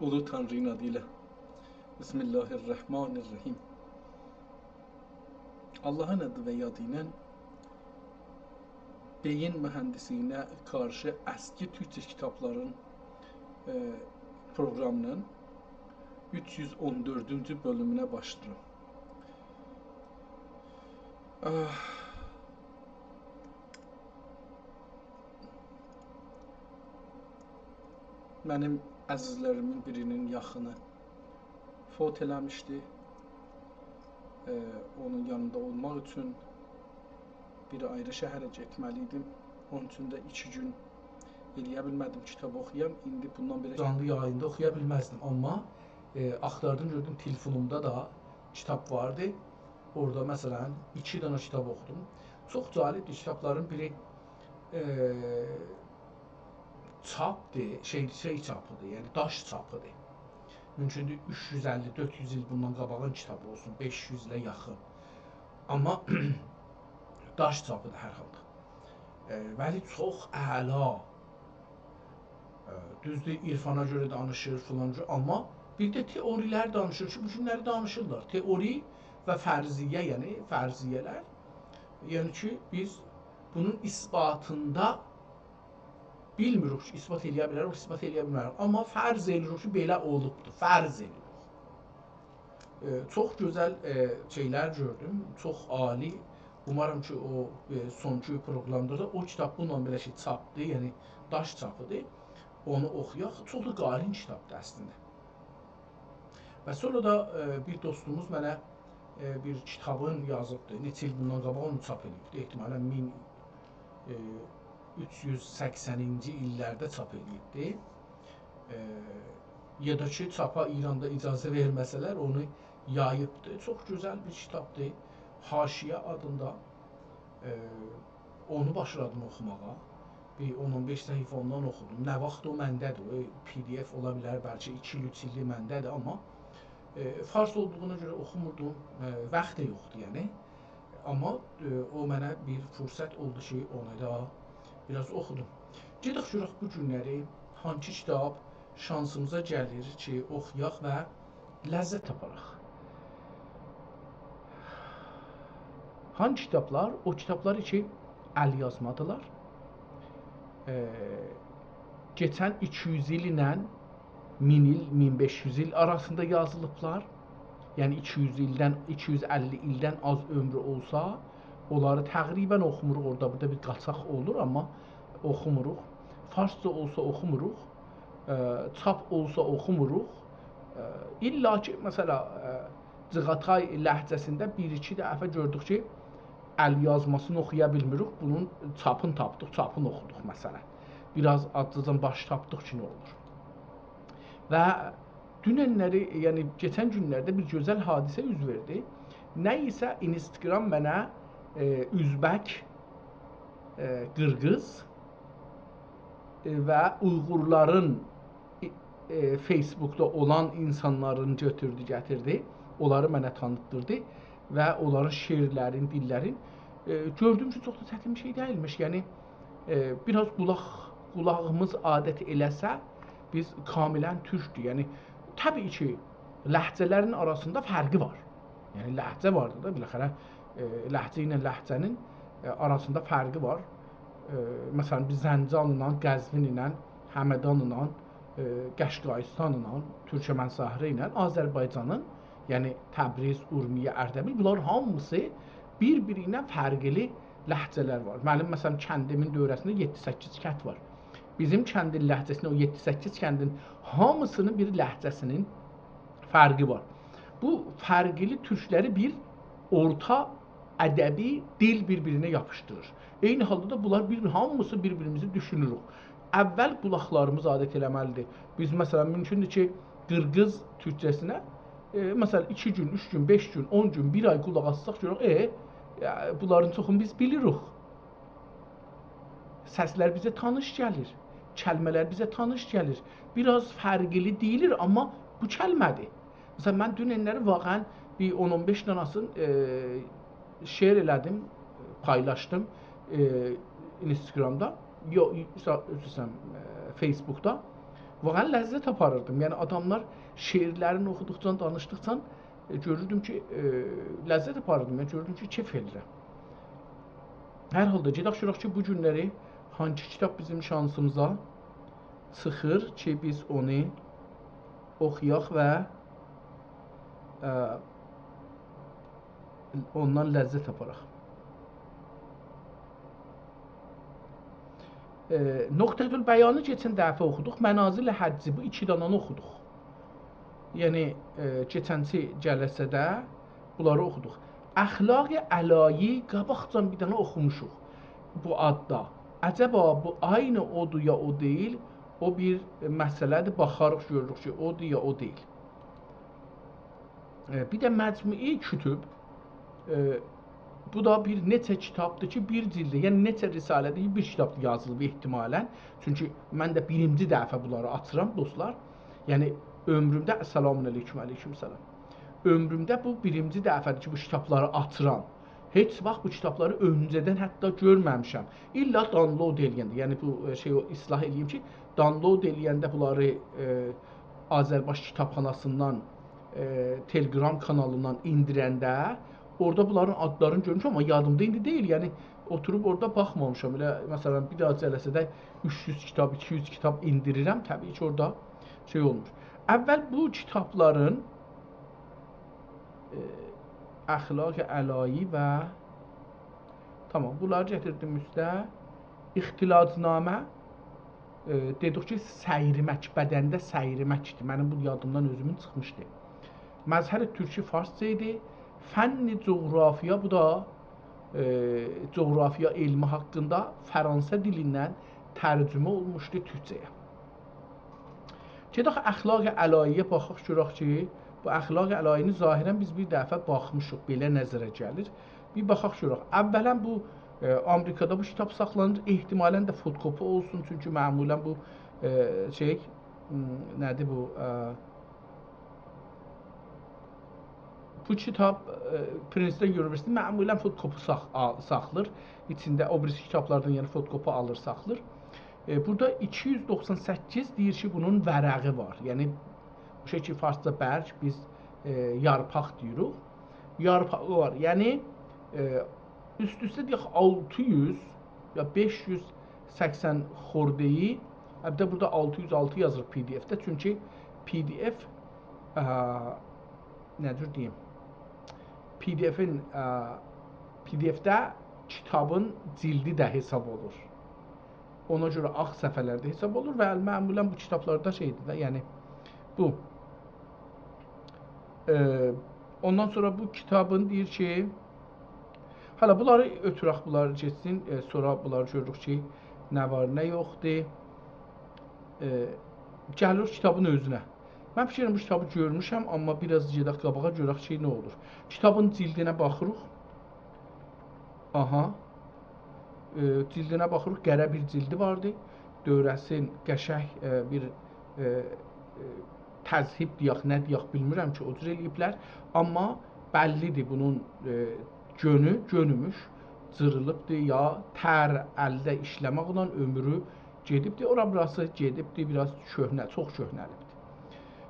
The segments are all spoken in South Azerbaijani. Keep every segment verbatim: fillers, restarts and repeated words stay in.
اولو تانری‌نین آدی ایله. بسم الله الرحمن الرحیم. آللاهین آدی و یادی ایله بئیین موهندیسلیگینه قارشی اسکی تورکجه کیتابلارین، ائ، پروقرامی‌نین اوچ یوز اون دؤردونجو بؤلومونه باشلاییرام. آه. منیم عزیزلریمین بیری‌نین یاخینی فوت ائله‌میشدی. ائ، اونون یانیندا اولماق اوچون بیر آیری شهره گئتمه‌لی ایدیم. اونون اوچون ده ایکی گون ائلیه بیلمه‌دیم کیتاب اوخویام. ایندی بوندان بئله جانلی یاییندا اوخویا بیلمزدیم. آمما، ائ، آختاردیم، گؤردوم تلفونومدا دا کیتاب واردی. اورادا، مثلا، ایکی دنه کیتاب اوخودوم. چوخ جالبدیر، کیتابلارین بیری، ائ، چاپدیر، شئی، شئی چاپیدیر، یعنی داش چاپیدیر. مومکوندور، اوچ یوز اللی، دؤرد یوز ایل بوندان قاباغین کیتابی اولسون، بئش یوز ایله یاخین. آمما داش چاپیدیر هر حالدا. ائ، ولی چوخ اعلا. ائ، دوزدور، عرفانا گؤره دانیشیر، فلان گؤره، آمما بیر ده تئوری‌لر دانیشیر کی، بو گونلری دانیشیرلار. تئوری و فرضیه، یعنی فرضیه‌لر. یعنی کی، بیز بونون اثباتیندا بیلمیریک کی، اثبات ائلیه بیلریک، اثبات ائلیه بیلمریک. آمما فرض ائلیریک کی، بئله اولوبدور. فرض ائلیریک. ائ، چوخ گؤزل، ائ، شئیلر گؤردوم، چوخ عالی. اومارام کی، او، ائ، سونکی پروقرامدا دا او کیتاب بونونلا بئله کی، چاپدیر، یعنی داش چاپیدیر. اونو اوخویاق. چوخ دا قالین کیتابدیر اصلینده. و سونرا دا، ائ، بیر دوستوموز منه، ائ، بیر کیتابین یازیبدی. نئچه ایل بوندان قاباق اونو چاپ ائله‌ییبدی. احتمالا مین، ائ، اوچ یوز سکسنینجی ایللرده چاپ ائله‌ییبدی. ائ، یا دا کی، چاپا ایراندا اجازه وئرمه‌سه‌لر، اونو یاییبدی. چوخ گؤزل بیر کیتابدیر. حاشیه آدیندا. ائ، اونو باشلادیم اوخوماغا. بیر اون اون بئش صفحه اوندان اوخودوم. نه واخت او منده‌دیر، او پی دی اف اولا بیلر، بلکه ایکی ایل، اوچ ایلدیر منده‌دیر، آمما، ائ، فارس اولدوغونا گؤره اوخوموردوم، ائ، واخت دا یوخدور، یعنی. آمما، ائ، او منه بیر فرصت اولدو کی، اونو دا بیر آز اوخودوم. گئدک گؤرک بو گونلری هانسی کیتاب شانسیمیزا گلیر کی، اوخویاق و لذت آپاراق. هانسی کیتابلار؟ او کیتابلار کی، ال‌یازمادیلار. ائ، کئچن ایکی یوز ایل ایله مین ایل، مین بئش یوز ایل آراسیندا یازیلیبلار. یعنی ایکی یوز ایلدن، ایکی یوز اللی ایلدن آز عؤمرو اولسا، اونلاری تقریبا اوخوموروق. اورادا بورادا بیر قاچاق اولور، آمما اوخوموروق. فارسجا اولسا اوخوموروق. ائ، چاپ اولسا اوخوموروق. ائ، الا کی، مثلا، ائ، جیغاتای لهجه‌سینده بیر-ایکی دفعه گؤردوک کی، ال‌یازماسینی اوخویا بیلمیریک، بونون چاپینی تاپدیق، چاپینی اوخودوق، مثلا. بیر آز آزجادان باش تاپدیق کی، نه اولور. و دوننلری، یعنی کئچن گونلرده بیر گؤزل حادثه اوز وئردی. نه ایسه اینستاگرام منه، ائ، اؤزبک، ائ، قیرغیز، ائ، و اویغورلارین، ائ، ائ، فیس‌بوکدا اولان اینسانلارین گؤتوردو، گتیردی. اونلاری منه تانیتدیردی و اونلارین شعرلرین، دیللرین، ائ، گؤردوم کی، چوخ دا چتین بیر شئی دئییلمیش. یعنی، ائ، بیر آز قولاق، قولاغیمیز عادت ائله‌سه، بیز کاملا تورکدور. یعنی، طبیعی کی، لهجه‌لرین آراسیندا فرقی وار. یعنی، لهجه واردیر دا، بالاخره، ائ، لهجه ایله لهجه‌نین، ائ، آراسیندا فرقی وار. ائ، مثلا، بیز زنجانلا، قزوین ایله، همدانلا، ائ، قشقایستانلا، تورکمن‌صحرا ایله آذربایجانین، یعنی تبریز، اورمیه، اردبیل، بونلار هامیسی بیر-بیری ایله فرقلی لهجه‌لر وار. منیم، مثلا، کندیمین دؤوره‌سینده یئددی-سککیز کند وار. بیزیم کندین لهجه‌سینده او یئددی-سککیز کندین هامیسینین بیر لهجه‌سینین فرقی وار. بو فرقلی تورکلری بیر اورتا ادبی دیل بیر-بیرینه یاپیشدیریر. عینی حالدا دا بونلار بیر، هامیسی بیر-بیریمیزی دوشونوروک. اول قولاقلاریمیز عادت ائله‌مه‌لیدیر. بیز، مثلا، مومکوندور کی، قیرغیز تورکجه‌سینه، ائ، مثلا، ایکی گون، اوچ گون، بئش گون، اون گون، بیر آی قولاق آسساق، گؤرک، ائ، یا، بونلارین چوخونو بیز بیلیریک. سسلر بیزه تانیش گلیر، کلمه‌لر بیزه تانیش گلیر. بیر آز فرقلی دئییلیر، آمما بو کلمه‌دیر. مثلا، من دوننلری واقعا بیر اون اون بئش داناسینی، ائ، شیر ائله‌دیم، پایلاشدیم، ائ، اینستاگرامدا، یوخ، عذر ایسته‌ییرم، ائ، فیس‌بوکدا. واقعاً لذت آپاریردیم. یعنی آداملار شعرلرینی اوخودوقجا، دانیشدیقجا، ائ، گؤروردوم کی، ائ، لذت آپاریردیم. یعنی گؤروردوم کی، کئف ائدیرم. هر حالدا گئدک گؤرک کی، بو گونلری هانسی کیتاب بیزیم شانسیمیزا چیخیر کی، بیز اونو اوخویاق و، ائ، اوندان لذت آپاراق. ائ، نقطةالبیانی کئچن دفعه اوخودوق، منازل حجی، بو ایکی دنه‌نی اوخودوق. یعنی، ائ، کئچنکی جلسه‌ده بونلاری اوخودوق. اخلاق علایی قاباقجان بیر دنه اوخوموشوق بو آددا. عجبا بو عینی اودور یا او دئییل؟ او بیر مسئله‌دیر، باخاریق، گؤروروک کی، اودور یا او دئییل. ائ، بیر ده مجموعه‌ی کتب، ائ، بو دا بیر نئچه کیتابدیر کی، بیر جیلده، یعنی نئچه رساله‌دیر کی، بیر کیتابدا یازیلیب احتمالاً. چونکی من ده بیرینجی دفعه بونلاری آچیرام، دوستلار. یعنی عؤمرومده، سلام علیکم، علیکم سلام. عؤمرومده بو بیرینجی دفعه‌دیر کی، بو کیتابلاری آچیرام. هئچ واخت بو کیتابلاری اؤنجه‌دن حتی گؤرمه‌میشم. الا download ائله‌ینده، یعنی بو، ائ، شئی، او اصلاح ائله‌ییم کی، download ائله‌ینده بونلاری، ائ، آذربایجان کیتابخاناسیندان، ائ، تلگرام کانالیندان ایندیرنده اورادا بونلارین آدلارینی گؤرموشم، آمما یادیمدا ایندی دئییل. یعنی اوتوروب اورادا باخمامیشام. ائله، مثلاً، بیر داها جلسه‌ده اوچ یوز کیتاب، ایکی یوز کیتاب ایندیریرم، طبیعی کی، اورادا شئی اولمور. اول بو کیتابلارین، ائ، اخلاق علایی و، تامام، بونلاری گتیردیم اوسته. اختلاج‌نامه، ائ، دئدیک کی، سیرمک، بدنده سیرمکدیر. منیم بو یادیمدان اؤزومون چیخمیشدی. مظهر ترکی فارسجا ایدی. فن جغرافیا، بو دا، ائ، جغرافیا علمی حاقیندا فرانسه دیلیندن ترجمه اولموشدو تورکجه‌یه. گئدک اخلاق علایی‌یه باخاق، گؤرک کی، بو اخلاق علایینی ظاهراً بیز بیر دفعه باخمیشیق، بئله نظره گلیر. بیر باخاق گؤرک. اولاً بو، ائ، آمریکادا بو کیتاب ساخلانیر. احتمالاً ده فتوکپی اولسون، چونکی معمولاً بو، ائ، شئی، م، نه‌دیر بو، ائ، بو کیتاب، ائ، پرینستون اونیوئرسیتئتی معمولاً فتوکپی ساخ-، آ-، ساخلیر. ایچینده او بیریسی کیتابلاردان، یعنی فتوکپی آلیر، ساخلیر. ائ، بورادا ایکی یوز دوخسان سککیز دئییر کی، بونون ورقی وار. یعنی، بو شئی کی، فارسجا برگ، بیز، ائ، یارپاق دئییریک. یارپاغی وار. یعنی، ائ، اوست-اوسته دئیک، آلتی یوز یا بئش یوز سکسن خورده‌ای، البته بورادا آلتی یوز آلتی یازیر PDF-ده، چونکی PDF، ا، نه جور دئییم، PDF-ین، ا، PDF-ده کیتابین جیلدی ده حساب اولور. اونا گؤره آغ صفحه‌لر ده حساب اولور و معمولاً بو کیتابلاردا شئیدیر ده، یعنی بو. ائ، اوندان سونرا بو کیتابین دئییر کی، هله بونلاری اؤتورک، بونلاری کئچسین، ائ، سونرا بونلاری گؤروروک کی، نه وار، نه یوخدور. ائ، گلیریک کیتابین اؤزونه. من فیکر ائلیرم، بو کیتابی گؤرموشم، آمما بیر آز گئدک قاباغا، گؤرک کی، نه اولور. کیتابین جیلدینه باخیریق. آها. ائ، جیلدینه باخیریق، قره بیر جیلدی واردی. دؤوره‌سین قشنگ، ائ، بیر، ائ، ائ، تذهیب دئیک، نه دئیک، بیلمیرم کی، او جور ائله‌ییبلر. آمما بللی‌دیر بونون، ائ، گؤنو، گؤنوموش جیریلیبدیر، یا تر الده ایشله‌مکله عؤمرو گئدیبدیر. اورا بوراسی گئدیبدیر، بیر آز کؤهنه، چوخ کؤهنه‌لیبدیر.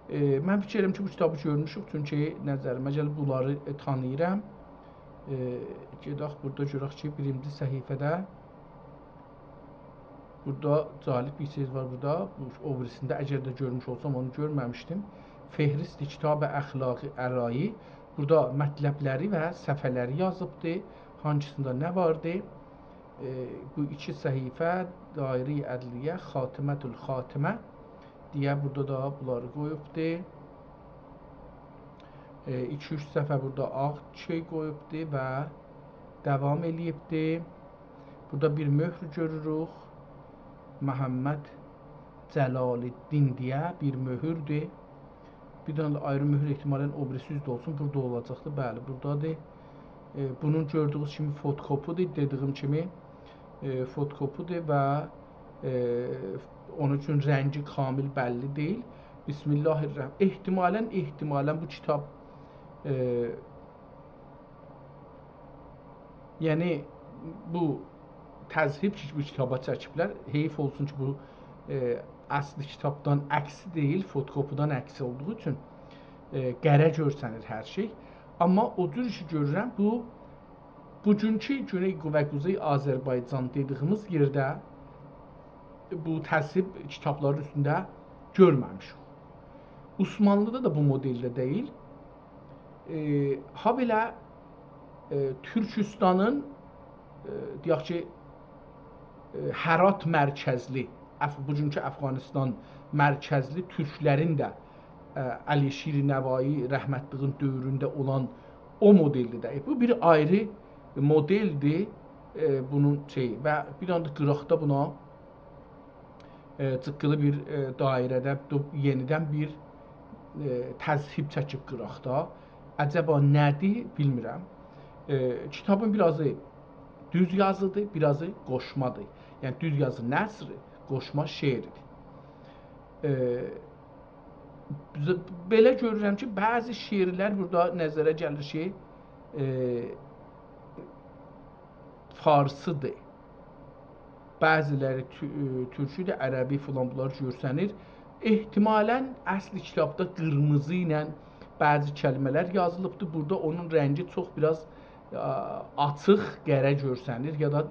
ائ، من فیکیر ائلیرم کی، بو کیتابی گؤرموشوک، چونکی نظریمه گلیر، بونلاری، ائ، تانیییرام. ائ، گئدک بورادا گؤرک کی، بیرینجی صفحه‌ده بورادا جالب بیر شئی وار بورادا. بو، او بیریسینده اگر ده گؤرموش اولسام، اونو گؤرمه‌میشدیم. فهرست کتاب اخلاق علایی. بورادا مطلبلری و صفحه‌لری یازیبدی. هانسیندا نه واردی؟ ائ، بو ایکی صفحه، دایره عدلیه، خاتمة الخاتمه دئیه بورادا دا بونلاری قویوبدی. ائ، ایکی-اوچ صفحه بورادا آغ شئی قویوبدی و داوام ائله‌ییبدی. بورادا بیر مؤهر گؤروروک. محمد جلال‌الدین دئیه بیر مؤهردور. بیر دنه ده آیری مؤهر احتمالاً او بیریسی اوزده اولسون. بورادا اولاجاقدیر. بلی، بورادادیر. ائ، بونون گؤردویونوز کیمی فتوکوپی‌دیر. دئدیییم کیمی، ائ، فتوکوپی‌دیر و، ائ، اونون اوچون رنگی کامل بللی دئییل. بسم الله الرحمن. احتمالاً، احتمالاً بو کیتاب، ائ، یعنی بو تذهیب کی، بو کیتابا چکیبلر. حیف اولسون کی، بو، ائ، اصلی کیتابدان عکسی دئییل، فوتوکوپیدن عکسی اولدوغو اوچون، ائ، قره گؤرسنیر هر شئی. آمما او جور ایشی گؤرورم، بو، بوگونکو گونئی و قوزئی آذربایجان دئدیگیمیز یئرده بو تصویب کیتابلارین اوستونده گؤرمه‌میشیک. عثمانلی‌دا دا بو مدلده دئییل. ائ، هابئله، ائ، تورکوستانین، ائ، دئیک کی، ائ، هرات مرکزلی، اف-، بوگونکو افغانستان مرکزلی تورکلرین ده، ائ، علی شیر نوایی رحمتلیگین دؤورونده اولان او مدلدیر ده. بو بیر آیری مدلدیر، ائ، بونون شئیی و بیر آندا قیراقدا بونا ائ، جیققیلی بیر، ائ، دایره‌ده دو-، یئنیدن بیر، ائ، تذهیب چکیب قیراقدا. عجبا نه‌دیر، بیلمیرم. ائ، کیتابین بیر آزی دوز یازیدیر، بیر آزی قوشمادیر. یعنی دوز یازی نثر، قوشما شعردیر. ائ، ز-، بئله گؤرورم کی، بعضی شعرلر بورادا نظره گلیر کی، ائ، فارسیدیر. بعضیلری تو-، ائ، تورکودور، عربی فلان، بونلار گؤرسنیر. احتمالاً اصلی کیتابدا قیرمیزی ایله بعضی کلمه‌لر یازیلیبدیر. بورادا اونون رنگی چوخ بیر آز، آ، آچیق، قره گؤرسنیر یا دا، ائ،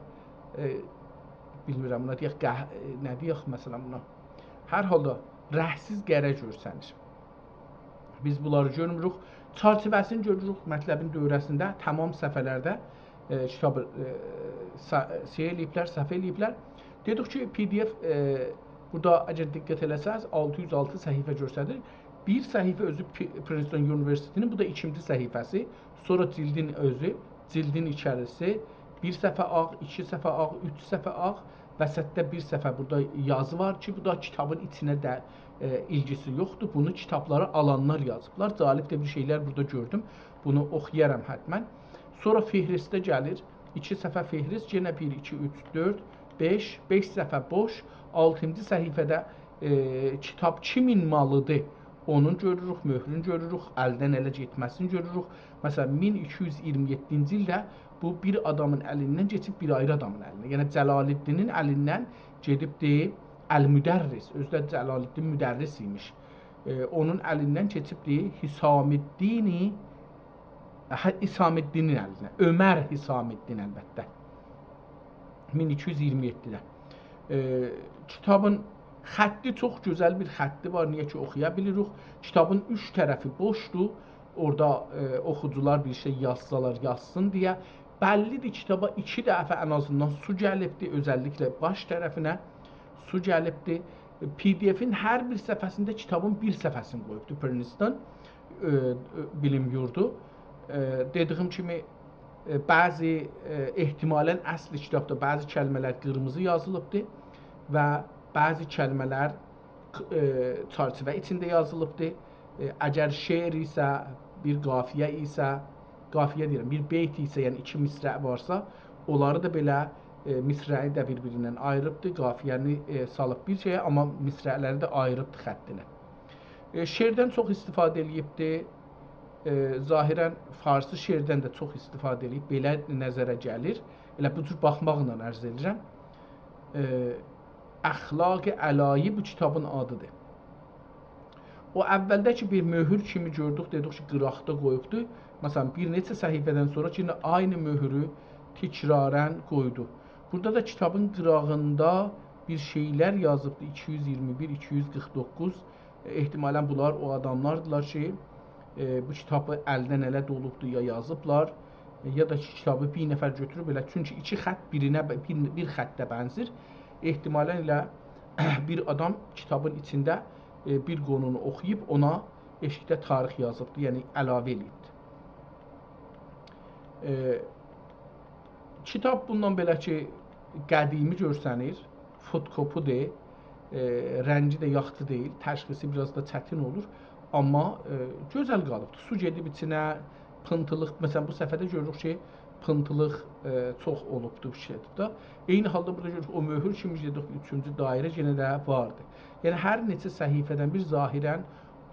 بیلمیرم، بونا دئیک، قه-، ائ، نه دئیک، مثلا، بونا. هر حالدا رنگسیز، قره گؤرسنیر. بیز بونلاری گؤرموروک. چرچیوه‌سینی گؤروروک مطلبین دؤوره‌سینده، تمام صفحه‌لرده، ائ، کیتابی، ائ، سا-، شئی ائله‌ییبلر، صفحه ائله‌ییبلر. دئدیک کی، پی دی اف، ائ، بورادا اگر دقت ائله‌سز، آلتی یوز آلتی صفحه گؤستریر. بیر صفحه اؤزو پی-، پرینستون اونیوئرسیتی‌نین، بو دا ایکینجی صفحه‌سی. سونرا جیلدین اؤزو، جیلدین ایچریسی، بیر صفحه آغ، ایکی صفحه آغ، اوچ صفحه آغ، وسطده بیر صفحه بورادا یازی وار کی، بو دا کیتابین ایچینه ده، ائ، ایلگیسی یوخدور. بونو کیتابلاری آلانلار یازیبلار. جالب ده بیر شئیلر بورادا گؤردوم. بونو اوخویارام حتماً. سونرا فهرسته گلیر. ایکی صفحه فهرست، یئنه بیر، ایکی، اوچ، دؤرد، بئش، بئش صفحه بوش. آلتینجی صفحه‌ده، ائ، کیتاب کیمین مالیدیر؟ اونون گؤروروک، مؤهرون گؤروروک، الدن اله گئتمه‌سینی گؤروروک. مثلا، مین ایکی یوز اییرمی یئددینجی ایلده بو بیر آدامین الیندن کئچیب بیر آیری آدامین الینه. یعنی، جلال‌الدینین الیندن گئدیبدی المدرس. اؤزو ده جلال‌الدین مدرس ایمیش. ائ، اونون الیندن کئچیبدی حسام‌الدینی، هه، حسام‌الدینین الینه. عمر حسام‌الدین، البته. مین ایکی یوز اییرمی یئددیده. ائ، کیتابین خطی چوخ گؤزل بیر خطی وار، نییه کی، اوخویا بیلیریک. کیتابین اوچ طرفی بوشدور. اورادا، ائ، اوخوجولار بیر شئی یازسالار، یازسین دئیه. بللیدیر، کیتابا ایکی دفعه ان آزیندان سو گلیبدی، اؤزللیکله باش طرفینه سو گلیبدی. پی دی افین هر بیر صفحه‌سینده کیتابین بیر صفحه‌سینی قویوبدو پرینستون، ائ، ائ، بیلیم یوردو. ائ، دئدیگیم کیمی، ائ، بعضی، ائ، احتمالاً اصلی کیتابدا بعضی کلمه‌لر قیرمیزی یازیلیبدی و بعضی کلمه‌لر، ائ، چرچیوه ایچینده یازیلیبدی. ائ، اگر شعر ایسه، بیر قافیه ایسه، قافیه دئییرم، بیر بیت ایسه، یعنی ایکی مصرع وارسا، اونلاری دا بئله، ائ، مصرعی ده بیر-بیریندن آییریبدی، قافیه‌نی، ائ، سالیب بیر شئیه، آمما مصرع‌لری ده آییریبدی خطینه. ائ، شعردن چوخ استفاده ائله‌ییبدی. ائ، ظاهراً فارسی شعردن ده چوخ استفاده ائله‌ییب، بئله نظره گلیر. ائله بو جور باخماقلا عرض ائدیرم. ائ، اخلاق علایی بو کیتابین آدیدیر. او اولده کی، بیر مؤهور کیمی گؤردوک، دئدیک کی، قیراقدا قویوبدو. مثلا، بیر نئچه صفحه‌دن سونرا کی، یئنه عینی مؤهورو تکراراً قویدو. بورادا دا کیتابین قیراغیندا بیر شئیلر یازیبدی، ایکی یوز اییرمی بیر، ایکی یوز قیرخ دوققوز. احتمالاً بونلار او آداملاردیلار کی، ائ، بو کیتابی الدن اله دولوبدور، یا یازیبلار، ائ، یا دا کی، کیتابی بیر نفر گؤتوروب ائله. چونکی ایکی خط بیرینه، بیر، بیر خطه بنزیر. احتمالاً ائله بیر آدام کیتابین ایچینده، ائ، بیر قونونو اوخویوب اونا ائشیکده تاریخ یازیبدی، یعنی علاوه ائله‌ییبدی. ائ، کیتاب بوندان بئله کی، قدیمی گؤرسنیر، فوتوکوپی‌دیر، ائ، رنگی ده یاخشی دئییل، تشخیصی بیر آز دا چتین اولور، آمما، ائ، گؤزل قالیبدیر. سو گئدیب ایچینه، پینتیلیق، مثلا، بو صفحه‌ده گؤروروک کی، پینتیلیق، ائ، چوخ اولوبدور بو کیتابدا. عینی حالدا بورادا گؤروروک، او مؤهور کیمی گئدیب اوچونجو دایره یئنه ده واردی. یعنی، هر نئچه صفحه‌دن بیر ظاهراً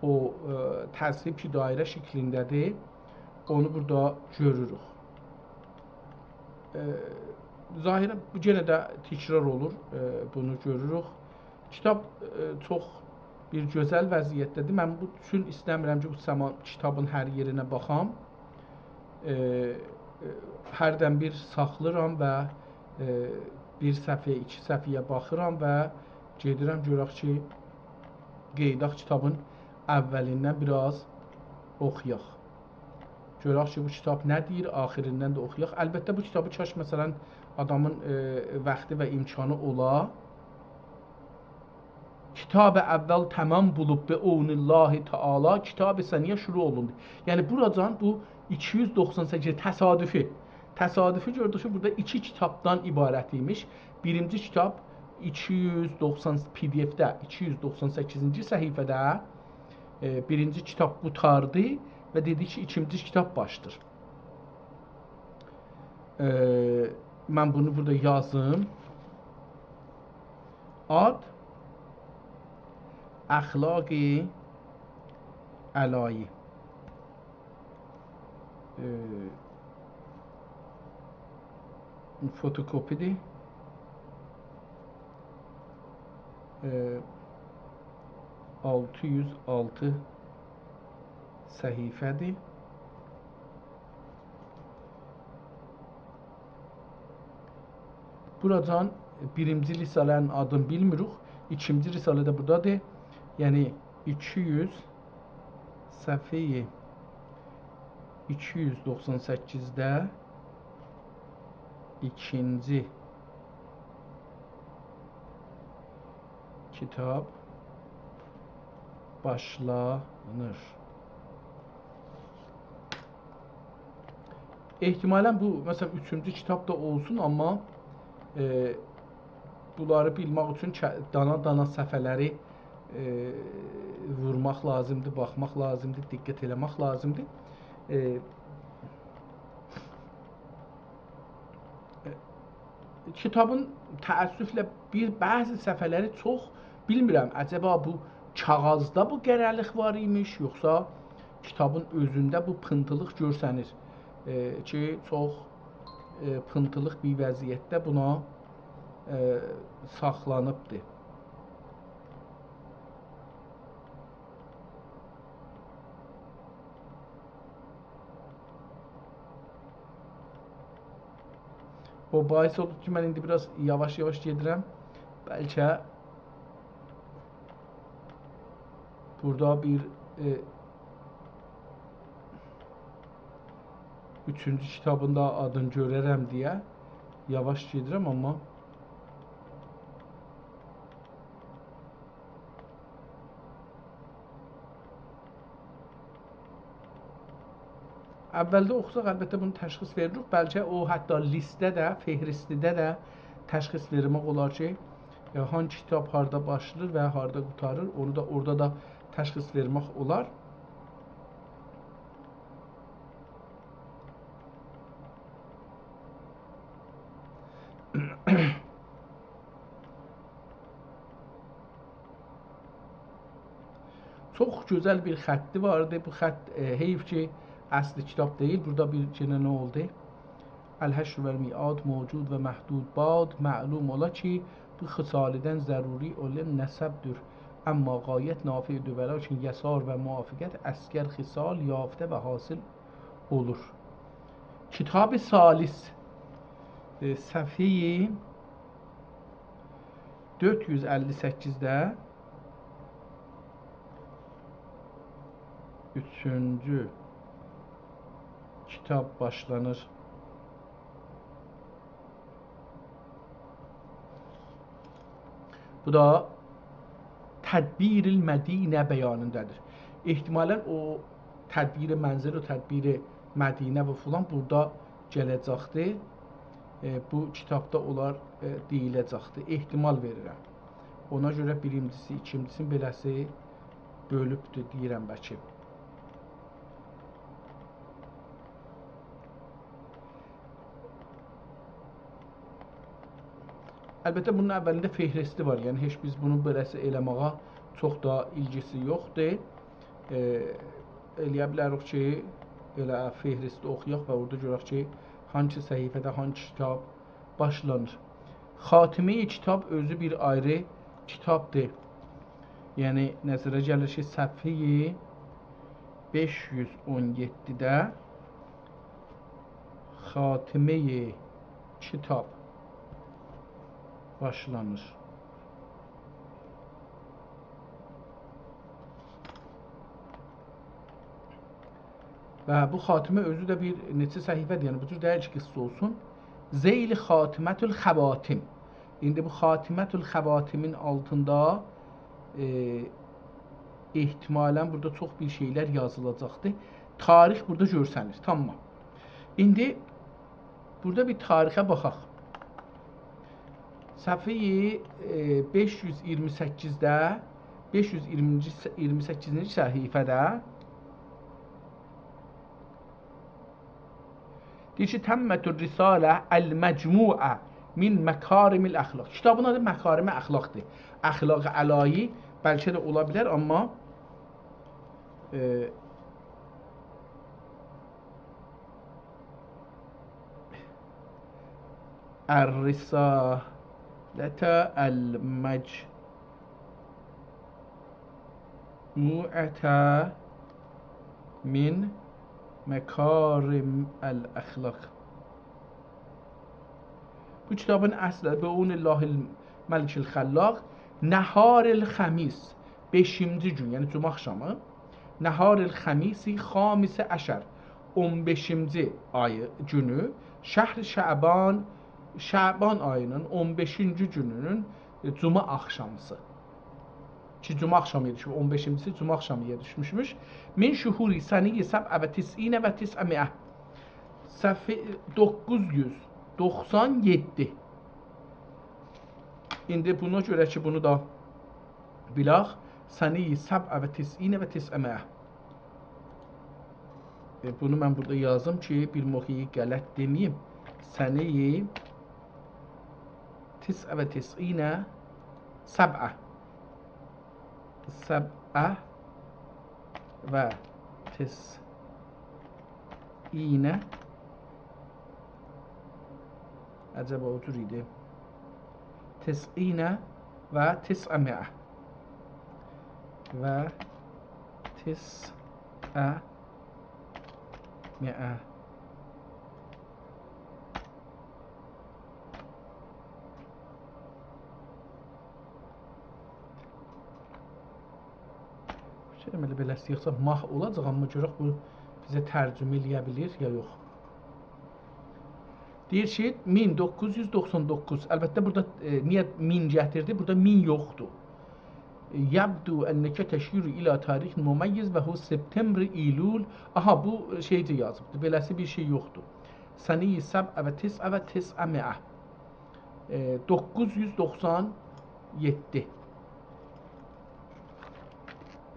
او، ائ، تذهیب کی، دایره شکلینده‌دیر، اونو بورادا گؤروروک. ائ، ظاهراً بو یئنه ده تکرار اولور، ائ، بونو گؤروروک. کیتاب، ائ، چوخ بیر گؤزل وضعیتده‌دیر. من بو اوچون ایسته‌میرم کی، بو زامان کیتابین هر یئرینه باخام. ائ، ائ، هردن بیر ساخلاییرام و، ائ، بیر صفحه، ایکی صفحه‌یه باخیرام و گئدیرم، گؤرک کی، قئییداق کیتابین اولیندن بیر آز اوخویاق. گؤرک کی، بو کیتاب نه دئییر، آخیریندن ده اوخویاق. البته، بو کیتابی کاش، مثلا، آدامین، ائ، واختی و امکانی اولا، کیتاب اول تمام بولوب به عون الله تعالی، کیتاب ثانیه شروع اولوندو. یعنی، بوراجان بو ایکی یوز دوخسان سککیز تصادفی، تصادفی گؤردوک کی، بورادا ایکی کیتابدان عبارت ایمیش. بیرینجی کیتاب ایکی یوز دوخسان، پی دی افده ایکی یوز دوخسان سککیزینجی صفحه‌ده، ائ، بیرینجی کیتاب قوتاردی و دئدی کی، ایکینجی کیتاب باشلاییر. ائ، من بونو بورادا یازیم. آد اخلاق الهی. ائ، فوتوکوپی‌دیر. ائ، آلتی یوز آلتی صفحه‌دیر. بوراجان بیرینجی رساله‌نین آدینی بیلمیریک. ایکینجی رساله ده بورادادیر. یعنی ایکی یوز، صفحه ایکی یوز دوخسان سککیزده ایکینجی کیتاب باشلانیر. احتمالاً بو، مثلا، اوچونجو کیتاب دا اولسون، آمما، ائ، بونلاری بیلمک اوچون چه-، دانا-دانا صفحه‌لری، ائ، وورماق لازیمدیر، باخماق لازیمدیر، دقت ائله‌مک لازیمدیر. ائ، ائ، کیتابین تأسفله بیر بعضی صفحه‌لری چوخ، بیلمیرم، عجبا بو کاغیذدا بو قره‌لیک وار ایمیش، یوخسا کیتابین اؤزونده بو پینتیلیق گؤرسنیر، ائ، کی، چوخ، ائ، پینتیلیق بیر وضعیتده بونا، ائ، ساخلانیبدیر. او باعث اولدو کی، من ایندی بیر آز یاواش-یاواش گئدیرم. بلکه بورادا بیر، ائ، اوچونجو کیتابین دا آدینی گؤره‌رم دئیه یاواش گئدیرم، آمما اولده اوخوساق، البته، بونو تشخیص وئریریک. بلکه او حتی لیستده ده، فهرستده ده تشخیص وئرمک اولار کی، ائ، هانسی کیتاب هاردا باشلاییر و هاردا قوتاریر. اونو دا، اورادا دا تشخیص وئرمک اولار. چوخ گؤزل بیر خطی واردی. بو خط، ائ، حیف کی، اصلی کیتاب دئییل. بورادا بیر یئنه نه اولدو؟ الحشر و المیعاد موجود و محدود باد. معلوم اولا کی، بو خصالیدن ضروری اولان نسب‌دور. اما غایت نافع‌دور، ولاکن یسار و موافقت اصغر خصال یافته و حاصل اولور. کیتاب ثالث، ائ، صفحه دؤرد یوز اللی سککیزده اوچونجو کیتاب باشلانیر. بو دا تدبیر المدینه بیانیندادیر. احتمالاً او تدبیر منزل، او تدبیر مدینه و فلان بورادا گله‌جکدیر. ائ، بو کیتابدا اونلار، ائ، دئییله‌جکدیر. احتمال وئریرم. اونا گؤره بیرینجیسی، ایکینجیسینی بئله‌سی بؤلوبدور، دئییرم بلکه. البته، بونون اولینده فهرستی وار. یعنی، هئچ بیز بونو بئله‌سی ائله‌مه‌یه چوخ دا ایلگیسی یوخدور. ائ، ائله‌یه بیلریک کی، ائله فهرستی اوخویاق و اورادا گؤرک کی، هانسی صفحه‌ده هانسی کیتاب باشلانیر. خاتمه‌ی کیتاب اؤزو بیر آیری کیتابدیر. یعنی، نظره گلیر کی، صفحه‌ی بئش یوز اون یئددیده خاتمه‌ی کیتاب باشلانیر. و بو خاتمه اؤزو ده بیر نئچه صفحه‌دیر، یعنی بو جور دئییل کی، قیسسا اولسون. ذیل خاتمة الخواتم. ایندی بو خاتمة الخواتمین آلتیندا، ائ، احتمالاً بورادا چوخ بیر شئیلر یازیلاجاقدیر. تاریخ بورادا گؤرسنیر، تامام. ایندی بورادا بیر تاریخه باخاق. صفحه‌ی، ائ، بئش یوز ایگیرمی سککیزده، بئش یوز ایگیرمی، ایگیرمی سککیزینجی صفحه‌ده دئییر کی، «تمت الرسالة المجموعة من مکارم الاخلاق». کیتابین آدی مکارم اخلاقدیر. اخلاق عالیه بلکه ده اولا بیلر، آمما، ائ، الرسالة المجموعة من مکارم الاخلاق. بو کیتابین اصلی، بعون الله الملک الخلاق، نهار الخمیس، بئشینجی گون، یعنی جمعه آخشامی، نهار الخمیس خامس عشر، اون بئشینجی آیی گونو، شهر شعبان، شعبان آیینین اون بئشینجی گونونون، ائ، جمعه آخشامیسی. کی، جمعه آخشامی دوشوب، اون بئشینجیسی جمعه آخشامی دوشموشموش. من شهور سنة سبع و تسعین و تسعمائة. صفحه دوققوز یوز دوخسان یئددی. ایندی بونا گؤره کی، بونو دا بیلک، سنة سبع و تسعین و تسعمائة. ائ، بونو من بورادا یازیم کی، بیر موقع غلط دئمه‌ییم. سنة تسع و تسعین، سبع. سبع و تسعین. عجبا او جور ایدی. تسعین و تسعمائة. و تسعمائة. شئی، دئمه‌لی، بئله‌سی یوخسا ماه اولاجاق، آمما گؤرک بو بیزه ترجمه ائله‌یه بیلیر یا یوخ. دئییر کی، مین دوققوز یوز دوخسان دوققوز. البته، بورادا، ائ، نییه مین گتیردی؟ بورادا مین یوخدور. یبدو انک تشیر الی تاریخ ممیز و هو سپتامبر ایلول. آها، بو شئیجه یازیبدی. بئله‌سی بیر شئی یوخدور. سنة سبع و تسع و تسعمائة. ائ، دوققوز یوز دوخسان یئددی.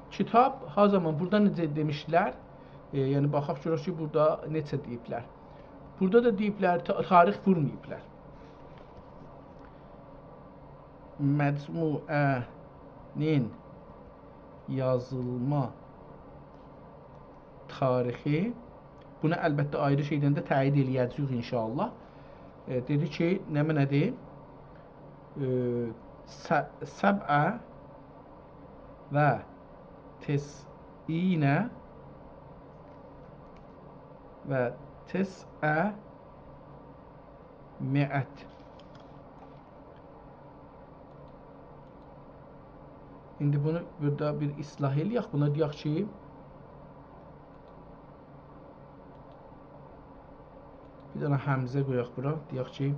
کیتاب، ها زامان بورادا نئجه دئمیشدیلر؟ ائ، یعنی، باخاق گؤرک کی، بورادا نئچه دئییبلر. بورادا دا دئییبلر، تا-، تاریخ وورماییبلار. مجموعه‌نین یازیلما تاریخی. بونو البته آیری شئیدن ده تأیید ائله‌یه‌جه‌ییک ان‌شاءالله. ائ، دئدی کی، نمنه‌دیر؟ ائ، س-، سبع و تسعین و تسعمائة. ایندی بونو بورادا بیر اصلاح ائله‌یک. بونا دئیک کی، بیر دنه همزه قویاق بورا. دئیک کی،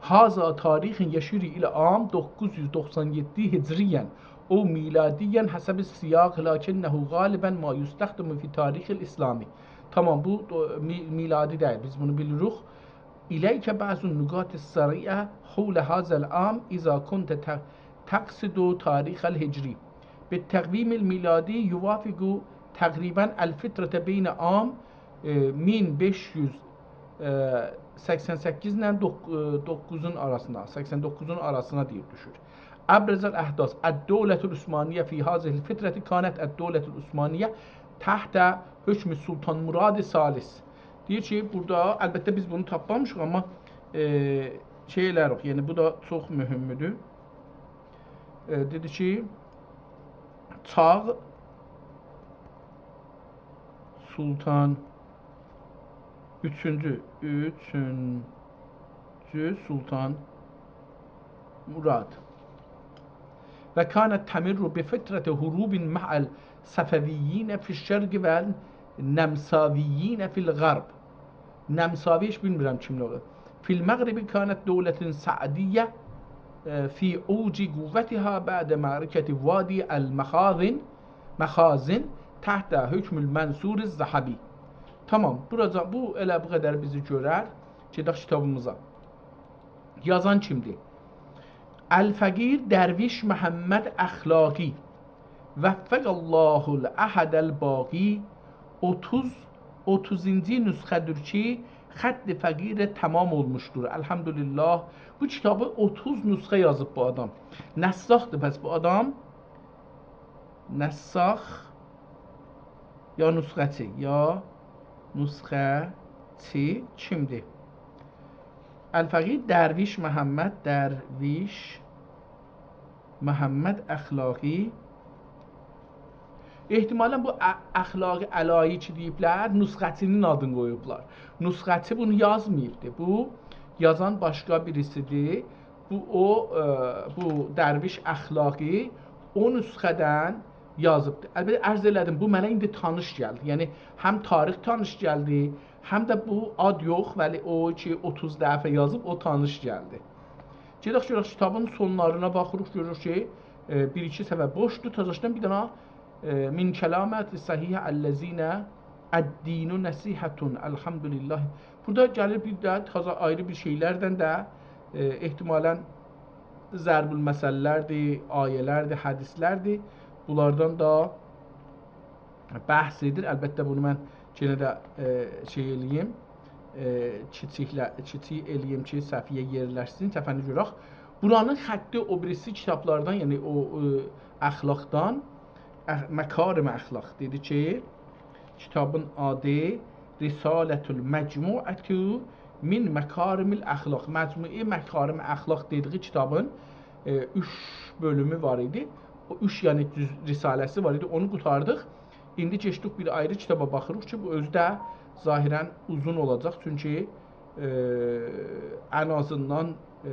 هذا تاریخ یشیر الی عام دوققوز یوز دوخسان یئددی هجریاً او میلادیاً حسب السیاق، لکنه غالباً ما یستخدم فی تاریخ الاسلامی. تمام، بو، او، می-، میلادی دئییل، بیز بونو بیلیریک. الیک بعض النکات السریعة حول هذا العام اذا کنت ت-، تقصد تاریخ الهجری. بالتقویم المیلادی یوافق تقریباً الفترة بین عام، ائ، مین بئش یوز، ائ، سکسن سککیز ایله دوق-، ائ، دوققوزون آراسینا، سکسن دوققوزون آراسینا دئییر دوشور. ابرز الاحداث، الدولة العثمانیة فی هذه الفترة کانت الدولة العثمانیة تحت حکم سلطان مراد ثالث. دئییر کی، بورادا، البته، بیز بونو تاپمامیشیق، آمما، ائ، شئی ائله‌ریک، یعنی بو دا چوخ مهمدور. ائ، دئدی کی، چاغ سلطان، اوچونجو، اوچونجو سلطان مراد. و کانت تمر بفترة حروب مع الصفویین فی الشرق و النمساویین فی الغرب. نمساوی هئچ بیلمیرم کیملر اولور. فی المغرب کانت دولة سعدیة، اه، فی اوج قوتها بعد معرکة وادی المخازن، مخازن، تحت حکم المنصور الذهبی. تامام، بوراجا، بو ائله بو قدر بیزی گؤرر. گئدک کیتابیمیزا. یازان کیمدیر؟ الفقیر درویش محمد اخلاقی، وفق الله العهد الباقی، اوتوز، اوتوزونجو نسخه‌دیر کی، خط فقیر تمام اولموشدور. الحمدلله. بو کیتابی اوتوز نسخه یازیب بو آدام. نساخدیر پس بو آدام؟ نساخ یا نسخه‌چی، یا نسخه‌چی کیمدیر؟ الفقیر درویش محمد، درویش محمد اخلاقی. احتمالاً بو ا-، اخلاقی علایی کی دئییبلر، نسخه‌چی‌نین آدینی قویوبلار. نسخه‌چی بونو یازماییبدی. بو یازان باشقا بیریسیدیر. بو او، ائ، بو درویش اخلاقی او نسخه‌دن یازیبدی. البته، عرض ائله‌دیم، بو منه ایندی تانیش گلدی. یعنی، هم تاریخ تانیش گلدی، هم ده بو آد یوخ، ولی او کی اوتوز دفعه یازیب، او تانیش گلدی. گئدک گؤرک کیتابین سونلارینا باخیریق، گؤروروک کی، ائ، بیر-ایکی صفحه بوشدور، تازاشدان بیر دنه، ائ، من کلمات صحیح الذین الدین نصیحة، الحمدلله. بورادا گلیر بیر ده تازا آیری بیر شئیلردن ده، ائ، احتمالاً ضرب‌المثل‌لردیر، آیه‌لردیر، حدیث‌لردیر. بونلاردان دا بحث ائدیر. البته، بونو من یئنه ده، ائ، شئی ائله‌ییم، ائ، کیچیکله-، کیچیک ائله‌ییم کی، صفحه‌یه یئرلشسین، صفحه‌نی گؤرک. بورانین خطی او بیریسی کیتابلاردان، یعنی او، ائ، اخلاقدان، اخ-، مکارم اخلاق دئدی کی، کیتابین آدی رسالة المجموعة من مکارم الاخلاق. مجموعه‌ی مکارم اخلاق دئدیگی کیتابین، ائ، اوچ بؤلومو وار ایدی. او اوچ، یعنی دوز رساله‌سی وار ایدی، اونو قوتاردیق. ایندی کئچدیک بیر آیری کیتابا باخیریق کی، بو اؤزو ده ظاهراً اوزون اولاجاق، چونکی، ائ، ان آزیندان، ائ،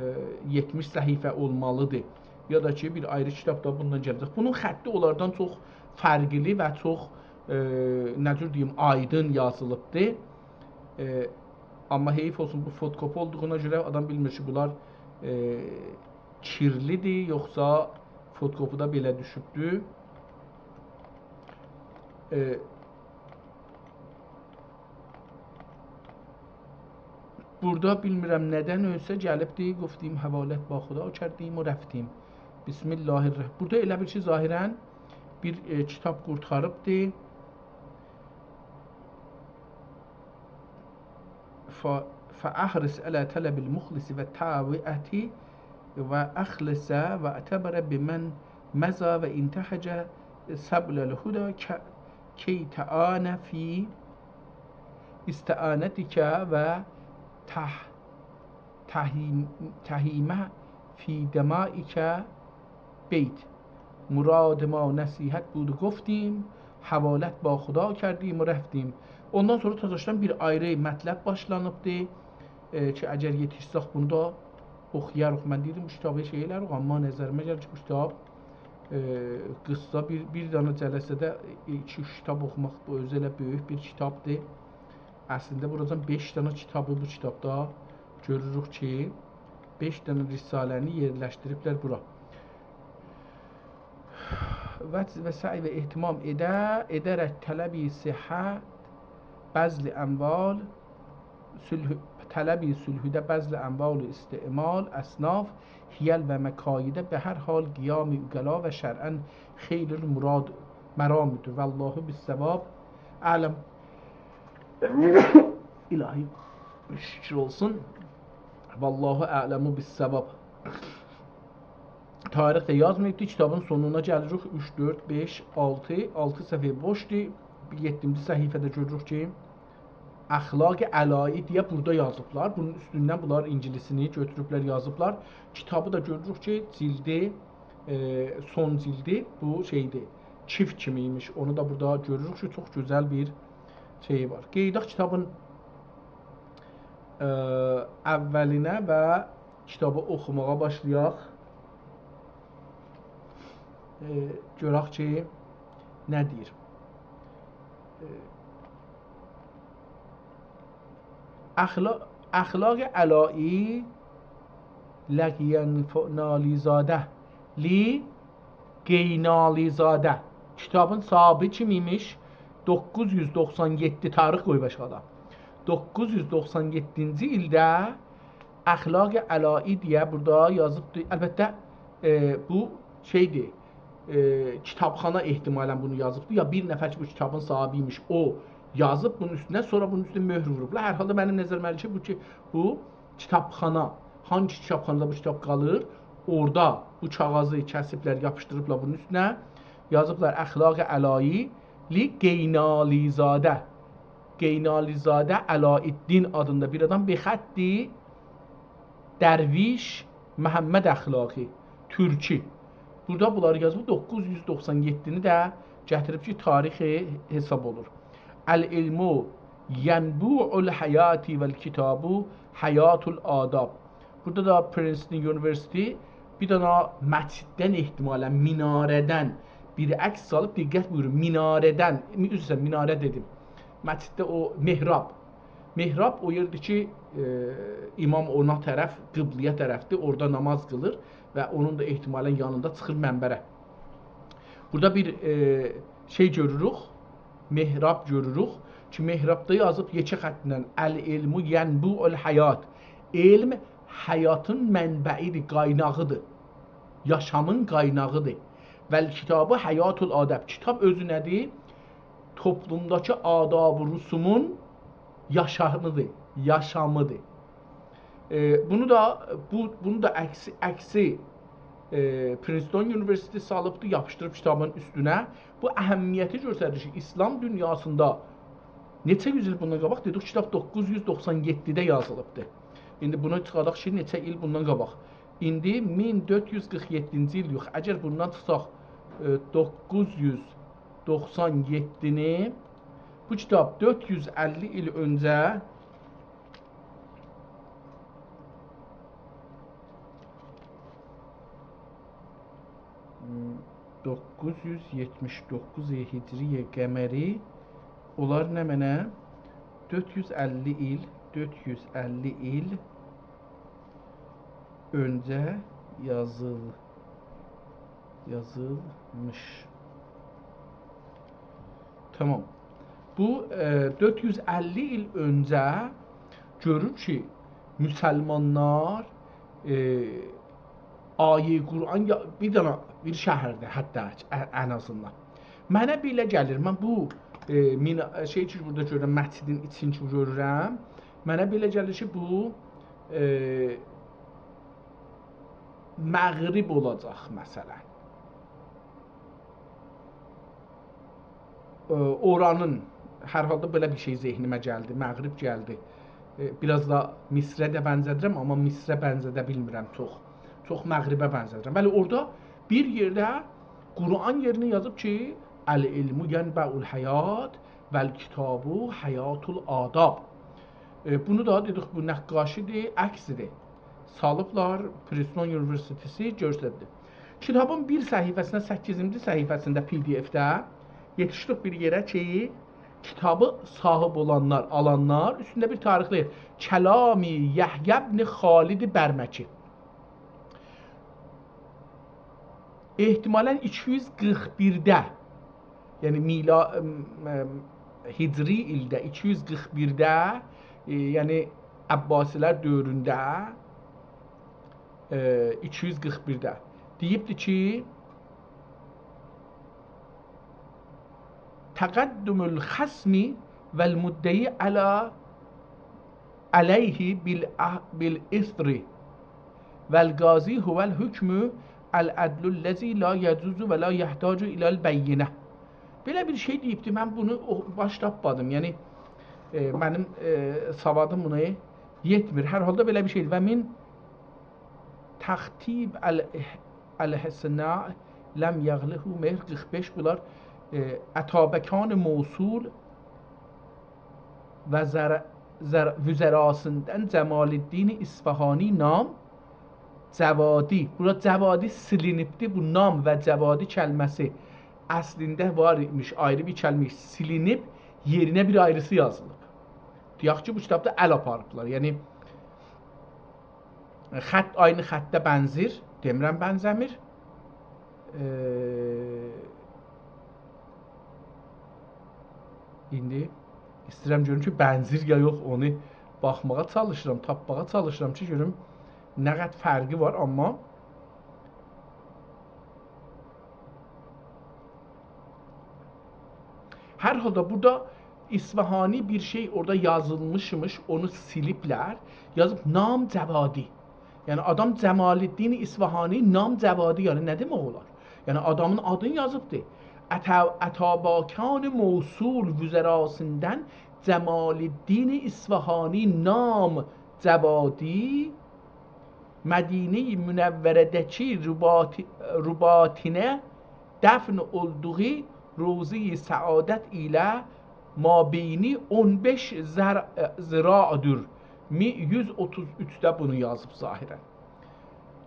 یئتمیش صفحه اولمالیدیر. یا دا کی، بیر آیری کیتاب دا بوندان گله‌جک. بونون خطی اونلاردان چوخ فرقلی و چوخ، ائ، نه جور دئییم، آیدین یازیلیبدیر. ائ، آمما حیف اولسون، بو فوتوکوپی اولدوغونا گؤره آدام بیلمیر کی، بونلار، ائ، کیرلیدیر، یوخسا فوتوکوپی‌ده بئله دوشوبدور. ائ، بورادا بیلمیرم ندن اؤلسه گلیبدی، گفتیم حوالت با خدا کردیم و رفتیم. بسم الله الرحمن. بورادا ائله بیل کی، ظاهراً بیر، ائ، کیتاب قورتاریبدی. ف-، فاحرص علی طلب المخلص و تعویته و اخلص و اعتبر بمن مضی و انتهج سبل الهدی ک-، کی تعان فی استعانتک و تح-، تهیم-، تهیم فی دمائک. بیت. مراد ما نصیحت بود و گفتیم، حوالت با خدا کردیم و رفتیم. اوندان سونرا تازاشدان بیر آیری مطلب باشلانیبدی، ائ، کی، اگر یئتیشسک، بونو دا اوخویاریق. من دئییردیم، بو کیتابی شئی ائله‌ریک، آمما نظریمه گلیر کی، بو کیتاب، ائ، قیسسا بیر، بیر دنه جلسه‌ده، ائ، ایکی-اوچ کیتاب اوخوماق، بو اؤزو ائله بؤیوک بیر کیتابدیر. اصلینده، بوراجان بئش دنه کیتابی بو کیتابدا گؤروروک کی، بئش دنه رساله‌نی یئرلشدیریبلر بورا. و، و سعی و اهتمام ائده، ائده‌رک طلب صحت، بذل اموال، صلح، طلب صلحده، بذل اموال و استعمال اصناف، حیل و مکایده، به هر حال قیام عقلا و شرعاً خیر المراد، مرامدور. والله بالصواب اعلم. الهی، شکر اولسون. والله اعلم بالصواب. تاریخ ده یازماییبدی. کیتابین سونونا گلیریک. اوچ، دؤرد، بئش، آلتی، آلتی صفحه بوشدور. یئددینجی صفحه‌ده گؤروروک کی، اخلاق علایی دئیه بورادا یازیبلار. بونون اوستوندن بونلار اینگیلیسینی گؤتوروبلر، یازیبلار. کیتابی دا گؤروروک کی، جیلدی، ائ، سون جیلدی، بو شئیدیر، کیف کیمی ایمیش. اونو دا بورادا گؤروروک کی، چوخ گؤزل بیر شئیی وار. قئییداق کیتابین، ائ، اولینه و کیتابی اوخوماغا باشلایاق. ائ، گؤرک کی، نه دئییر. ائ، اخلا-، اخلاق علایی لقینالی‌زاده، لی قینالی‌زاده. کیتابین صاحیبی کیم ایمیش؟ دوققوز یوز دوخسان یئددی، تاریخ قویوب آشاغیدا. دوققوز یوز دوخسان یئددینجی ایلده اخلاق علایی دئیه بورادا یازیبدی. البته، ائ، بو شئیدیر، ائ، کیتابخانا احتمالاً بونو یازیبدی. یا بیر نفر کی، بو کیتابین صاحیبی ایمیش، او یازیب بونون اوستونه، سونرا بونون اوستونه مؤهور ووروبلار. هر حالدا منیم نظریمه گلیر کی، بو، بو کیتابخانا، هانگی کیتابخانادا بو کیتاب قالیر، اورادا بو کاغیذی کسیبلر، یاپیشدیریبلار بونون اوستونه. یازیبلار اخلاق علایی لی قینالی‌زاده. قینالی‌زاده علاءالدین آدیندا بیر آدام، به خط درویش محمد اخلاقی، تورکی. بورادا بونلاری یازیب، دوققوز یوز دوخسان یئددینی ده گتیریب کی، تاریخ حساب اولور. العلم ینبوع الحیات والکتاب حیات الآداب. بورادا دا پرینستون اونیوئرسیتئتی بیر دنه مسجددن احتمالاً، مناره‌دن بیر عکس سالیب، دقت بویورون، مناره‌دن، عذر ایسته‌ییرم، مناره دئدیم. مسجدده او محراب، محراب او یئردیر کی، ائ، امام اونا طرف، قبله‌یه طرفدیر، اورادا نماز قیلیر و اونون دا احتمالاً یانیندا چیخیر منبره. بورادا بیر، ائ، شئی گؤروروک، محراب گؤروروک کی، محرابدا یازیب یئکه خطله: «العلم ینبوع الحیات». علم حیاتین منبعی‌دیر، قایناغی‌دیر. یاشامین قایناغی‌دیر. «والکتاب حیات الآداب». کیتاب اؤزو نه‌دیر؟ توپلومداکی آداب و رسومون یاشامی‌دیر، یاشامی‌دیر. ائ، بونو دا، بو، بونو دا عکسی، عکسی، ائ، پرینستون اونیوئرسیتئتی سالیبدی، یاپیشدیریب کیتابین اوستونه. بو اهمیتی گؤستریر کی، ایسلام دونیاسیندا نئچه یوز ایل بوندان قاباق، دئدیک، کیتاب دوققوز یوز دوخسان یئددیده یازیلیبدی. ایندی بونو چیخارداق کی، نئچه ایل بوندان قاباق. ایندی مین دؤرد یوز قیرخ یئددینجی ایل یوخ. اگر بوندان چیخساق، ائ، دوققوز یوز دوخسان یئددینی، بو کیتاب دؤرد یوز اللی ایل اؤنجه، م، دوققوز یوز یئتمیش دوققوز هجری قمری، اولار نمنه؟ دؤرد یوز اللی ایل، دؤرد یوز اللی ایل اؤنجه یازیل-، یازیلمیش. تامام. بو، ائ، دؤرد یوز اللی ایل اؤنجه گؤرور کی، مسلمانلار، ائ، آیه قرآن یا-، بیر دنه، بیر شهرده حتی، ا-، ان آزیندان. منه بئله گلیر، من بو، ائ، مینا-، شئی کی، بورادا گؤرورم، مسجدین ایچینی کی گؤرورم، منه بئله گلیر کی، بو، ائ، مغرب اولاجاق، مثلاً. ائ، اورانین، هر حالدا بئله بیر شئی ذهنیمه گلدی، مغرب گلدی. ائ، بیر آز دا مصره ده بنزه‌دیرم، آمما مصره بنزه‌ده بیلمیرم چوخ. چوخ مغربه بنزه‌دیرم. بلی، اورادا بیر یئرده قرآن یئرینه یازیب کی، «العلم ینبع الحیات والکتاب حیات الآداب». ائ، بونو دا دئدیک، بو نقاشی‌دیر، عکسی‌دیر. سالیبلار، پرینستون اونیوئرسیتئتی گؤستردی. کیتابین بیر صفحه‌سینده، سککیزینجی صفحه‌سینده پی دی اف‌ده یئتیشدیک بیر یئره کی، کیتابی صاحیب اولانلار، آلانلار، اوستونده بیر تاریخ دئییر. کلام یحیی ابن خالد برمکی. احتمالاً ایکی یوز قیرخ بیرده، یعنی میلا-، ام، ام، هجری ایلده ایکی یوز قیرخ بیرده، ائ، یعنی عباسی‌لر دؤورونده، ائ، ایکی یوز قیرخ بیرده دئییبدی کی، «تقدم الخصم والمدعی علی، علیه بالع-، بالإثر، والقاضی هو الحاکم العدل الذی لا یجوز ولا یحتاج الی البینة». بئله بیر شئی دئییبدی، من بونو او-، باش تاپمادیم. یعنی، ائ، منیم، ائ، سوادیم بونا یئتمیر. هر حالدا بئله بیر شئیدیر. «و من تخطیب ال-، الحسناء لم یغله مهر»، قیرخ بئش بونلار، ائ، اتابکان موصول و زر-، زر-، وزراسیندان جمال‌الدین اصفهانی نام جوادی. بورادا جوادی سیلینیبدی. بو نام و جوادی کلمه‌سی اصلینده وار ایمیش، آیری بیر کلمه، سیلینیب، یئرینه بیر آیریسی یازیلیب. دئیک کی، بو کیتابدا ال آپاریبلار. یعنی، خط عینی خطه بنزیر، دئمیرم بنزه‌میر. ائ، ایندی ایسته‌ییرم گؤروم کی، بنزیر یا یوخ، اونو باخماغا چالیشیرام، تاپماغا چالیشیرام کی، گؤروم نه قدر فرقی وار، آمما هر حالدا بورادا اصفهانی بیر شئی اورادا یازیلمیشمیش، اونو سیلیبلر، یازیب نام جوادی. یعنی آدام جمال‌الدین اصفهانی نام جوادی، یعنی نه دئمک اولار؟ یعنی آدامین آدینی یازیبدی. عطا-، اتابکان موصول وزراسیندان جمال‌الدین اصفهانی نام جوادی، مدینه‌ی منوره‌ده‌کی رباط-، رباطینه دفن اولدوغو روضه‌ی سعادت ایله مابینی اون بئش ذر-، ذراعدور. می-، یوز اوتوز اوچده بونو یازیب ظاهراً.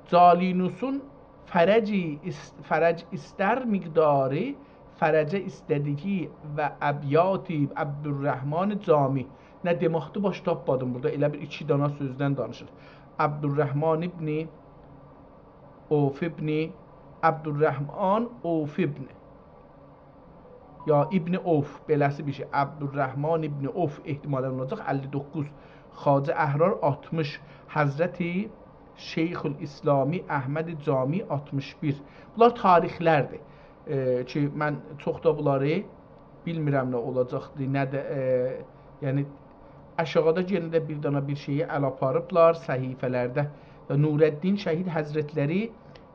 جالینوسون فرجی ایس-، فرج ایستر مقداری، فرجه ایسته‌دیگی و ابیاتی عبدالرحمن جامی. نه دئمکدیر، باش تاپمادیم بورادا. ائله بیر ایکی دانا سؤزدن دانیشیر. عبدالرحمن ابن عوف ابن، عبدالرحمن عوف ابن، یا ابن عوف، بئله‌سی بیر شئی. عبدالرحمن ابن عوف احتمالاً اولاجاق، اللی دوققوز. خواجه احرار، آلتمیش. حضرت شیخ‌الاسلام احمد جامی، آلتمیش بیر. بونلار تاریخلردیر. ائ، کی، من چوخ دا بونلاری بیلمیرم نه اولاجاقدی، نه ده، ائ، یعنی، آشاغیدا یئنه ده بیر دانا بیر شئیی ال آپاریبلار صحیفه‌لرده. و نورالدین شهید حضرتلری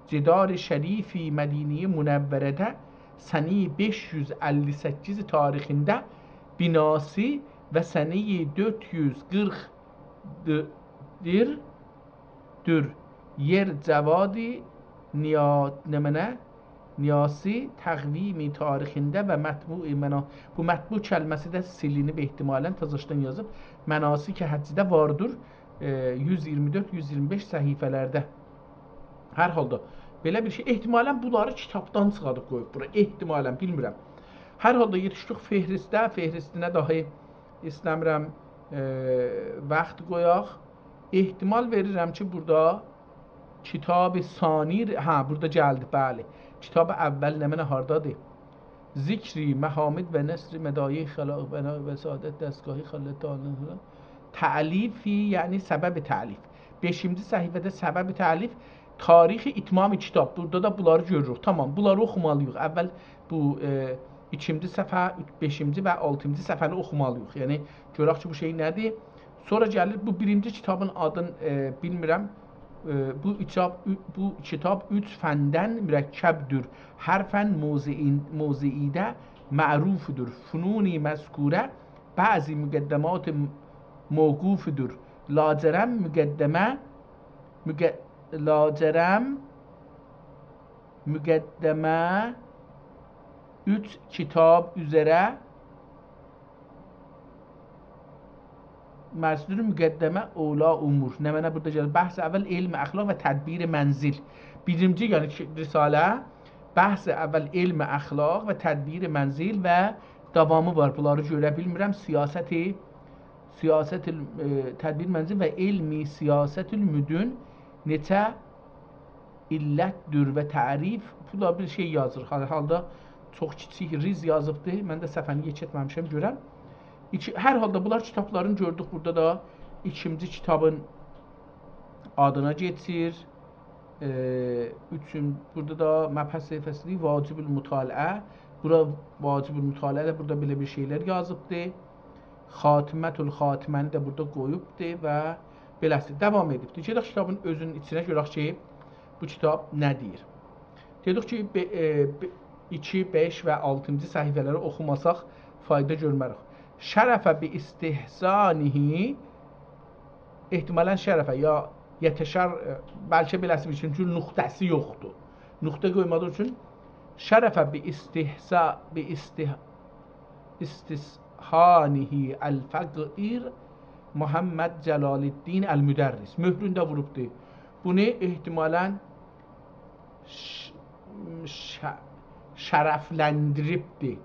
جدار شریف مدینه‌ی منوره‌ده سنه‌ی بئش یوز اللی سککیز تاریخینده بناسی و سنه‌ی دؤرد یوز قیرخ دیر دور. یئر جوادی نیا-، نمنه؟ نیاسی تقویمی تاریخینده و مطبوع منا-، بو مطبوع کلمه‌سی ده سیلینیب احتمالاً، تازاشدان یازیب. مناسک حجده واردیر، ائ، یوز ایگیرمی دؤرد، یوز ایگیرمی بئش صحیفه‌لرده. هر حالدا، بئله بیر شئی، احتمالاً بونلاری کیتابدان چیخاردیب قویوب بورا. احتمالاً، بیلمیرم. هر حالدا یئتیشدیک فهرسته، فهرستینه داهی ایسته‌میرم، ائ، واخت قویاق. احتمال وئریرم کی، بورادا کتاب ثانی، هه، بورادا گلدی، بلی. کتاب اول نمنه، هاردادیر؟ ذکر محامد و نثر مدایح خلا-، بنا و سعادت دستگاهی خالد تعالی. تألیفی، یعنی سبب تألیف. بئشینجی صحیفه‌ده سبب تألیف، تاریخ اتمام کتاب. بورادا دا بونلاری گؤروروک. تامام، بونلاری اوخومالی‌ییق. اول بو، ائ، ایکینجی صفحه، بئشینجی و آلتینجی صفحه‌نی اوخومالی‌ییق. یعنی، گؤرک کی، بو شئی نه‌دیر؟ سونرا گلیر، بو بیرینجی کتابین آدین، ائ، بیلمیرم. ائ، بو کتاب، او-، بو کتاب اوچ فندن مرکبدور. هر فن موضعین-، موضعیده معروفدور. فنون مذکوره بعضی مقدمات م-، موقوفدور. لاجرم مقدمه، مق-، لاجرم مقدمه اوچ کتاب اوزره مصدر مقدمه اولا امور. نمنه بورادا گلیر؟ بحث اول علم اخلاق و تدبیر منزل. بیرینجی، یعنی کی، رساله، بحث اول علم اخلاق و تدبیر منزل و داوامی وار. بونلاری گؤره بیلمیرم. سیاست، سیاست ال-، ائ، تدبیر منزل و علمی سیاست المدن نئچه علتدیر و تعریف، بو دا بیر شئی یازیر. هر حالدا چوخ کیچیک ریز یازیبدی. من ده صفحه‌نی یئکلتمه‌میشم، گؤرم. ایکی، هر حالدا بونلار کیتابلارین گؤردوک. بورادا دا ایکینجی کیتابین آدینا کئچیر. ائ، اوچون، بورادا دا مبحث صحیفه‌سی واجب المطالعه. بورا واجب المطالعه ده بورادا بئله بیر شئیلر یازیبدی. خاتمة الخاتمه‌نی ده بورادا قویوبدی و بئله‌سی داوام ائدیبدی. گئدک کیتابین اؤزونون ایچینه گؤرک کی، بو کیتاب نه دئییر. دئدیک کی، بئ-، ائ، بئ-، ایکی، بئش و آلتینجی صحیفه‌لری اوخوماساق فایدا گؤرمه‌ریک. شرف باستحسانه، احتمالاً شرف یا یتشر، بلکه بئله‌سی بیر شئی، چونکی نقطه‌سی یوخدور. نقطه قویمادیغی اوچون شرف باستحسا-، باستح-، استحسانه الفقیر محمد جلال‌الدین المدرس. مهرونو ده ووروبدور. بونو احتمالاً ش-، ش-، شرفلندیریبدیر.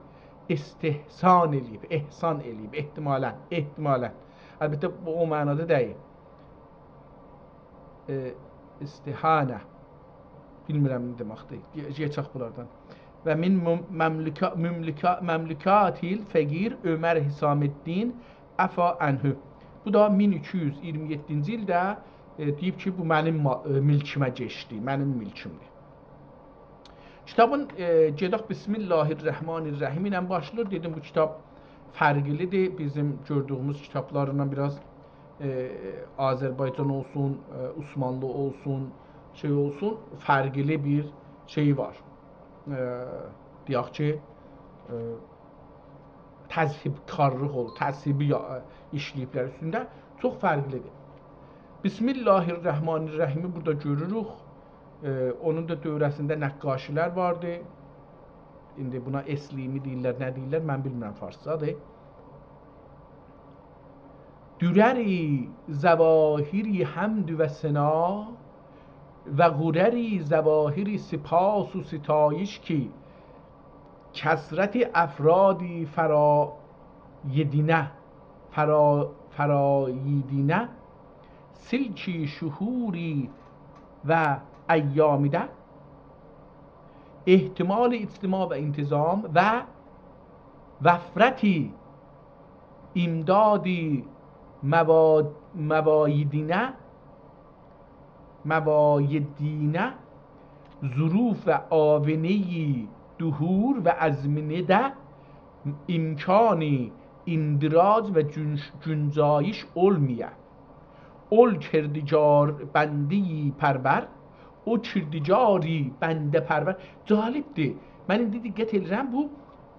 استحسان ائله‌ییب، احسان ائله‌ییب، احتمالاً، احتمالاً. البته، بو او معنادا دئییل. ائ، استهانه. بیلمیرم نه دئمکدیر. گئ-، گئچک بونلاردان. و من مم-، مملکا-، مملکا-، مملکات الفقیر عمر حسام‌الدین عفا عنه. بو دا مین ایکی یوز ایگیرمی یئددینجی ایلده، ائ، دئییب کی، بو منیم ما-، ائ، ملکیمه کئچدی، منیم ملکیمدیر. کیتابین، ائ، گئدک بسم الله الرحمن الرحیم ایله باشلاییر. دئدیم، بو کیتاب فرقلی‌دیر. بیزیم گؤردویوموز کیتابلاریندان بیر آز، ائ، آذربایجان اولسون، ائ، عثمانلی اولسون، شئی اولسون، فرقلی بیر شئی وار. ائ، دئیک کی، ائ، تذهیب‌کارلیق اولور، تذهیبی یا-، ایشله‌ییبلر اوستونده. چوخ فرقلی‌دیر. بسم الله الرحمن الرحیمی بورادا گؤروروک. ائ، اونون دا دؤوره‌سینده نقاشی‌لر واردی. ایندی بونا اسلیمی دئییرلر، نه دئییرلر، من بیلمیرم فارسجادیر. درر ظواهر حمد و ثنا و غرر ظواهر سپاس و ستایش کی کثرت افراد فرایدینه، فرا-، فرایدینه، سلک شهور و ایامده، احتمال اجتماع و انتظام و وفرت امداد موا-، موایدینه، موایدینه، ظروف آونه‌ی دهور و آزمینه‌ده امکان اندراج و گون-، گنجایش اولمایا. اول کردگار بنده‌ی پرور، او کردگاری بنده پرور. جالبدیر. من ایندی دقت ائدیرم، بو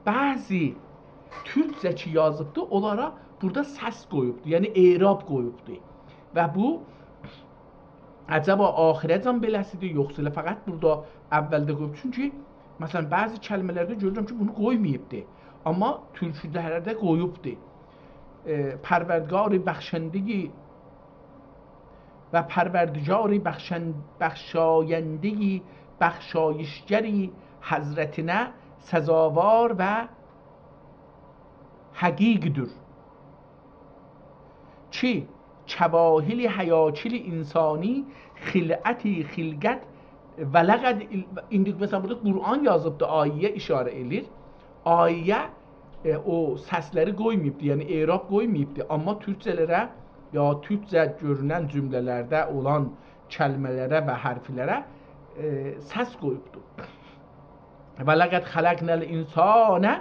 بعضی تورکجه کی یازیبدی، اونلارا بورادا سس قویوبدو، یعنی اعراب قویوبدو. و بو عجبا آخیره‌جن بئله‌سیدیر، یوخسا ائله فقط بورادا اولده قویوب؟ چونکی، مثلا، بعضی کلمه‌لرده گؤرورم کی، بونو قویماییبدی. آمما تورکولرده قویوبدو. ائ، پروردگار بخشنده‌ی و پروردگار بخشن-، بخشاینده‌ی بخشایشگر حضرتینه سزاوار و حقیقدور کی، کواهل حیاکل انسانی خلعت خلقت و لقد ال-، ایندی، مثلا، بورادا قرآن یازیبدی، آیه‌یه اشاره ائله‌ییر. آیه، ائ، او سسلری قویماییبدی، یعنی اعراب قویماییبدی. آمما تورکجه‌لره، یا تورکجه گؤرونن جمله‌لرده اولان کلمه‌لره و حرفلره، ائ، سس قویوبدو. و لقد خلقنا الانسان،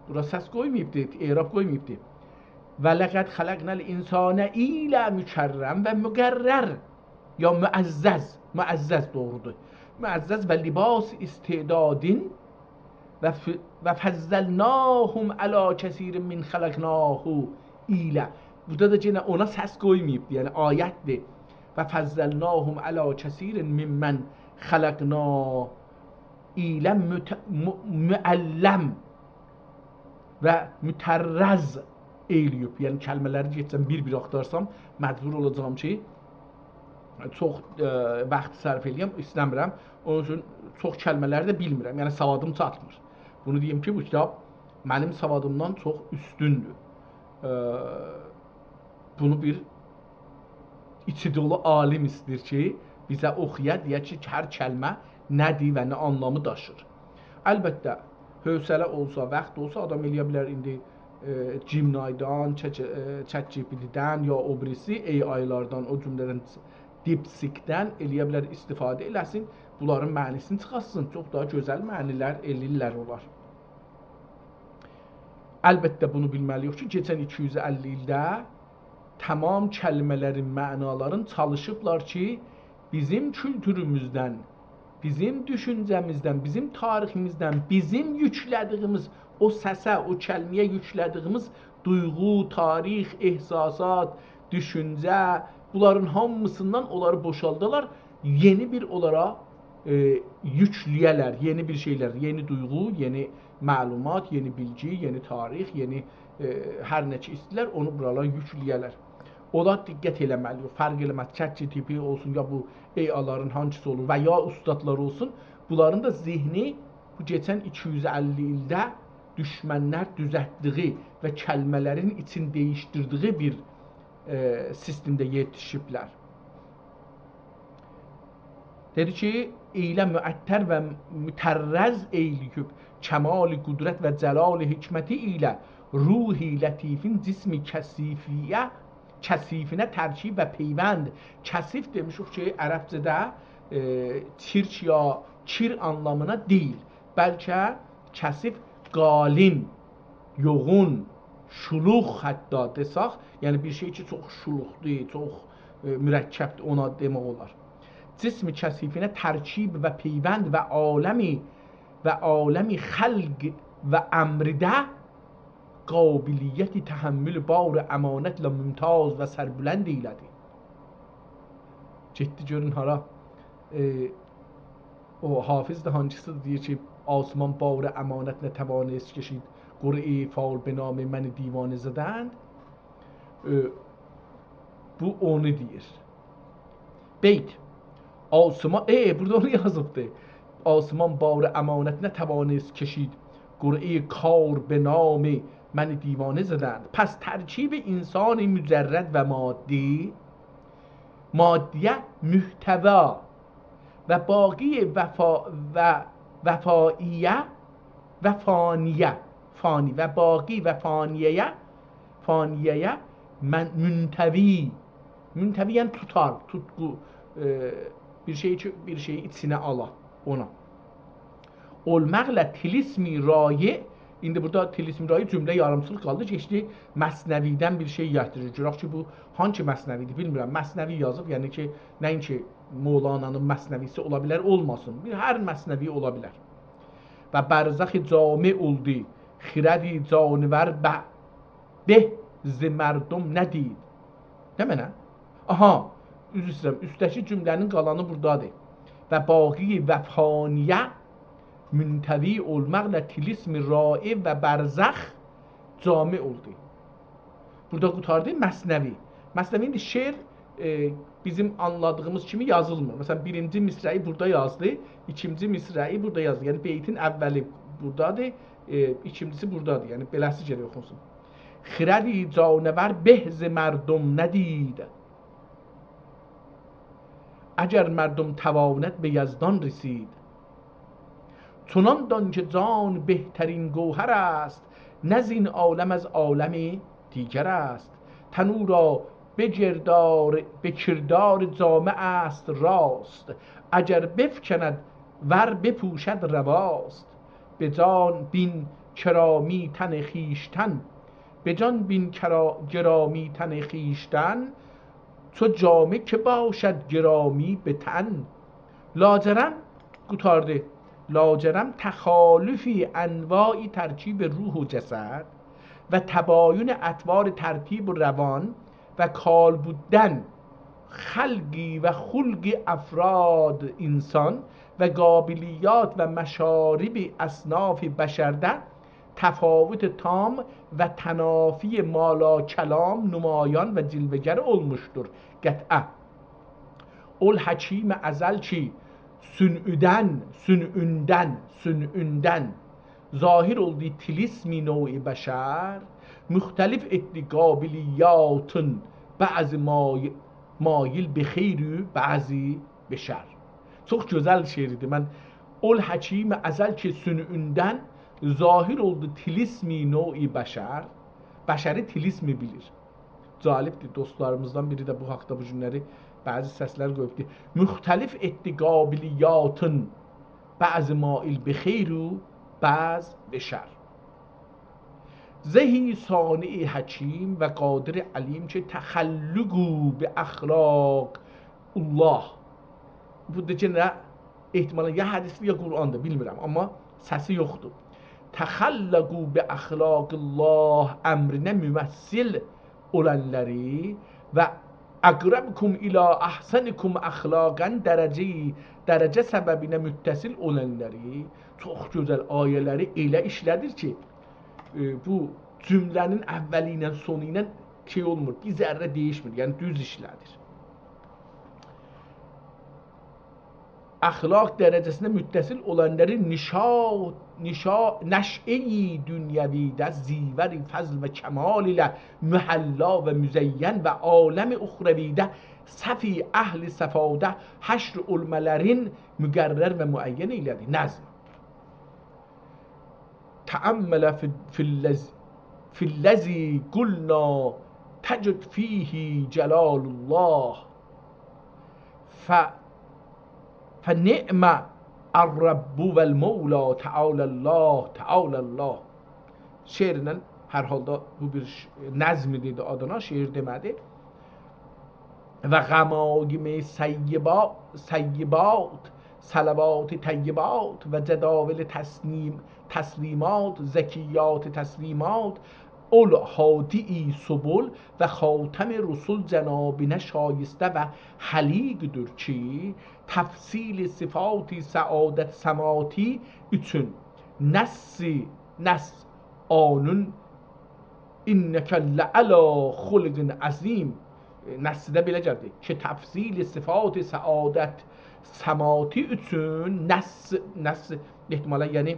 بورا سس قویماییبدی، اعراب قویماییبدی. و لقد خلقنا الانسان ائله مکرم و مقرر. یا معزز، معزز دوغرودور. معزز و لباس استعداد و ف-، و فضلناهم علی کثیر ممن خلقنا ائله. بورادا دا یئنه اونا سس قویماییبدی، یعنی آیتدیر. و فضلناهم علی کثیر ممن خلقنا ائله مت-، م-، معلم و مطرز ائله‌ییب. یعنی کلمه‌لری گئتسم بیر-بیر آختارسام، مجبور اولاجاغام کی، چوخ، ائ، واخت صرف ائله‌یم، ایسته‌میرم. اونون اوچون چوخ کلمه‌لری ده بیلمیرم. یعنی سوادیم چاتمیر. بونو دئییم کی، بو کیتاب منیم سوادیمدان چوخ اوستوندور. ائ، بونو بیر ایچی دولو عالیم ایسته‌ییر کی، بیزه اوخویا، دئیه کی، هر کلمه نه‌دیر و نه آنلامی داشیر. البته، حوصله اولسا، واخت اولسا، آدام ائله‌یه بیلر ایندی، ائ، جیمینایدان، چت-، ائ، چت جی پی تی‌دن یا او بیریسی اَی آی‌لاردان، او جمله‌دن، دیپ‌سیک‌دن ائله‌یه بیلر استفاده ائله‌سین، بونلارین معنی‌سینی چیخارتسین، چوخ داها گؤزل معنی‌لر ائله‌ییرلر اونلار. البته، بونو بیلمه‌لی‌ییک کی، کئچن ایکی یوز اللی ایلده تمام کلمه‌لرین معنالارین چالیشیبلار کی، بیزیم کولتوروموزدن، بیزیم دوشونجه‌میزدن، بیزیم تاریخیمیزدن، بیزیم یوکله‌دیییمیز او سسه، او کلمه‌یه یوکله‌دیییمیز دویغو، تاریخ، احساسات، دوشونجه، بونلارین هامیسیندان اونلاری بوشالدالار، یئنی بیر اونلارا، ائ، یوکله‌یه‌لر، یئنی بیر شئیلر، یئنی دویغو، یئنی معلومات، یئنی بیلگی، یئنی تاریخ، یئنی، ائ، هر نه کی ایسته‌ییرلر، اونو بورالارا یوکله‌یه‌لر. اونا دقت ائله‌مه‌لی، فرق ائله‌مز. ChatGPT اولسون، یا بو AI-لارین هانسیسی اولور و یا اوستادلار اولسون، بونلارین دا ذهنی بو کئچن ایکی یوز اللی ایلده دوشمنلر دوزلتدیگی و کلمه‌لرین ایچین دییشدیردیگی بیر، ائ، سیستمده یئتیشیبلر. دئدی کی، «ائیله معطر و مطرز ائیله‌ییب، کمال قدرت و جلال حکمتی ایله، روح لطیفین جسم کثیفیه، کثیفینه ترکیب و پیوند.» کثیف دئمیشیک کی، عربجه‌ده، ائ، چیرک یا کیر آنلامینا دئییل، بلکه کثیف، قالین، یوغون، شولوق حتی دئسک، یعنی بیر شئی کی، چوخ شولوقدور، چوخ، ائ، مرکبدیر، اونا دئمک اولار. جسم کثیفینه ترکیب و پیوند و عالمی، و عالمی خلق و امرده، قابلیت تحمل بار امانتله ممتاز و سربلند ائیله‌دی. گئتدی گؤرون هارا. ائ، او حافظ ده هانسیسی دئییر کی، «آسمان بار امانت نتوانست کشید، قرعهٔ فال به نام من دیوانه زدند.» ائ، بو اونو دئییر. بیت. آسمان، ائ، بورادا اونو یازیبدی. «آسمان بار امانت نتوانست کشید، قرعهٔ کار به نام من دیوانه زدند.» پس ترکیب انسان مجرد و مادی، مادیه محتوا و باقی وفا و وفاییه و فانیه، فانی و باقی و فانیه‌یه، فانیه‌یه من-، منطوی، منطوی یعنی توتار، توتقو، ائ، بیر شئی کی، بیر شئیی ایچینه آلا، اونا. اولماقلا طلسم رایع، ایندی بورادا طلسم رایع جمله یاریمچیلیق قالدی، کئچدی مثنوی‌دن بیر شئی گتیریر. گؤرک کی، بو هانسی مثنوی‌دیر، بیلمیرم. مثنوی یازیب، یعنی کی، نه‌اینکی مولانانین مثنوی‌سی اولا بیلر، اولماسین. بیر هر مثنوی اولا بیلر. و برزخ جامع اولدو، خرد جانور به، به ز مردم ندید. نمنه؟ آها، عذر ایسته‌ییرم، اوستده‌کی جمله‌نین قالانی بورادادیر. و باقی و فانیه منطوی اولماقلا طلسم رایع و برزخ جامع اولدو. بورادا قوتاردی مثنوی. مثنوی ایندی شعر، ائ، بیزیم آنلادیغیمیز کیمی یازیلمیر. مثلا، بیرینجی مصرعی بورادا یازدی، ایکینجی مصرعی بورادا یازدی. یعنی، بیتین اولی بورادادیر، ائ، ایکینجیسی بورادادیر. یعنی، بئله‌سی گرک اوخونسون. خرد جانور به ز مردم ندید، اگر مردم تواند به یزدان رسید. چنان دان که جان بهترین گوهر است، نه زین عالم از عالم دیگر است. تن او را به کردار، به کردار جامه است راست، اگر بفکند ور بپوشد رواست. به جان بین کرامی تن خویشتن، به جان بین کرا-، گرامی تن خویشتن، چو جامه که باشد گرامی به تن. لاجرم، قوتاردی. لاجرم تخالف انواع ترکیب روح و جسد و تباین اطوار ترتیب و روان و کالبدتر خلق و خلق افراد انسان و قابلیات و مشارب اصناف بشرده تفاوت تام و تنافی مالاکلام نمایان و جلوه‌گر اولموشدور. قطعه. اول حکیم ازل کی صنعدن، صنعندن، صنعندن ظاهر اولدو طلسم نوع بشر، مختلف ائتدی قابلیاتین بعضی مای-، مایل به خیر و بعضی به شر. چوخ گؤزل شعر ایدی. من، اول حکیم ازل کی صنعدن ظاهر اولدو طلسم نوع بشر، بشری طلسم بیلیر. جالبدیر، دوستلاریمیزدان بیری ده بو حاقدا بو گونلری بعضی سسلر قویوبدور. مختلف ائتدی قابلیاتین بعضی مایل به خیر و بعض به شر. زهی صانع حکیم و قادر علیم که تخلق او به اخلاق الله. بو دا یئنه احتمالا یا حدیثدیر، یا قرآندیر، بیلمیرم، اما سسی یوخدور. تخلقوا بأخلاق الله امرینه ممثل اولانلاری و اقربکم الی احسنکم اخلاقا درجه، درجه سببینه متصل اولانلاری، چوخ گؤزل آیه‌لری ائله ایشله‌دیر کی، ائ، بو جمله‌نین اولی ایله سونو ایله شئی اولمور، بیر ذره دییشمیر، یعنی دوز ایشله‌دیر. اخلاق درجه‌سینه متصل اولانلاری نشا-، نشا-، نشئه‌ی دنیویده زیور فضل و کمال ایله محلا و مزین و عالم اخرویده صفی اهل صفاده حشر اولمالارین مقرر و معین ائیله‌دی. نظم. تأمل فی، فی الذ-، فی الذی قلنا تجد فیه جلال الله. ف-، فنعم الرب والمولا تعالی الله، تعالی الله. شعرینن هر حالدا بو بیر ش-، نظم ایدی آدینا، شعر دئمه‌دی. و غمایم صیبا-، صیبات، صلوات طیبات و جداول تسلیم-، تسلیمات، زکیات تسلیمات، اول هادی سبل و خاتم رسل جنابینه شایسته و حلیقدیر کی، تفصیل صفات سعادت سماتی اوچون نص، نص آنون «انک لعلی خلق عظیم». نصده بئله گلدی کی، تفصیل صفات سعادت سماتی اوچون نص، نص احتمالا، یعنی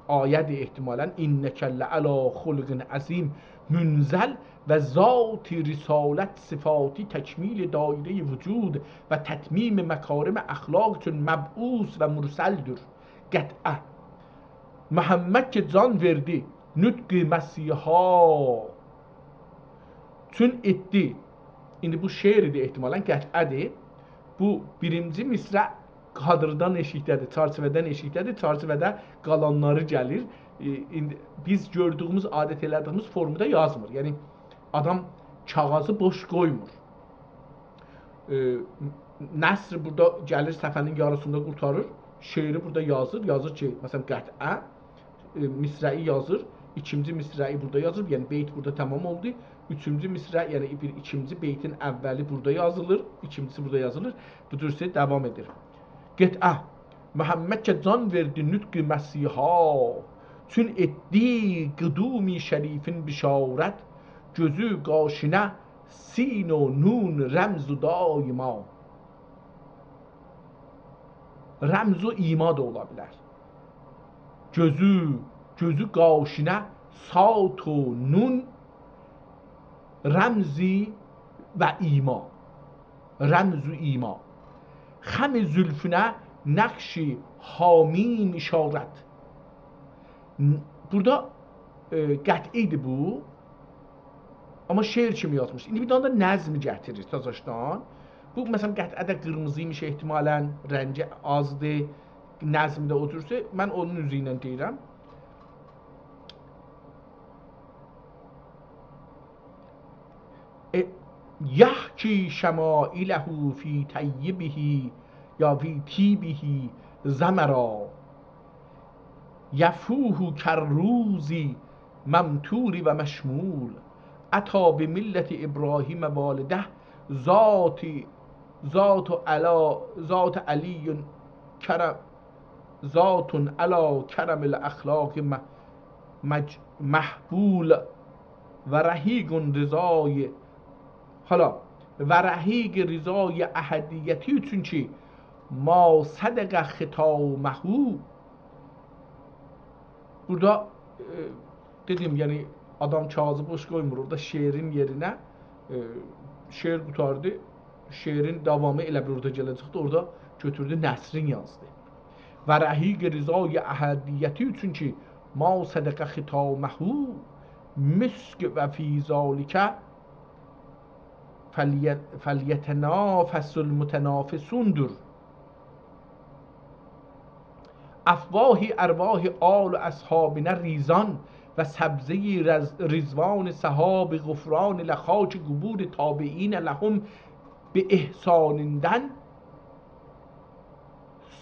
آیه‌دیر احتمالا، «انک لعلی خلق عظیم» منزل و ذات رسالت صفاتی تکمیل دایره‌ی وجود و تتمیم مکارم اخلاق اوچون مبعوث و مرسلدیر. قطعه. محمد کی جان وئردی نطق مسیحا چون ائتدی. ایندی بو شعردیر احتمالا، قطعه‌دیر. بو بیرینجی مصرع کادردان ائشیکده‌دیر، چرچیوه‌دن ائشیکده‌دیر، چرچیوه‌ده قالانلاری گلیر. ائ، ایندی بیز گؤردویوموز، عادت ائله‌دیییمیز فورمودا یازمیر. یعنی آدام کاغیذی بوش قویمور. ائ، نثر بورادا گلیر، صفحه‌نین یاریسیندا قورتاریر. شعری بورادا یازیر. یازیر کی، مثلا، قطعه، ائ، مصرعی یازیر. ایکینجی مصرعی بورادا یازیر. یعنی بیت بورادا تمام اولدو. اوچونجو مصرع، یعنی بیر ایکینجی بیتین اولی بورادا یازیلیر. ایکینجیسی بورادا یازیلیر. بو جور شئی داوام ائدیر. قطعه. محمد کی جان وئردی نطق مسیحا، چون ائتدی قدوم شریفین بشارت، گؤزو قاشینه سین و نون رمز و دایما. رمز و ایما دا اولا بیلر. گؤزو، گؤزو قاشینه سات و نون رمزی و ایما. رمز و ایما. خم زلفونه نقش حامین اشارت. ن-، بورادا، ائ، قطعه ایدی بو. آمما شعر کیمی یازمیش. ایندی بیر دنه ده نظم گتیریر تازاشدان. بو، مثلا، قطعه ده قیرمیزی ایمیش احتمالا، رنگی آزدیر. نظم ده او جورسه، من اونون اوزو ایله دئییرم. ائ، یحکی شمایله فی طیبه یا فی طیبه زمرا، یفوح کالروض ممطور و مشمول، اتی بملة ابراهیم والده، ذات، ذات علی، ذات علی کرم، ذات علی کرم الاخلاق م-، مج-، محبول و رحیق رضای، حالا، و رحیق رضای احدیتی اوچون کی، ما صدق ختامه. بورادا، ائ، دئدیم، یعنی آدام کاغیذی بوش قویمور، اورادا شعرین یئرینه، ائ، شعر قوتاردی، شعرین داوامی ائله بیل اورادا گله‌جکدی، اورادا گؤتوردو نثرین یازدی. و رحیق رضای احدیتی اوچون کی، ما صدق ختامه مسک و فی ذلک فلی-، فلیتنافس المتنافسوندور. افواه ارواح آل و اصحابینه ریزان و سبزه‌ی رض-، رضوان سحاب غفران لخاک قبور تابعین لهم به احسانیندن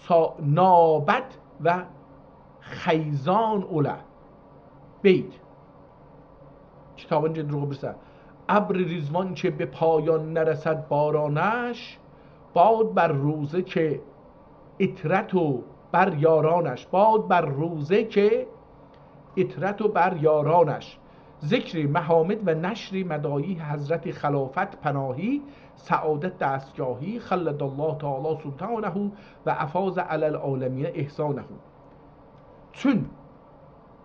سا-، نابت و خیزان اوله. بیت. کیتابین گئدیریک او بیریسی. ابر رضوان که به پایان نرسد بارانش، باد بر روضه که عطرت و بر یارانش، باد بر روضه که عطرت و بر یارانش، ذکر محامد و نشر مدایح حضرت خلافت پناهی، سعادت دستگاهی، خلد الله تعالی سلطانه و افاض علی العالمین احسانه. چون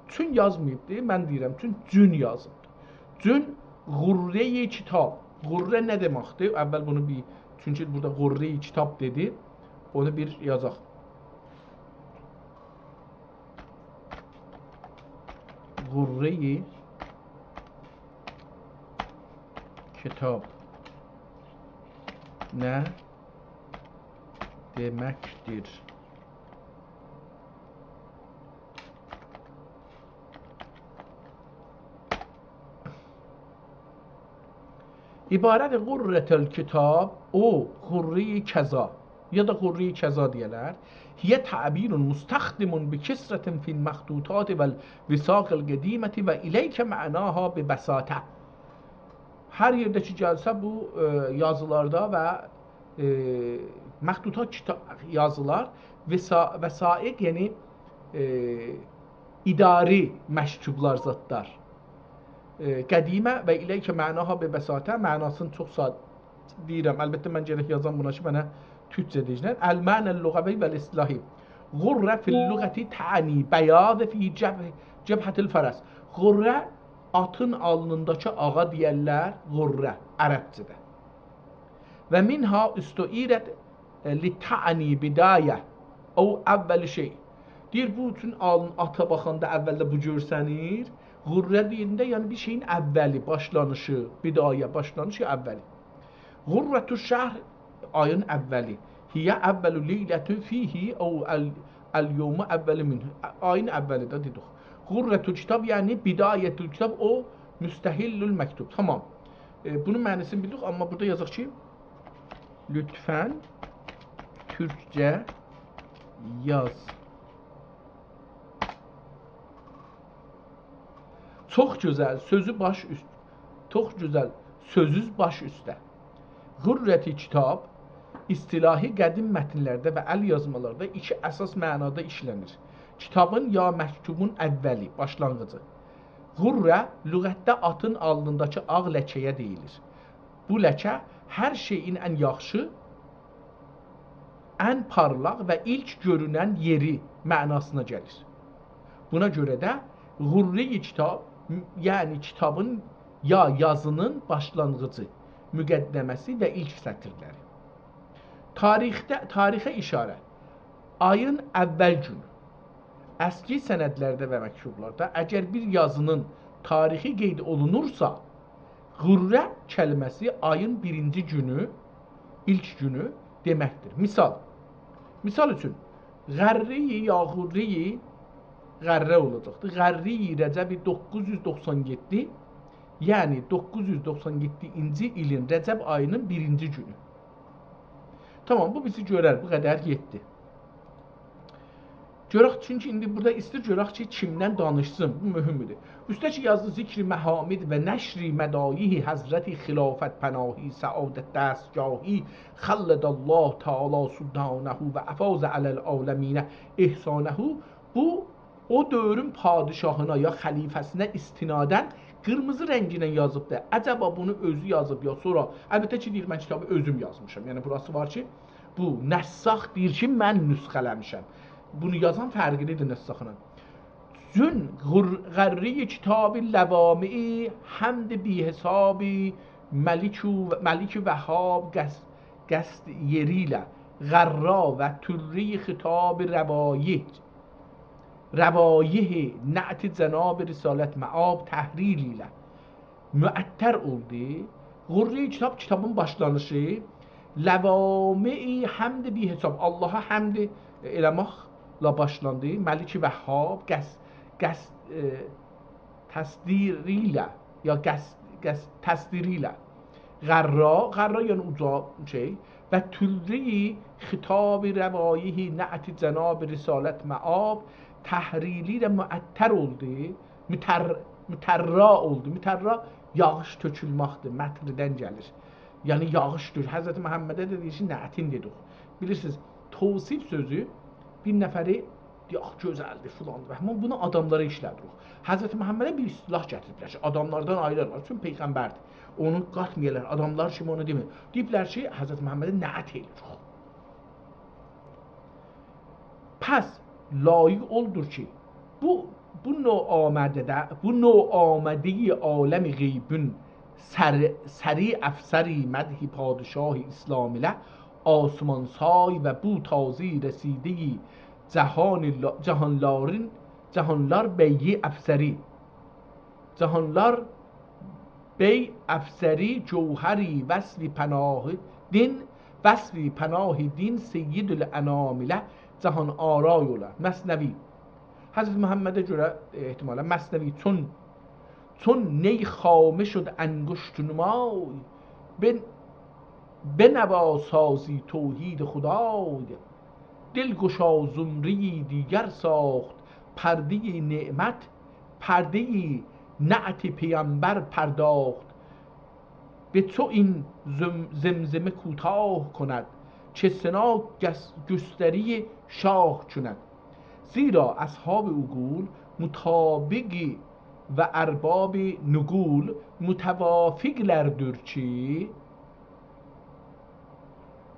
چون یازماییبدی، من دئییرم، چون جون یازیبدی. جون غره‌ی کیتاب. غره نه دئمکدیر؟ اول بونو بیر، چونکی بورادا غره‌ی کیتاب دئدی. اونو بیر یازاق. غره‌ی کیتاب نه دئمکدیر؟ عبارت غرة الکتاب، او غره‌ی کذا، یا دا غره‌ی کذا دئیرلر. هی تعبیر مستخدم بکثرة فی المخطوطات و الوثاق القدیمة و الیک معناها ببساطة. هر یئرده کی گلسه بو، ائ، یازیلاردا و ائ، مخطوطات کیتا-، یازیلار، وثا-، وثائق، یعنی، ائ، اداری مکتوبلار، زادلار. ائ، قدیمة و الیک معناها ببساطة، معناسینی چوخ ساده دئییرم. البته، من گرک یازام بونا کی، منه تورکجه دئیه‌جکلر. المعنی اللغوی و الاصطلاحی. غرة فی اللغة تعنی بیاض فی جبه-، جبهة الفرس. غره، آتین آلنینداکی آغا دئیرلر، غره، عربجه‌ده. و منها استعیرت لتعنی بدایة او اول شیء. دئییر، بو اوچون آلین آتا باخاندا اولده بو گؤرسنیر. غره دئینده، یعنی بیر شئیین اولی، باشلانیشی، بدایه، باشلانیشی، اولی. غرة الشهر، آیین اولی. هی اول لیلة فیه او ال-، الیوم اول منه. آیین اولی ده دئدیک. غرة الکتاب، یعنی بدایة الکتاب، او مستهل المکتوب. تامام. ائ، بونون معنی‌سینی بیلدیک، آمما بورادا یازاق کی، لطفاً تورکجه یاز. چوخ گؤزل، سؤزو باش اوست. چوخ گؤزل، سؤزوز باش اوسته. غرة کتاب اصطلاحی قدیم متنلرده و ال‌یازمالاردا ایکی اساس معنادا ایشله‌نیر. کیتابین یا مکتوبون اولی، باشلانغیجی. غرة لغتده آتین آلنینداکی آغ لکه‌یه دئییلیر. بو لکه هر شئیین ان یاخشی، ان پارلاق و ایلک گؤرونن یئری معناسینا گلیر. بونا گؤره ده غره‌ی کتاب، م-، یعنی کیتابین یا یازینین باشلانغیجی، مقدمه‌سی و ایلک سطیرلری. تاریخده، تاریخه اشاره. آیین اول گونو. اسکی سندلرده و مکتوبلاردا اگر بیر یازینین تاریخی قید اولونورسا، غره کلمه‌سی آیین بیرینجی گونو، ایلک گونو دئمکدیر. مثال، مثال اوچون، غره‌ی یا غره‌ی، غره اولاجاقدیر. غره‌ی رجب دوققوز یوز دوخسان یئددی، یعنی دوققوز یوز دوخسان یئددینجی ایلین رجب آیینین بیرینجی گونو. تامام، بو بیزی گؤرر، بو قدر یئتدی. گؤرک، چونکی ایندی بورادا ایسته‌ییر گؤرک کی، کیمدن دانیشسین، بو مهمدور. اوسته کی یازدی: «ذکر محامد و نشر مدایح حضرت خلافت پناهی سعادت دستگاهی خلد الله تعالی سلطانه و افاض علی العالمین احسانه.» بو او دؤورون پادشاهینا یا خلیفه‌سینه استناداً قیرمیزی رنگینن یازیبدی. عجبا بونو اؤزو یازیب یا سونرا؟ البته کی، دئییر، من کیتابی اؤزوم یازمیشام. یعنی، بوراسی وار کی، بو نساخ دئییر کی، من نسخه‌له‌میشم. بونو یازان فرقلیدیر نساخلا. چون غر-، غره‌ی کتاب لوامع حمد بی‌حساب ملک و، ملک وهاب قصد، قصد یئری ایله غرا و طره خطاب روایح روایح نعت جناب رسالت مآب تحریر ایله معطر اولدو. غره‌ی کتاب، کیتابین باشلانیشی، لوامع حمد بی‌حساب، آللاها حمد ائله‌مکله باشلاندی. ملک وهاب قص-، قص-، ائ، تصدیر ایله، یا قص-، قص-، تصدیر ایله. غرا، غرا یعنی اوجا شئی. و طره خطاب روایح نعت جناب رسالت مآب تحریر ایله معطر اولدو. مطر، مطرّا اولدو. مطرّا یاغیش تؤکولمکدیر، مطردن گلیر. یعنی یاغیش تؤک-، حضرت محمده ده دئییر کی، نعتین دئدیک. بیلیرسینیز، توصیف سؤزو بیر نفری، یوخ، گؤزلدیر، فلاندیر، بهمان، بونو آداملارا ایشله‌دیریک. حضرت محمده بیر اصطلاح گتیریبلر کی، آداملاردان آییرارلار، چونکی پیغمبردیر. اونو قاتمایالار، آداملار کیمی اونو دئمیر. دئییبلر کی، حضرت محمده نعت ائله‌ییریک. پس لایق اولدور کی، بو، بو نوآمده‌ده، بو نوآمده‌ی عالم غیبین سر-، سری افسری مدح پادشاه اسلام ایله آسمان‌سای و بو تازه رسیده‌ی جهان لا-، جهانلارین، جهانلار بیی افسری. جهانلار بی افسری جوهری وصل پناه دین، وصل پناه دین سید الانام ایله جهان آرای اولا. مثنوی. حضرت محمده گؤره، ائ، احتمالاً مثنوی. چون، چون نی خامه شد انگشت نمای، بن-، بنوا سازی توحید خدای. دلگشا زمره‌ای دیگر ساخت، پردهٔ نعمت، پردهٔ نعت پیمبر پرداخت. به تو این زم-، زمزمه کوتاه کند، که ثنا گس-، گستری شاه کند. زیرا اصحاب عقول مطابق و ارباب نقول متوافقلردیر کی،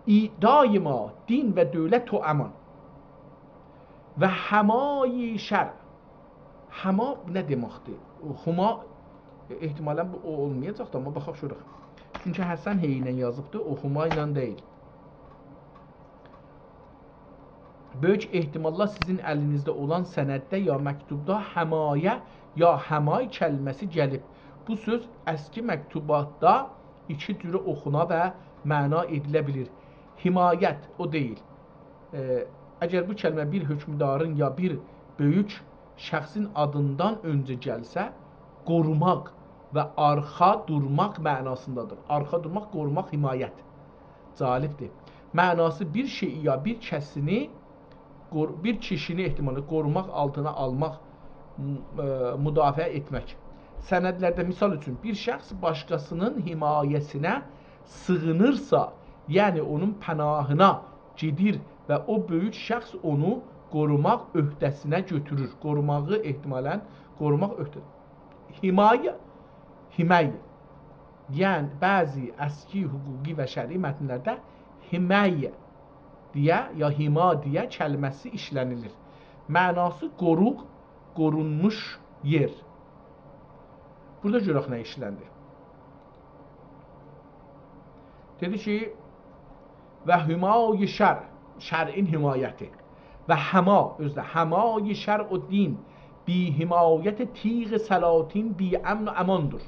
ای-، دایما دین و دولت تو امان و حمای شرع. حما نه دئمکدیر؟ هما، احتمالاً بو او اولمایاجاقدیر، آمما باخاق گؤرک. چونکی حسن هی ایله یازیبدی، او هما ایله دئییل. بؤیوک احتماللا سیزین الینیزده اولان سندده یا مکتوبدا حمایه یا حمای کلمه‌سی گلیب. بو سؤز اسکی مکتوباتدا ایکی جوره اوخونا و معنا ائدیله بیلیر. حمایت، او دئییل. ائ، اگر بو کلمه بیر حکمدارین یا بیر بؤیوک شخصین آدیندان اؤنجه گلسه، قوروماق و آرخا دورماق معناسیندادیر. آرخا دورماق، قوروماق، حمایت. جالبدیر. معناسی بیر شئیی یا بیر کسینی قور-، بیر کیشینی احتمالی قوروماق، آلتینا آلماق، م-، ائ، مدافعه ائتمک. سندلرده، مثال اوچون، بیر شخص باشقاسینین حمایه‌سینه سیغینیرسا، یعنی اونون پناهینا گئدیر و او بؤیوک شخص اونو قوروماق عهده‌سینه گؤتورور. قوروماغی احتمالاً قوروماق عهده-، حمایه، حمایه. یعنی بعضی اسکی حقوقی و شرعی متنلرده حمایه دئیه یا حما دئیه کلمه‌سی ایشله‌نیلیر. معناسی قوروق، قورونموش یئر. بورادا گؤرک نه ایشلندی. دئدی کی، و حمای شرع، شرعین حمایتی. و حما، اؤزو ده، حمای شرع و دین، بی حمایت تیغ سلاطین بی امن و اماندیر.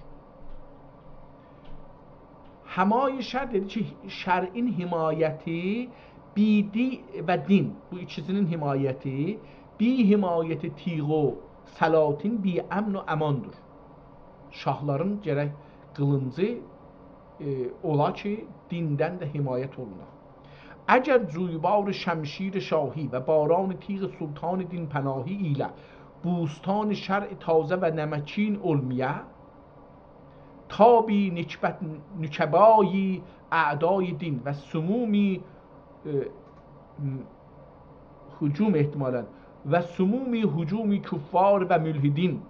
حمای شرع دئدی کی، شرعین حمایتی، بی دی-، و دین، بو ایکیسینین حمایتی، بی حمایت تیغ و سلاطین بی امن و اماندیر. شاهلارین گرک قیلینجی، ائ، اولا کی، دیندن ده حمایت اولونا. اگر جویبار شمشیر شاهی و باران تیغ سلطان دین پناهی ایله بوستان شرع تازه و نمکین اولمایا، تا بی نکبت، نکبای اعدای دین و سمومی، ائ، م-، هجوم احتمالاً، و سمومی هجوم کفار و ملحدین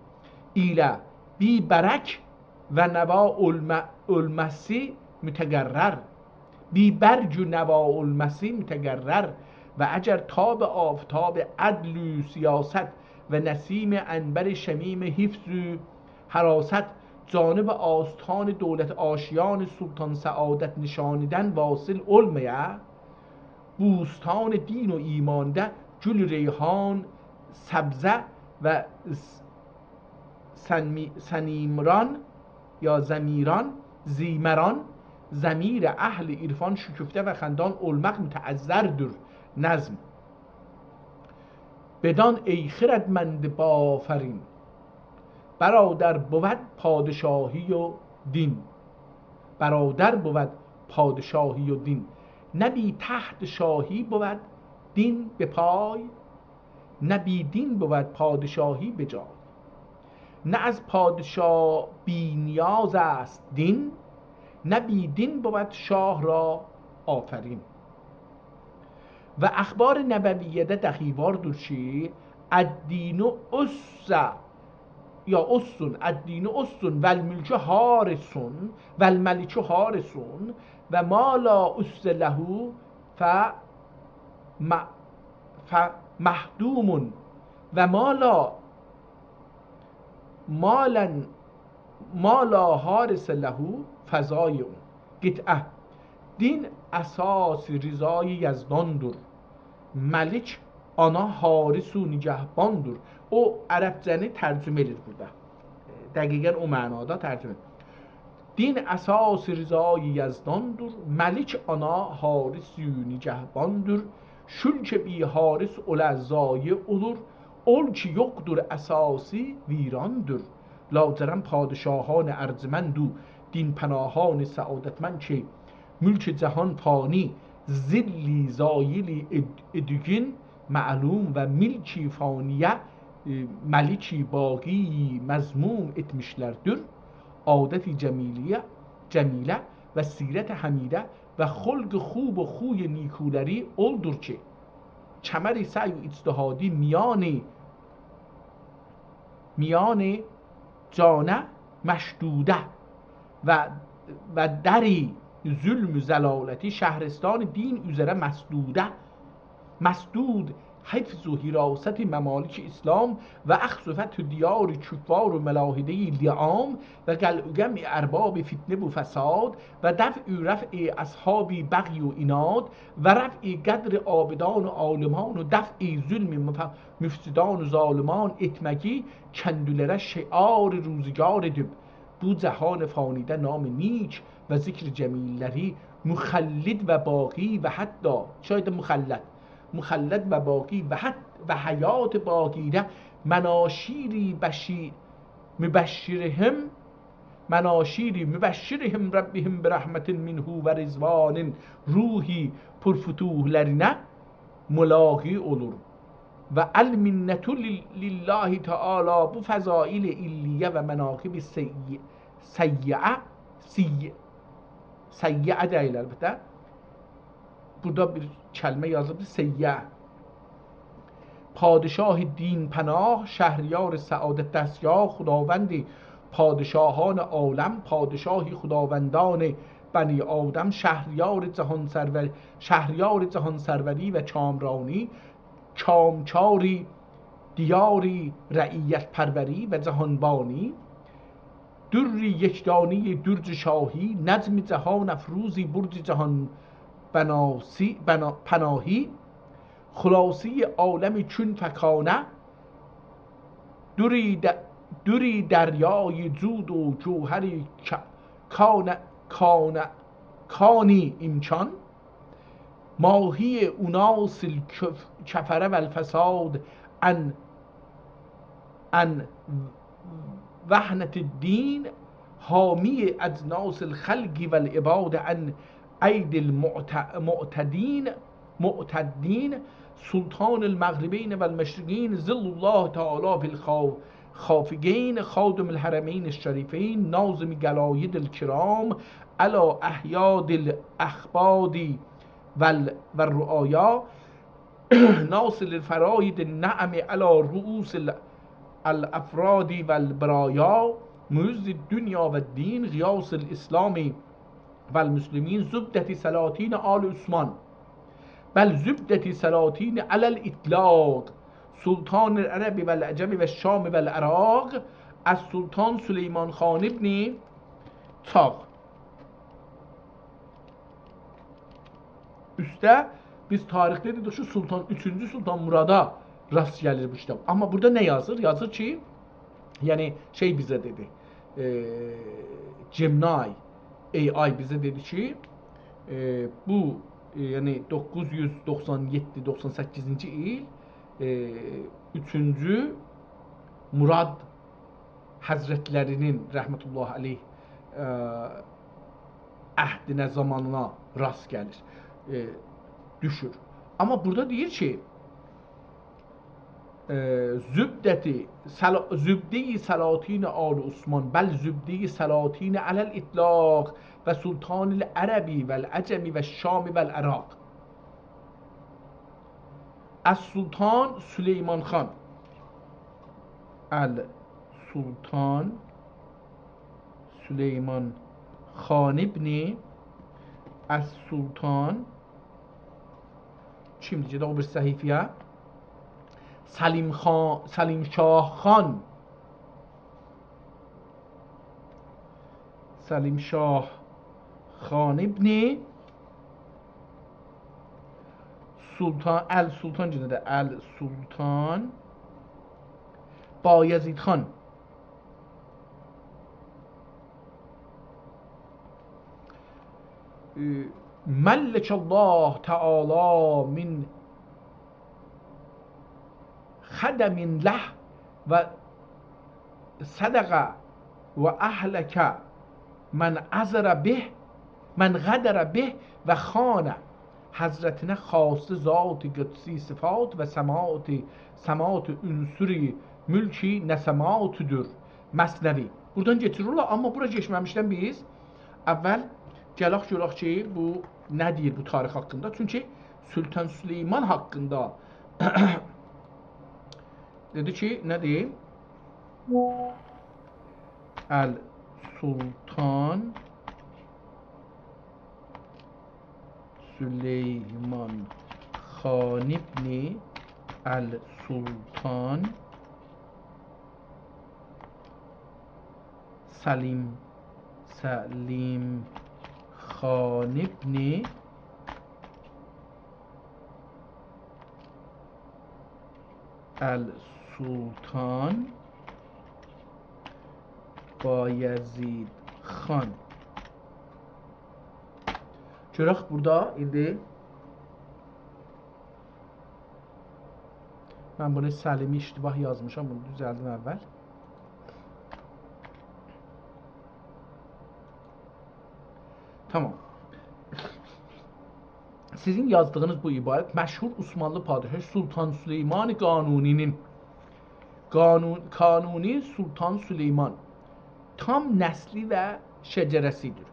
ایله بی برگ و نوا اولمه-، اولمه‌سی متقرر، بی برگ و نوا اولمه‌سی متقرر و اگر تاب آفتاب عدل و سیاست و نسیم عنبر شمیم حفظ و حراست جانب آستان دولت آشیان سلطان سعادت نشانیدن واصل اولمایا، بوستان دین و ایمانده گل ریحان سبزه و س-، سنمی-، سنیمران یا زمیران، زیمران، ضمیر اهل عرفان شکفته و خندان اولماق متعذردیر. نظم. بدان ای خردمند بافرین، برادر بود پادشاهی و دین. برادر بود پادشاهی و دین. نه بی تخت شاهی بود دین به پای، نه بی دین بود پادشاهی به جای. نه از پادشا بی‌نیاز است دین، نه بی‌دین بود شاه را آفرین. و اخبار نبویه‌ده دقیق واردیر کی، «الدین أس»، یا «أس»، «الدین أس و الملک حارس و الملک حارس و ما لا أس له ف م-، فمهدوم و ما لا، ما لن، ما لا حارس له فضایع». قطعه. دین اساس رضای یزداندور، ملک آنا حارس و نگهباندور. او عربجه‌نی ترجمه ائدیر بورادا. دقیقاً او معنادا ترجمه. دین اساس رضای یزداندور، ملک آنا حارس و نگهباندور. شول کی بی حارس اوله ضایع اولور، اول کی یوخدور اساسی ویراندور. لاجرم پادشاهان ارجمند و دین پناهان سعادتمند کی، ملک جهان فانی، ظلی زایلی اد-، ادگین معلوم و ملکی فانیه، ائ، ملکی باقی مذموم ائتمیشلردیر. عادت جمیلیه، جمیله و سیرت حمیده و خلق خوب و خوی نیکولری اولدور کی، کمر سعی و اجتهادی میان، میان جانه مشدوده و، و در ظلم و ضلالتی شهرستان دین اوزره مسدوده، مسدود حفظ و حراست ممالک اسلام و اخذ و فتح دیار کفار و ملاحده لیام و قلع و قمع ارباب فتنه و فساد و دفع و رفع اصحاب بغی و عناد و رفع قدر عابدان و عالمان و دفع ظلم مف-، مفسدان و ظالمان ائتمگی کندلره شعار روزگار ائدیب، بو جهان فانیده نام نیک و ذکر جمیللری مخلد و باقی و حتی، شاید مخلد، مخلد و باقی و حت-، و حیات باقیده مناشیری بشی-، مبشرهم، مناشیری مبشرهم ربهم برحمة منه و رضوان روحی پرفتوحلرینه ملاقی اولور. و المنة لل-، لله تعالی بو فضائل علیه و مناقب سیئ-، سیئه، سی-، سیئه دئییل البته. بورادا بیر کلمه یازیبدیر، سیئه. پادشاه دین پناه، شهریار سعادت دستگاه، خداوند پادشاهان عالم، پادشاه خداوندان بنی آدم، شهریار جهان سرور-، شهریار جهان سروری و کامرانی، کامکاری دیاری رعیت پروری و جهانبانی، دری یکدانی درج شاهی، نجم جهان افروزی برج جهان بناسی، بنا-، پناهی، خلاصهٔ عالم چون فکانه، دری د-، دری دریای جود و جوهر ک-، کان-، کان-، کانی امکان، ماهی اناس الکف-، کفره و الفساد عن، عن وهنة الدین، حامی اجناس الخلق و العباد عن ایدی المعت-، معتدین، معتدین، سلطان المغربین و المشرقین، ظل الله تعالی فی الخا-، خافقین، خادم الحرمین الشریفین، ناظم قلاید الکرام، علی احیاد الاخباد و ال-، و الرعایا، ناصر الفراید النعم علی رؤوس ال-، الافراد و البرایا، معز الدنیا و الدین، غیاث الاسلام و المسلمین، زبدة سلاطین آل عثمان، بل زبدة سلاطین علی الاطلاق، سلطان العرب و العجم و الشام و العراق، السلطان سلیمان خان ابن چاغ. اوسته بیز تاریخده دئدیک کی، سلطان، اوچونجو سلطان مرادا راست گلیر بو کیتاب. آمما بورادا نه یازیر؟ یازیر کی، یعنی شئی بیزه دئدی، ائ، Gemini، A I بیزه دئدی کی، ائ، بو، ائ، یعنی دوققوز یوز دوخسان یئددی، دوخسان سککیزینجی ایل، ائ، اوچونجو مراد حضرتلری‌نین، رحمة الله علیه، ائ، عهدینه، زامانینا راست گلیر، ائ، دوشور. آمما بورادا دئییر کی، ائ، زبدة سلا-، زبدهٔ سلاطین آل عثمان، بل زبدهٔ سلاطین علی الاطلاق و سلطان العرب و العجم و الشام و العراق. السلطان سلیمان خان. السلطان سلیمان خان ابن السلطان، کیمدیر؟ گئدک او بیر صفحه‌یه. سلیم خان، سلیم شاه خان. سلیم شاه خان ابن سلطان، السلطان، گئنه ده السلطان بایزید خان. ائ، ملک الله تعالی من خدم له و صدق و اهلک من عذر به، من غدر به و خان. حضرتینه خاص ذات قدسی صفات و سمات، سمات عنصر ملکی نسماتدیر. مثنوی. بورادان کئچیر اولا، آمما بورا کئچمه‌میشدن بیز اول گلک گؤرک کی، بو نه دئییر بو تاریخ حاقیندا؟ چونکی سلطان سلیمان حاقیندا دئدی کی، نه دئییم؟ السلطان سلیمان خان ابن السلطان سلیم، سلیم خان ابن السلطان بایزید خان. گؤرک بورادا ایندی من بونو سلیمی اشتباه یازمیشام، بونو دوزلدیم اول. تامام. سیزین یازدیغینیز بو عبارت مشهور عثمانلی پادشاهی سلطان سلیمان قانونی‌نین، قانون، قانونی سلطان سلیمان تام نسلی و شجره‌سی‌دیر.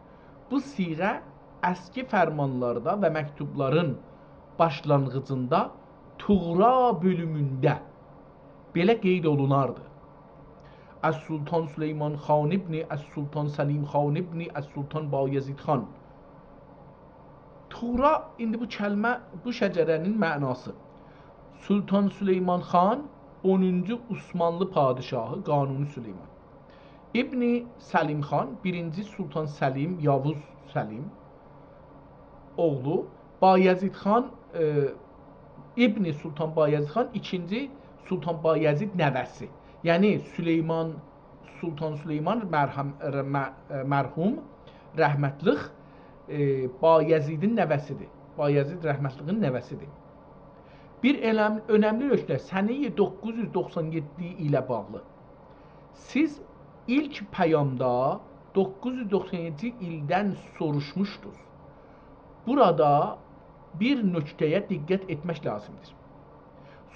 بو صیغه اسکی فرمانلاردا و مکتوبلارین باشلانغیجیندا طغرا بؤلومونده بئله قید اولوناردی: السلطان سلیمان خان ابن السلطان سلیم خان ابن السلطان بایزید خان. طغرا، ایندی بو کلمه، بو شجره‌نین معناسی. سلطان سلیمان خان، اونونجو عثمانلی پادشاهی، قانونی سلیمان. ابن سلیم خان، بیرینجی سلطان سلیم، یاووز سلیم اوغلو، بایزید خان، ائ، ابن سلطان بایزید خان، ایکینجی سلطان بایزید نوه‌سی. یعنی سلیمان، سلطان سلیمان مرحم-، ر-، م-، ائ، مرحوم، رحمتلیک، ائ، بایزیدین نوه‌سی‌دیر. بایزید رحمتلیگین نوه‌سی‌دیر. بیر اؤنم-، اؤنملی نکته، سنه‌ی دوققوز یوز دوخسان یئددی ایله باغلی. سیز ایلک پیامدا دوققوز یوز دوخسان یئددی ایلدن سوروشموشدونوز. بورادا بیر نکته‌یه دقت ائتمک لازیمدیر.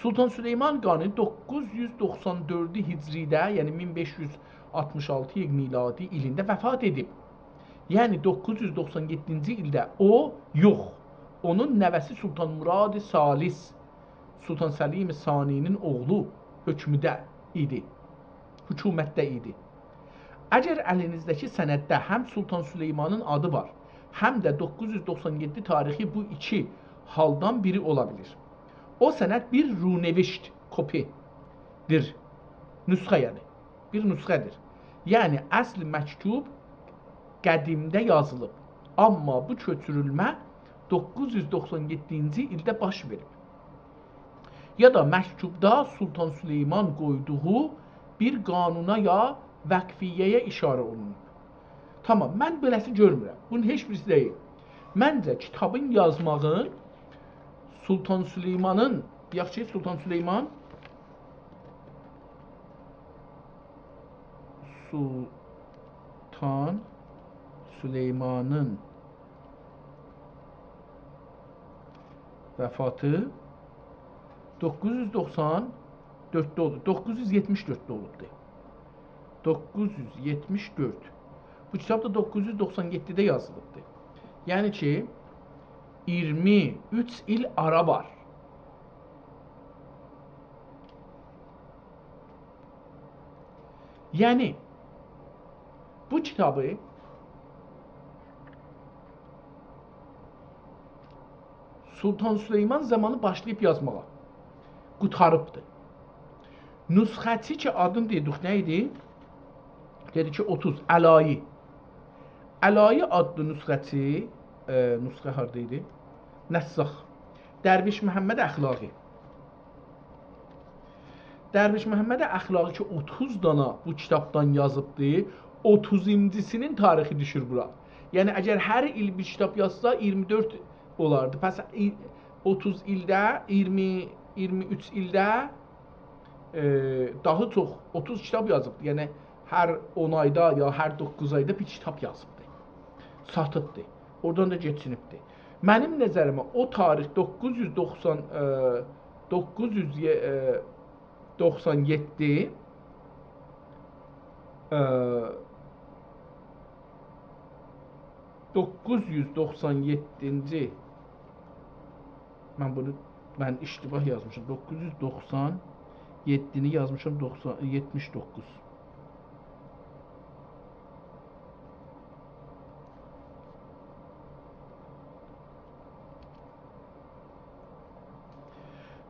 سلطان سلیمان قانی دوققوز یوز دوخسان دؤردو هجری‌ده، یعنی مین بئش یوز آلتمیش آلتی میلادی ایلینده وفات ائدیب. یعنی دوققوز یوز دوخسان یئددینجی ایلده او یوخ، اونون نوه‌سی سلطان مراد ثالث، سلطان سلیم ثانی‌نین اوغلو حکمده ایدی، حکومتده ایدی. اگر الینیزده‌کی سندده هم سلطان سلیمانین آدی وار، هم ده دوققوز یوز دوخسان یئددی تاریخی، بو ایکی حالدان بیری اولا بیلیر. او سند بیر رونوشت، کپی‌دیر. نسخه یعنی. بیر نسخه‌دیر. یعنی اصل مکتوب قدیمده یازیلیب. آمما بو کؤچورولمه دوققوز یوز دوخسان یئددینجی ایلده باش وئریب. یا دا مکتوبدا سلطان سلیمان قویدوغو بیر قانونا یا وقفیه‌یه اشاره اولونور. تامام، من بئله‌سی گؤرمورم. بونون هئچ بیریسی دئییل. منجه، کیتابین یازماغین سلطان سلیمانین، دئیک کی، سلطان سلیمان، سلطان سلیمانین وفاتی دوققوز یوز دوخسان دؤردده اولوب، دوققوز یوز یئتمیش دؤردده اولوبدور. دوققوز یوز یئتمیش دؤرد. بو کیتاب دا دوققوز یوز دوخسان یئددیده یازیلیبدیر. یعنی کی، اییرمی اوچ ایل آرا وار. یعنی، بو کیتابی سلطان سلیمان زامانی باشلاییب یازماغا. قوتاریبدی. نسخه‌چی کی، آدینی دئدیک، نه ایدی؟ دئدی کی، اوتوز، علایی. علایی آدلی نسخه‌چی، ائ، نسخه هاردا ایدی؟ نساخ. درویش محمد اخلاقی. درویش محمد اخلاقی کی، اوتوز دانا بو کیتابدان یازیبدی، اوتوزونجوسونون تاریخی دوشور بورا. یعنی، اگر هر ایل بیر کیتاب یازسا، اییرمی دؤرد اولاردی. پس ای-، اوتوز ایلده، اییرمی، اییرمی اوچ ایلده، ائ، داها چوخ، اوتوز کیتاب یازیبدی. یعنی، هر اون آیدا یا هر دوققوز آیدا بیر کیتاب یازیبدی. ساتیبدی. اورادان دا کئچینیبدی. منیم نظریمه او تاریخ دوققوز یوز دوخسان، ائ، دوققوز یوز، ائ، دوخسان یئددی، ائ، دوققوز یوز دوخسان یئددینجی، من بونو، من اشتباه یازمیشام. دوققوز یوز دوخسان یئددینی یازمیشام، دوخسان، یئتمیش دوققوز.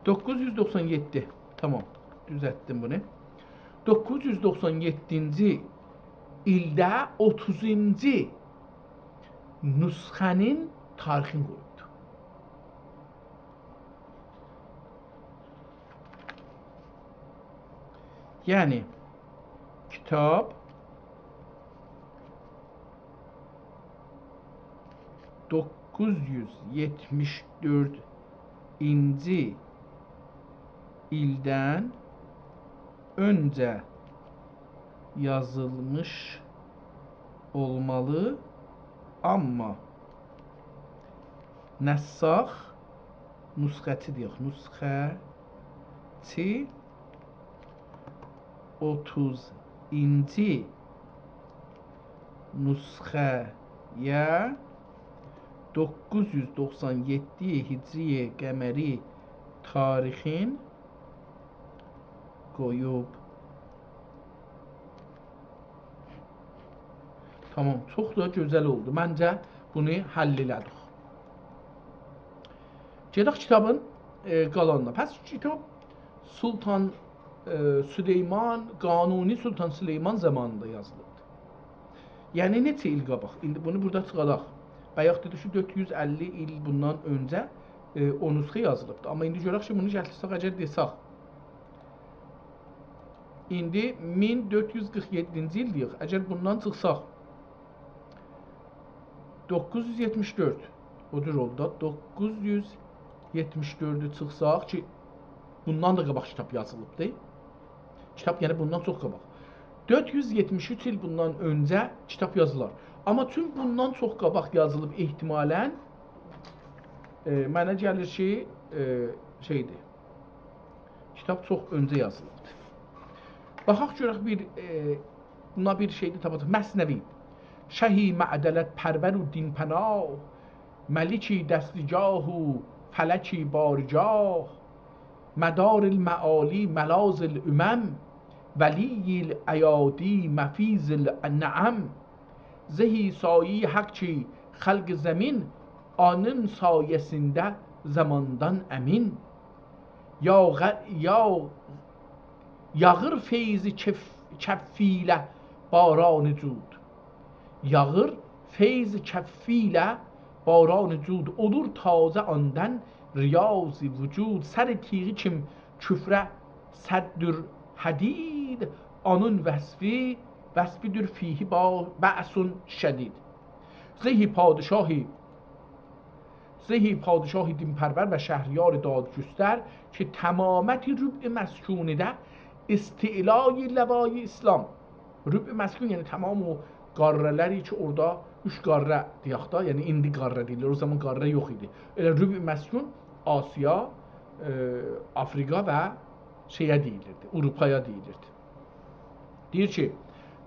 دوققوز یوز دوخسان یئددی. تامام. دوزلتدیم بونو. دوققوز یوز دوخسان یئددینجی ایلده اوتوزونجو نسخه‌نین تاریخینی قویوبدو. یعنی، کیتاب دوققوز یوز یئتمیش دؤردونجو ایلدن اؤنجه یازیلمیش اولمالی، آمما نساخ، نسخه‌چی دئیک، نسخه‌چی اوتوزونجو نسخه‌یه، دوققوز یوز دوخسان یئددی هجری قمری تاریخین قویوب. تامام، چوخ دا گؤزل اولدو. منجه، بونو حل ائله‌دیک. گئدک کیتابین، ائ، قالانینا. پس کیتاب سلطان، ائ، سلیمان، قانونی سلطان سلیمان زامانیندا یازیلیبدیر. یعنی نئچه ایل قاباق؟ ایندی بونو بورادا چیخاراق. بایاق دئدیک کی، دؤرد یوز اللی ایل بوندان اؤنجه، ائ، او نسخه یازیلیبدیر. آمما ایندی گؤرک کی، بونو گتیرسک، اگر دئسک، ایندی مین دؤرد یوز قیرخ یئددینجی ایلده‌ییک. اگر بوندان چیخساق، دوققوز یوز یئتمیش دؤرد، او جور اولدو دا، دوققوز یوز یئتمیش دؤردو چیخساق کی، بوندان دا قاباق کیتاب یازیلیبدی. کیتاب، یعنی بوندان چوخ قاباق. دؤرد یوز یئتمیش اوچ ایل بوندان اؤنجه کیتاب یازیلار. آمما چون بوندان چوخ قاباق یازیلیب احتمالاً، ائ، منه گلیر کی، ائ، شئیدیر. کیتاب چوخ اؤنجه یازیلیبدیر. باخاق گؤرک بیر، ائ، بونا بیر شئی ده تاپاجاق. مثنوی. شهی معدلت پرور و دین پناه، ملکی دستگاه و فلکی بارگاه، مدار المعالی ملاذ الامم، ولی الایادی مفیض النعم. زهی سایهٔ حق کی خلق زمین، آنین سایه‌سینده زاماندان امین. یا غ-، یا یاغیر فیض کف-، کفی ایله باران جود. یاغیر فیض کفی ایله باران جود، اولور تازه آندان ریاض وجود. سر تیغی کیم کفره صدر حدید، آنین وصفی، وصفی‌دیر فیه با-، بأس شدید. زهی پادشاهی، زهی پادشاهی دین‌پرور و شهریار دادگستر کی تمامت ربع مسکونده استعلای لوای اسلام. ربع مسکون، یعنی تمام او قاره‌لری کی اورادا اوچ قاره دئیک دا، یعنی ایندی قاره دئییرلر، او زامان قاره یوخ ایدی. ائله ربع مسکون آسیا، ائ، آفریقا و شئیه دئییلیردی، آوروپایا دئییلیردی. دئییر کی،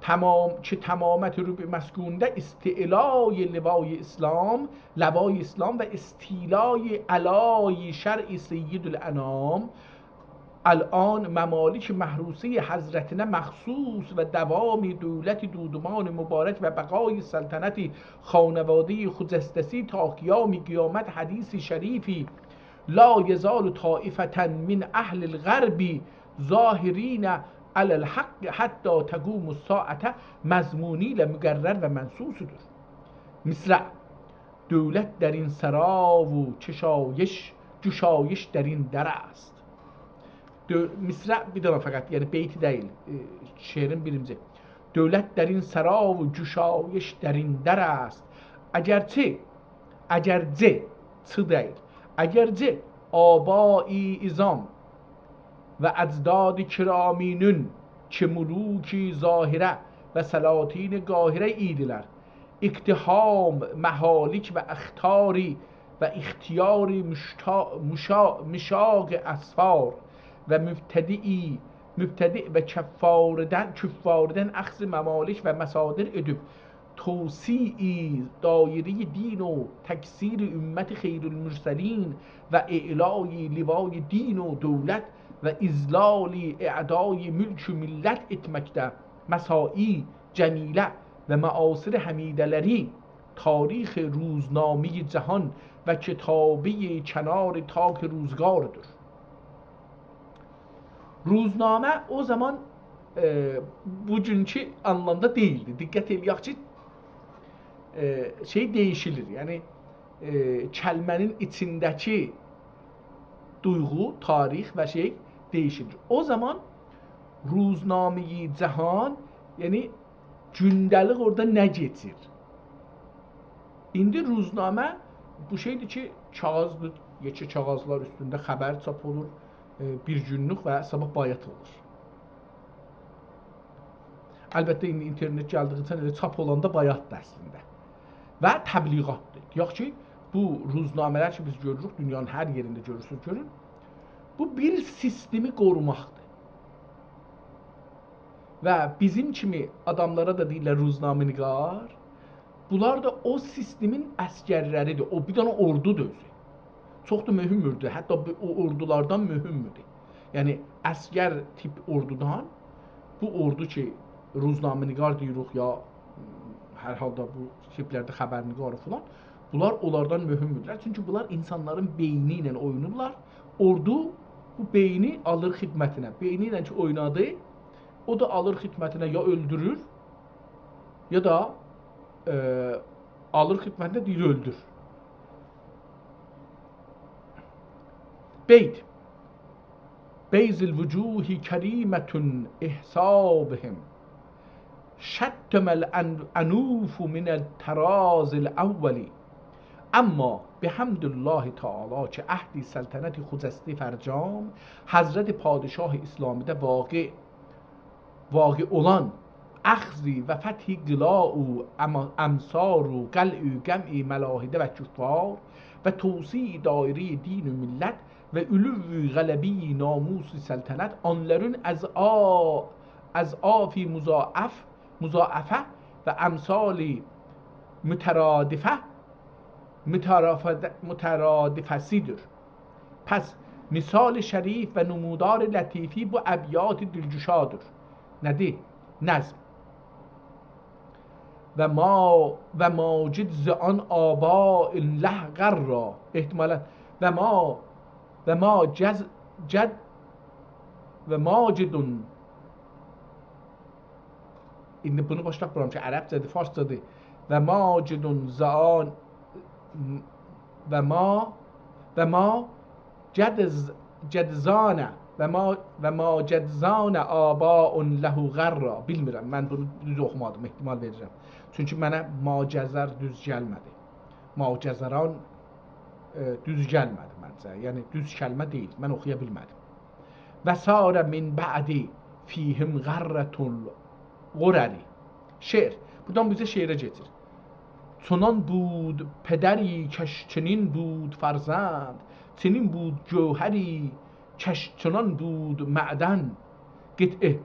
تمام، کی تمامت ربع مسکونده استعلای لوای اسلام، لوای اسلام و استیلای علای شرع سید الانام، الان ممالک محروسهٔ حضرتینه مخصوص و دوام دولت دودمان مبارک و بقای سلطنت خانوادهٔ خجسته‌سی تا قیام قیامت حدیث شریفی لا یزال طایفة من اهل الغرب ظاهرین علی الحق حتی تقوم الساعة مضمونی ایله مقرر و منصوصدور. مصرع، دولت درین سرا و کشایش، جوشایش درین در است. دؤ-، مصرع بیر دنه فقط، یعنی بیت دئییل، ائ، شعرین بیرینجی. دولت درین سرا و جوشایش درین در است. اگرچه، اگرچه، چه دئییل. اگرچه آبای عظام و اجداد کرامینون که ملوک ظاهره و سلاطین قاهره ایدیلر، اقتحام مهالک و اخطاری و اختیار مشتا-، مشا-، مشاق اسفار و مبتدعی، مبتدع و کفاردن، کفاردن اخذ ممالک و مصادر ائدیب، توسیع دایرهٔ دین و تکثیر امت خیر المرسلین و اعلای لوای دین و دولت و اذلال اعدای ملک و ملت ائتمکده مساعی جمیله و مآثر حمیده‌لری تاریخ روزنامهٔ جهان و کتابهٔ کنار تاک روزگاردیر. روزنامه او زامان، ائ، بوگونکو آنلامدا دئییلدی. دقت ائله‌یک کی، ائ، شئی دییشیلیر. یعنی، ائ، کلمه‌نین ایچینده‌کی دویغو، تاریخ و شئی دییشیلیر. او زامان روزنامهٔ جهان، یعنی گونده‌لیک اورادا نه کئچیر؟ ایندی روزنامه بو شئیدیر کی، کاغیذدیر، یئکه کاغیذلار اوستونده خبر چاپ اولور، ائ، بیر گونلوک و صاباح بایات اولور. البته، ایندی اینترنت گلدیگی اوچون ائله چاپ اولاندا بایاتدیر اصلینده. و تبلیغاتدیر. دئیک کی، بو روزنامه‌لر کی، بیز گؤروروک، دونیانین هر یئرینده گؤرورسونوز، گؤرون. بو بیر سیستمی قوروماقدیر. و بیزیم کیمی آداملارا دا دئییرلر روزنامه‌نگار. بونلار دا او سیستمین عسگرلریدیر. او بیر دنه اوردودور اؤزو. چوخ دا مهمدور. حتی بو، او اوردولاردان مهمدور. یعنی، عسگر تیپ اوردودان، بو اوردو کی، روزنامه‌نگار دئییریک یا، هر حالدا بو تیپلرده خبرنگار فلان، بونلار اونلاردان مهمدورلر. چونکی بونلار اینسانلارین بئینی ایله اوینایرلار. اوردو بو بئینی آلیر خدمتینه. بئینی ایله کی اوینادی، او دا آلیر خدمتینه یا اؤلدورور، یا دا، ائ، آلیر خدمتینه دئییر اؤلدور. بیت. بيض الوجوه كريمة احصابهم، شتم الأنوف من الطراز الأول. اما بحمد الله تعالی که عهد سلطنت خجسته فرجام حضرت پادشاه اسلامیده واقع واقع اولان اخذ و فتح قلاع و ام-، امصار و قلع و قمع ملاحده و کفار و توسیع دایرهٔ دین و ملت و علو غلبهٔ ناموس سلطنت، آنلارین اضعا-، اضعاف مضاعف، مضاعفه و امثال مترادفه، مترافد-، مترادفه‌سیدیر. پس مثال شریف و نمودار لطیفی بو ابیات دلگشادیر. نه‌دیر؟ نظم. و ما، و ماجد ز آن آباء له غرا. احتمالاً. و ما، و ما جز-، جد، و ماجد ایندی بونو باشا تاپمیرام کی، عربجه‌دیر، فارسجادیر. و ماجد ز آن، و ما، و ما جدز-، جدزانه، و ما، و ما جدزان آباء له غرا. بیلمیرم، من بونو دوز اوخومادیم، احتمال وئریرم. چونکی منه ماجزر دوز گلمه‌دی. ماجزران، ائ، دوز گلمه‌دی منجه. یعنی، دوز کلمه دئییل، من اوخویا بیلمه‌دیم. و صار من بعد فیهم غرة الغرر. شعر. بورادان بیزه شعره کئچیر. چنان بود پدری کش چنین بود فرزند، چنین بود گوهری کش چنان بود معدن. قطعه.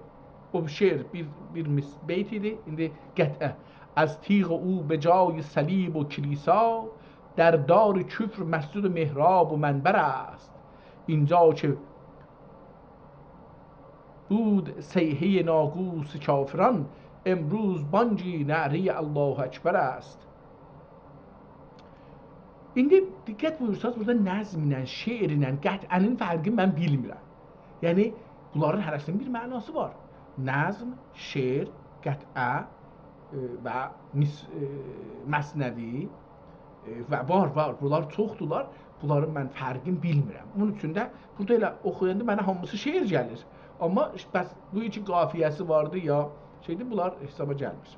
او شعر بیر، بیر مس-، بیت ایدی. ایندی قطعه. از تیغ او به جای صلیب و کلیسا، در دار کفر مسجد و محراب و منبر است. اینجا که بود صیحهٔ ناقوس کافران، امروز بانگ نعرهٔ الله اکبر است. ایندی دقت بویورساز، بورادا نظم ایله، شعر ایله قطعه‌نین فرقینی من بیلمیرم. یعنی، بونلارین هره‌سینین بیر معناسی وار. نظم، شعر، قطعه، ائ، و مس-، ائ، مثنوی، ائ، و وار، وار. بونلار چوخدولار. بونلارین من فرقینی بیلمیرم. اونون اوچون ده بورادا ائله اوخویاندا منه هامیسی شعر گلیر. آمما بس بو کی قافیه‌سی واردی یا شئیدی، بونلار حسابا گلمیر.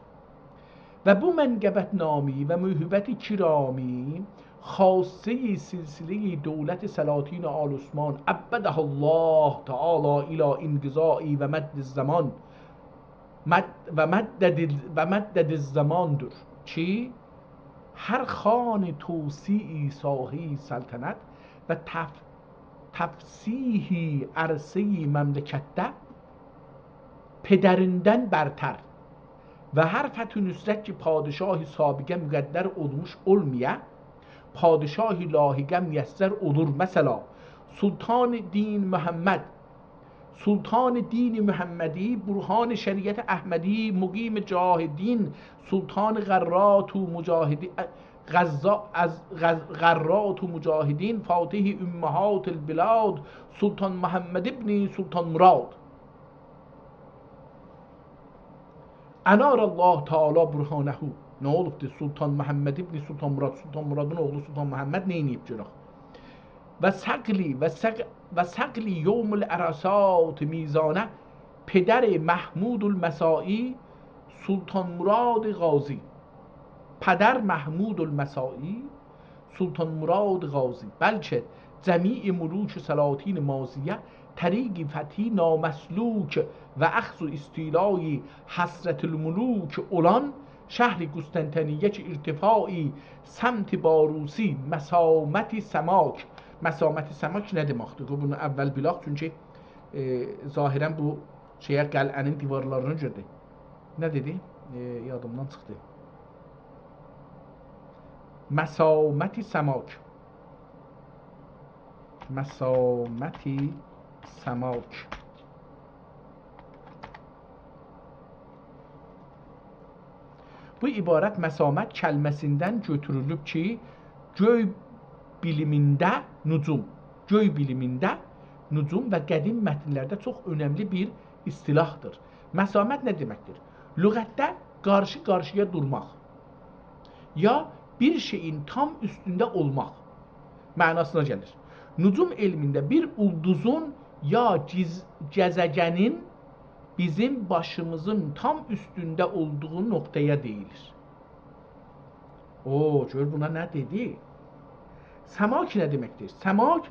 و بو منقبت نامی و موهبت کرامی خاصهٔ سلسلهٔ دولت سلاطین آل عثمان عبدها الله تعالی الی انقضاء و مد الزمان، مد-، و مدد، و مدد الزماندیر کی، هر خان توسیع ساحهٔ سلطنت و تف-، تفسیح عرصهٔ مملکتده پدریندن برتر و هر فتح و نصرت کی پادشاه سابقه مقدر اولموش اولمایا، پادشاه لاحقه میسر اولور. مثلا، سلطان دین محمد، سلطان دین محمدی، برهان شریعت احمدی، مقیم جاه دین، سلطان غرات و مجاهدی-، غزا-، از غز-، غرات و مجاهدین، فاتح امهات البلاد، سلطان محمد ابن سلطان مراد. انار الله تعالی برهانه. نه اولوبدور؟ سلطان محمد ابن سلطان مراد، سلطان مرادین اوغلو سلطان محمد نه ائله‌ییب گؤرک؟ و ثقلی، و ثق-، و ثقلی یوم العرصات میزانه، پدر محمود المساعی، سلطان مراد غازی. پدر محمود المساعی، سلطان مراد غازی، بلکه جمیع ملوک سلاطین ماضیه، طریق فتحی نامسلوک و اخذ و استیلای حسرت الملوک اولان شهر قسطنطنیه کی ارتفاعی سمت باروسی مسامت سماک. مسامت سماک نه دئمکدیر؟ قوی بونو اول بیلک، چونکی، ائ، ظاهرا بو شئیه، قلعه‌نین دیوارلارینا گؤره. نه دئدی؟ ائ، یادیمدان چیخدی. مسامت سماک. مسامت سماک. بو عبارت مسامت کلمه‌سیندن گؤتورولوب کی، گؤی بیلیمینده نجوم، گؤی بیلیمینده نجوم و قدیم متنلرده چوخ اؤنملی بیر اصطلاحدیر. مسامت نه دئمکدیر؟ لغتده قارشی-قارشییا دورماق، یا بیر شئیین تام اوستونده اولماق معناسینا گلیر. نجوم علمینده بیر اولدوزون یا گز-، گزه‌گنین بیزیم باشیمیزین تام اوستونده اولدوغو نقطه‌یه دئییلیر. او، گؤر بونا نه دئدی؟ سماک نه دئمکدیر؟ سماک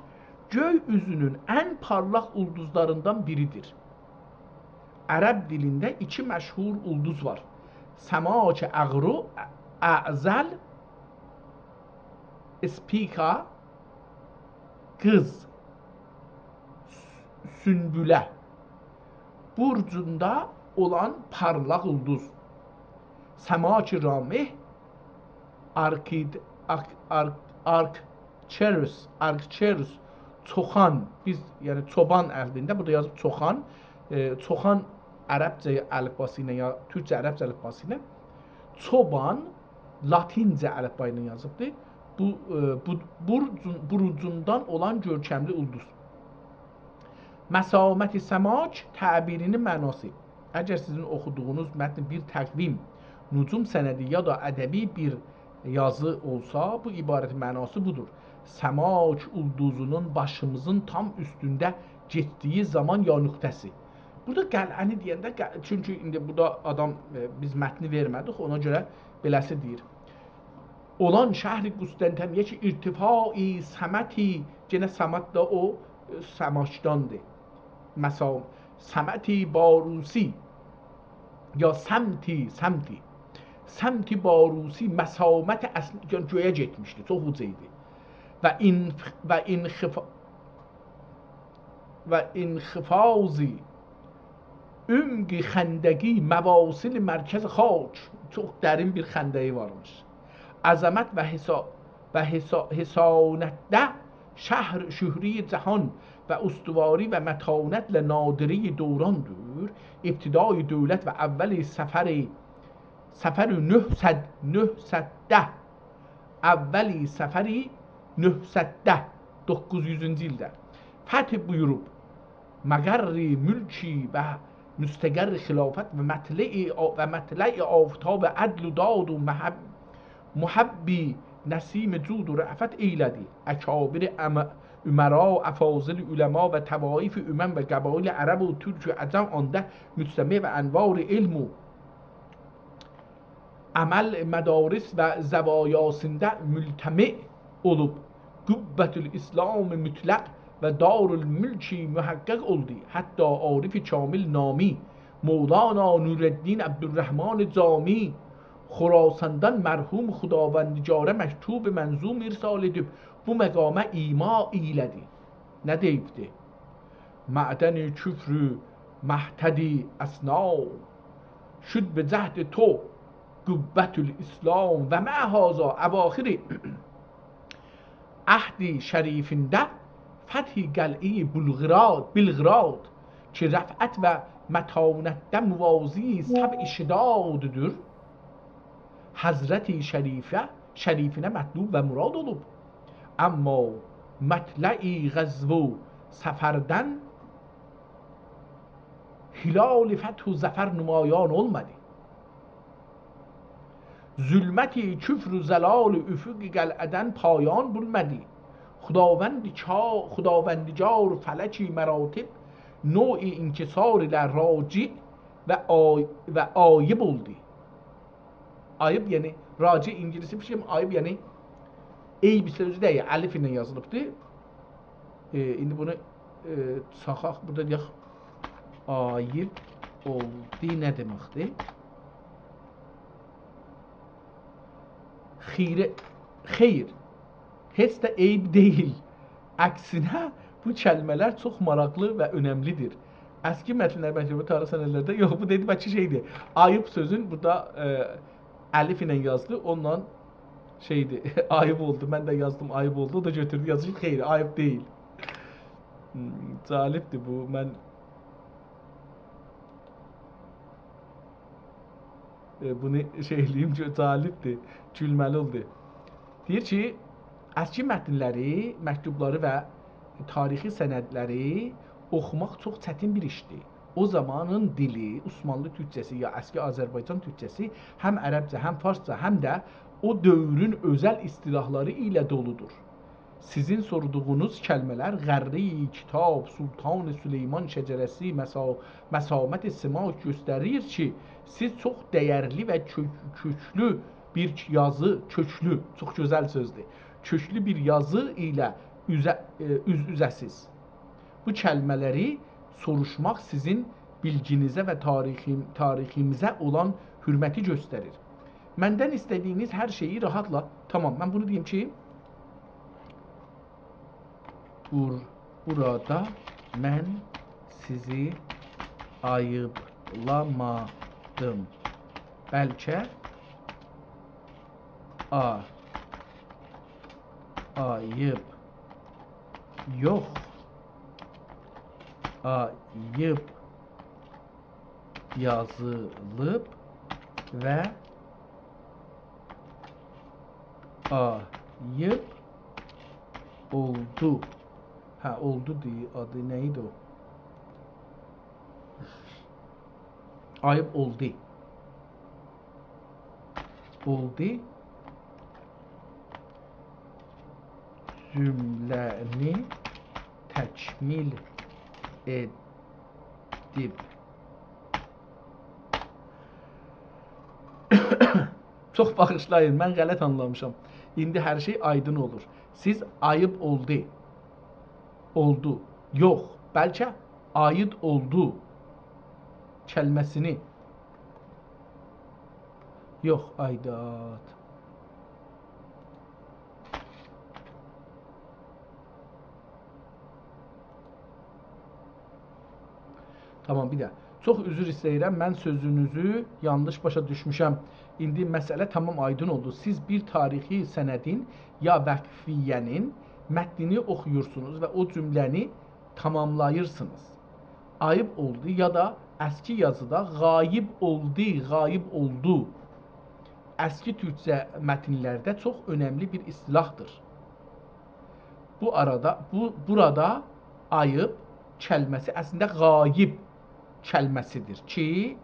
گؤی اوزونون ان پارلاق اولدوزلاریندان بیریدیر. عرب دیلینده ایکی مشهور اولدوز وار. سماک اغرو، اعزل، اسپیکا، قیز، سونبوله برجوندا اولان پارلاق اولدوز. سماک رامح، آرکید-، آرک-، آرک-، آرکچروس، آرکچروس، چوخان، بیز، یعنی چوبان عقدینده، بورادا یازیب چوخان، ائ، چوخان عربجه الفباسی ایله یا تورکجه عربجه الفباسی ایله، چوبان لاتینجه الفبا ایله یازیبدیر. بو، ائ، بو، برجون-، برجوندان اولان گؤرکملی اولدوز. مسامت سماک تعبیرینین معناسی. اگر سیزین اوخودوغونوز متن بیر تقویم، نجوم سندی یا دا ادبی بیر یازی اولسا، بو عبارتین معناسی بودور: سماک اولدوزونون باشیمیزین تام اوستونده گئتدیگی زامان یا نقطه‌سی. بورادا قلعه‌نی دئینده، قل-، چونکی ایندی بورادا آدام، ائ، بیز متنی وئرمه‌دیک، اونا گؤره بئله‌سی دئییر. اولان شهر قسطنطنیه کی ارتفاعی سمتی، یئنه سمت ده او، ائ، سماکداندیر. مثلا، سمتی باروسی یا سمتی، سمتی. سمتی باروسی مسامت اصل، یعنی گؤیه گئتمیشدی، چوخ اوجا ایدی. و انخ-، و انخفا-، و انخفاض عمق خندقی مواصل مرکز خاک، چوخ درین بیر خندقی وارمیش. عظمت و حسا-، و حسا-، حسانتده شهر شهری جهان و استواری و متانتله نادرهٔ دوراندیر. ابتدای دولت و اول سفر، سفر نهصد، نهصدده، اول سفر نهصدده، دوققوز یوزونجو ایلده فتح بویوروب، مقر ملکی و مستقر خلافت و مطلع، و مطلع آفتاب عدل و داد و محب-، محب نسیم جود و رأفت ائیله‌دی. اکابر ام-، امرا، افاضل علما و طوایف امم و قبایل عرب و ترک و عجم آندا مجتمع و انوار علم و عمل مدارس و زوایاسیندا ملتمع اولوب، قبة الاسلام مطلق و دارالملک محقق اولدو. حتی عارف کامل نامی مولانا نورالدین عبدالرحمن جامی خراساندان مرحوم خداوندگارا مکتوب منظوم ارسال ائدیب، بو مقاما ایما ائیله‌دی. نه دئییبدی؟ معدن کفر و مهتد اصنام شد به جهد تو قوة الاسلام. و مع هذا اواخر عهد شریفینده فتح قلعهٔ بلغراد، بلغراد کی رفعت و متانتده موازی سبع شداددیر، حضرت شریفه، شریفینه مطلوب و مراد اولوب. اما مطلع غزو و سفردن هلال فتح و ظفر نمایان اولمادی. ظلمت کفر و ضلال افق قلعه‌دن پایان بولمادی. خداوند کا-، خداوندگار فلک مراتب نوع انکسار ایله راجع و آی-، و عایب اولدو. عایب، یعنی راجع، انگلیسی فیکریم، عایب، یعنی عیب سؤزو دئییل، الف ایله یازیلیبدیر. ائ، ایندی بونو، ائ، چاخاق، بورادا دئیک، عایب اولدو نه دئمکدیر؟ خیره، خیر، هئچ ده عیب دئییل. عکسینه، بو کلمه‌لر چوخ ماراقلی و اؤنملی‌دیر. اسکی متنلر، مکتوبو، تاریخ سندلرده، یوخ، بو دئدی، بلکه شئیدیر. عایب سؤزون بورادا، ائ، الف ایله یازدی، اونونلا شئیدیر، عایب اولدو. من ده یازدیم، عایب اولدو. او دا گؤتوردو، یازدی کی، خیر، عایب دئییل. هوم، جالبدیر بو. من ائ، بونو شئی ائله‌ییم کی، جالبدیر، گولمه‌لی اولدو. دئییر کی، اسکی متنلری، مکتوبلاری و تاریخی سندلری اوخوماق چوخ چتین بیر ایشدیر. او زامانین دیلی، عثمانلی تورکجه‌سی یا اسکی آذربایجان تورکجه‌سی، هم عربجه، هم فارسجا، هم ده او دؤورون اؤزل اصطلاحلاری ایله دولودور. سیزین سوردوغونوز کلمه‌لر غرّه‌ی کتاب سلطان سلیمان شجره‌سی مسا-، مسامت سماک گؤستریر کی، سیز چوخ دَیرلی و کؤ-، کؤکلو بیر یازی، کؤکلو، چوخ گؤزل سؤزدور، کؤکلو بیر یازی ایله اوزه-، ائ، اوز-اوزه‌سیز. بو کلمه‌لری سوروشماق سیزین بیلگینیزه و تاریخیم-، تاریخیمیزه اولان حؤرمتی گؤستریر. مندن ایسته‌دیگینیز هر شئیی راحاتلا، تامام، من بونو دئییم کی، بور-، بورادا من سیزی عاییبلامادیم. بلکه آ-، عاییب یوخ، عاییب یازیلیب و عاییب اولدو. هه، اولدو دئییر، آدی نه ایدی او؟ عاییب اولدو. اولدو. جمله‌نی تکمیل ائدیب. چوخ باغیشلایین، من غلط آنلامیشام. ایندی هر شئی آیدین اولور. سیز عاییب اولدو، اولدو، یوخ، بلکه عایید اولدو کلمه‌سینی، یوخ، عایدات. تامام، بیر ده. چوخ عذر ایسته‌ییرم، من سؤزونوزو یانلیش باشا دوشموشم. ایندی مسئله تامام آیدین اولدو. سیز بیر تاریخی سندین یا وقفیه‌نین متنینی اوخویورسونوز و او جمله‌نی تاماملاییرسینیز. عاییب اولدو یا دا اسکی یازیدا غاییب اولدو، غاییب اولدو. اسکی تورکجه متنلرده چوخ اؤنملی بیر اصطلاحدیر. بو آرادا، بو، بورادا عاییب کلمه‌سی اصلینده غاییب کلمه‌سیدیر کی،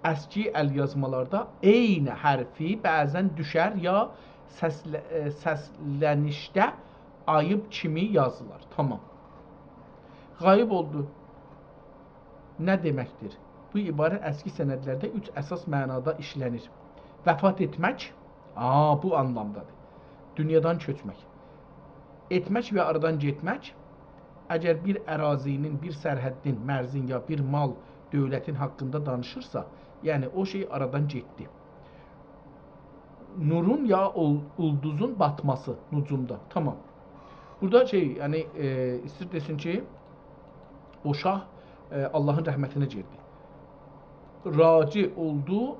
اسکی ال‌یازمالاردا عین حرفی بعضا دوشر یا سسله-، ائ، سسلنیشده عاییب کیمی یازیلار. تامام. غاییب اولدو. نه دئمکدیر؟ بو عبارت اسکی سندلرده اوچ اساس معنادا ایشله‌نیر. وفات ائتمک، آ، بو آنلامدادیر. دونیادان کؤچمک. ائتمک و آرادان گئتمک، اگر بیر اراضی‌نین، بیر سرحدین، مرزین یا بیر مال، دؤولتین حاقیندا دانیشیرسا، یعنی او شئی آرادان گئتدی. نورون یا اول-، اولدوزون باتماسی، نجومدا. تامام. بورادا شئی، یعنی، ائ، ایسته‌ییر دئسین کی، او شاه، ائ، آللاهین رحمتینه گیردی. راجع اولدو،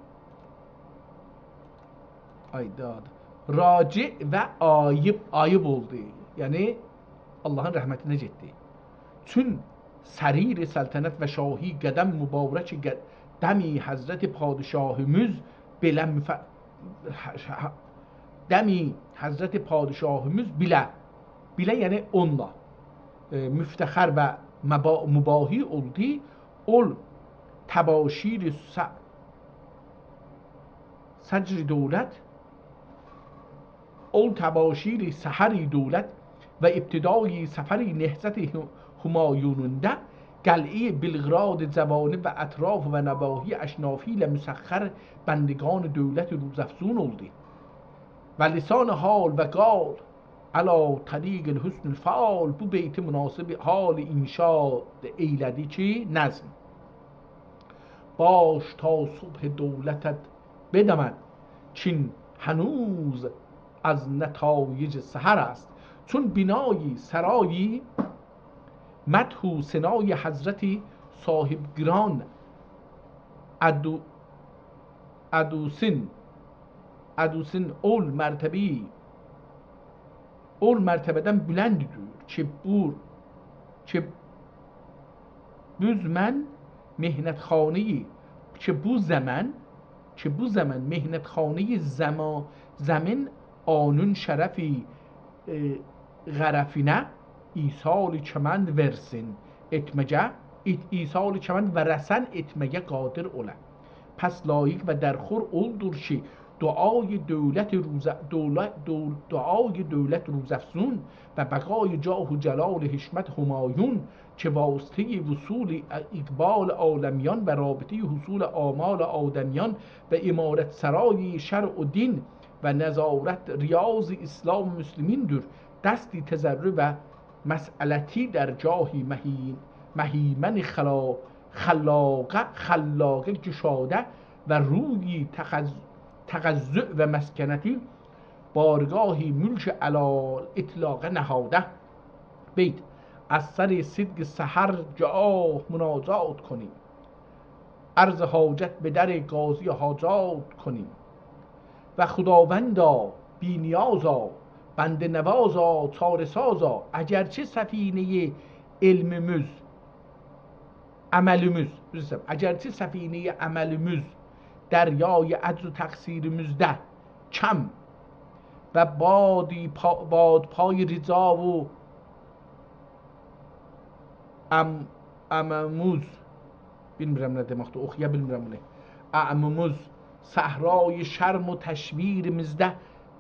آی داد. راجع و عاییب، عاییب اولدو. یعنی، آللاهین رحمتینه گئتدی. چون سریر سلطنت و شاهی قدم مبارک قد-، دمی حضرت پادشاهیمیز بیله مف-، ح-، ح-، دمی حضرت پادشاهیمیز بیله، بیله یعنی اونونلا، ائ، مفتخر و مبا-، مباهی اولدو. اول تباشیر س-، سجر دولت، اول تباشیر سحر دولت و ابتدای سفر نهضت همایونوندا قلعهٔ بلگراد جوانب و اطراف و نواحی اشنافی ایله مسخر بندگان دولت روزافزون اولدو. و لسان حال و قال علی طریق الحسن الفعال، بو بیتی مناسب حال انشا ائیله‌دی کی، نظم. باش تا صبح دولتت بدمد، کین هنوز از نتایج سحر است. چون بنای سرای مدح و ثنای حضرت صاحب‌گران ادو-، ادوسین، ادوسین اول مرتبه‌ای اول مرتبه‌دن بلنددیر کی، بو، کی، بو زمن محنت‌خانه‌ی، کی، بو زمن، کی، بو زمن محنت‌خانه‌ی زما-، زمین آنون شرفی، ائ، غرفینه ایصال کمند ورسین ائتمه‌یه، ایت-، ایصال کمند و رسن ائتمه‌یه قادر اولا. پس لایق و درخور اولدور کی، دعای دولت روز-، دوله-، دول-، دعای دولت روزافزون و بقای جاه و جلال حشمت همایون که واسطهٔ وصول اقبال عالمیان و رابطهٔ حصول آمال آدمیان و عمارت‌سرای شرع و دین و نظارت ریاض اسلام مسلمین‌دور. دستی تضرع و مسئلتی در جاهی مهی-، مهیمن خلا-، خلاقه، خلاقه گشاده و رویی تخض-، تقضع و مسکنتی بارگاهی ملک علی الاطلاق نهاده. بیت: از سر صدق سحر گاه مناجات کنیم، عرض حاجت به در قاضی حاجات کنیم. و خداوندا، بی‌نیازا، بنده‌نوازا، چاره‌سازا، اگرچه سفینهٔ علمیمیز، عملیمیز، عذر ایسته‌ییرم، اگرچه سفینهٔ عملیمیز دریای عجز و تقصیریمیزده کم و بادی پا-، بادپای رضا و ام-، امموز، بیلمیرم نه دئمکدیر، اوخویا بیلمیرم بونو. امموز، صحرای شرم و تشویریمیزده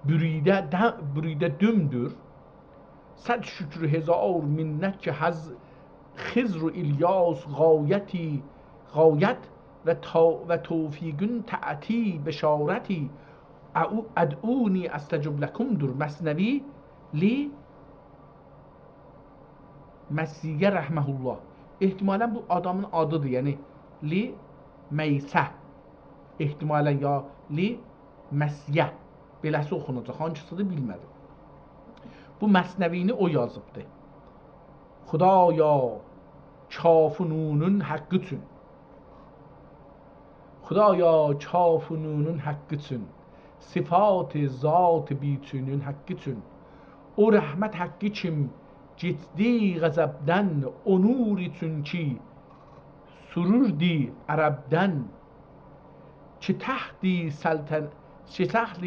بوریده، ده-، بوریده دومدور. صد شکر و هزار منت که حض-، خضر و الیاس غایتی، غایت و تا-، و توفیقون تأتی بشارتی، اعو-، ادعونی استجب لکم‌دور. مثنوی لی مسیه رحمه الله. احتمالاً بو آدامین آدیدیر، یعنی لی میسه. احتمالاً یا لی مسیه. بئله‌سی اوخوناجاق، هانگیسیدیر بیلمه‌دیم. بو مثنوی‌نی او یازیبدی. خدایا، کاف و نونون حقی اوچون. خدایا، کاف و نونون حقی اوچون، صفات ذات بی‌چونون حقی اوچون، او رحمت حقی کیم کئچدی غضبدن، او نور اوچون کی سوروردو عربدن، کی تخت سلطن-، کی تخت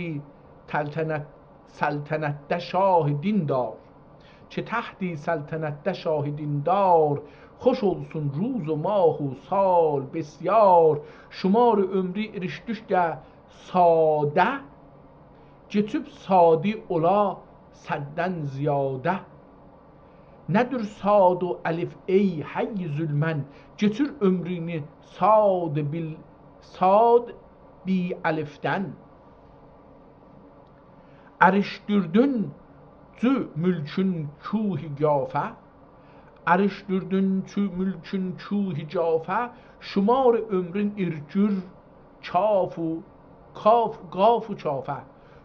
سلطنت، سلطنتده شاه دیندار، کی تخت سلطنتده شاه دیندار، خوش اولسون روز و ماه و سال بسیار، شمار عمرو ایرشدیکجه ساده، کئچیب سادی اولا صددن زیاده. نه‌دیر صاد و الف ای حی ظلمن، کئچیر عمرونو ساد بیل-، ساد بی الفدن. اریشدیردین چو ملکون کوه قافه، اریشدیردین چو ملکون کوه قافه، شمار عمرون ایرگور کاف و کاف، قاف و کافه.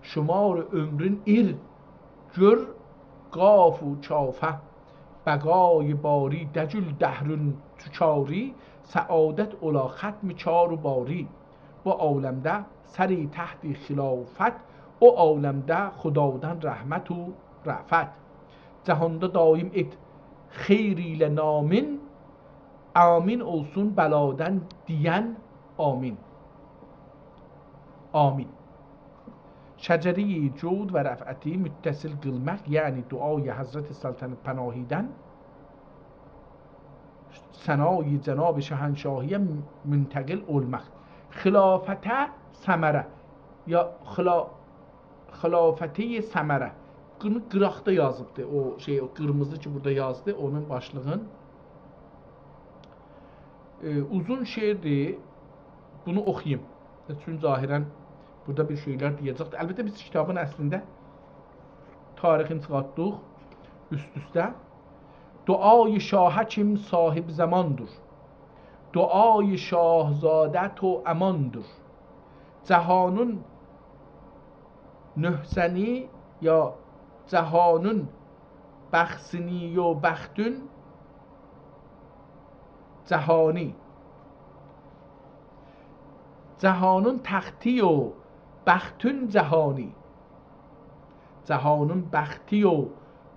شمار عمرون ایرگور قاف و کافه. بقای باری دگیل دهرون چو کاری، سعادت اولا ختم کار و باری. بو عالمده سر تحت خلافت، او عالمده خدادان رحمت و رأفت. جهاندا دایم ائت خیر ایله نامین، آمین اولسون بلادان دئین آمین. آمین. شجره‌ی جود و رفعتی متصل قیلماق، یعنی دعای حضرت سلطنت پناهی‌دن ثنای جناب شهنشاهی‌یه منتقل اولماق. خلافته ثمره، یا خلا-، خلافته ثمره. بونو قیراقدا یازیبدی، او شئی، او قیرمیزی کی بورادا یازدی، اونون باشلیغین. ائ، اوزون شعردیر، بونو اوخویوم. چونکی ظاهراً بورادا بیر شئیلر دئیه‌جکدیر. البته، بیز کیتابین اصلینده تاریخینی چیخارتدیق اوست-اوسته. دعای شاهه کیم صاحب زماندور، دعای شاهزاده تو اماندور. جهانین نحسنی یا جهانین بخسینی و بختون جهانی. جهانین تختی و بختون جهانی. جهانین بختی و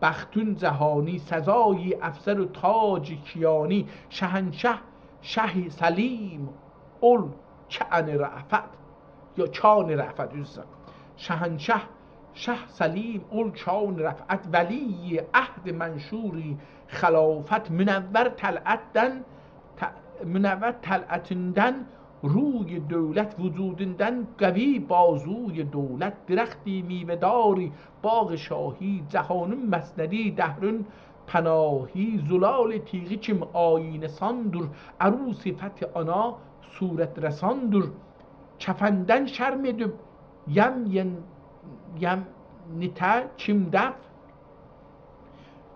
بختون جهانی، سزایی افسر و تاج کیانی. شهنشه، شه سلیم اول کأن رأفت، یا کان رأفت، عذر ایسته‌ییرم. شهنشه، شه سلیم اول کان رأفت، ولی عهد منشور خلافت، منور طلعتدن، ط-، منور طلعتیندن روی دولت، وجودوندان قوی بازوی دولت، درختی میوه‌داری باغ شاهی، جهانین مسندی، دهرین پناهی، زلال تیغی کیم آیینه‌ساندور، عروس فتح آنا صورت‌رساندور. کفندن شرم ائدیب یم، ین، یم نیته کیم دف،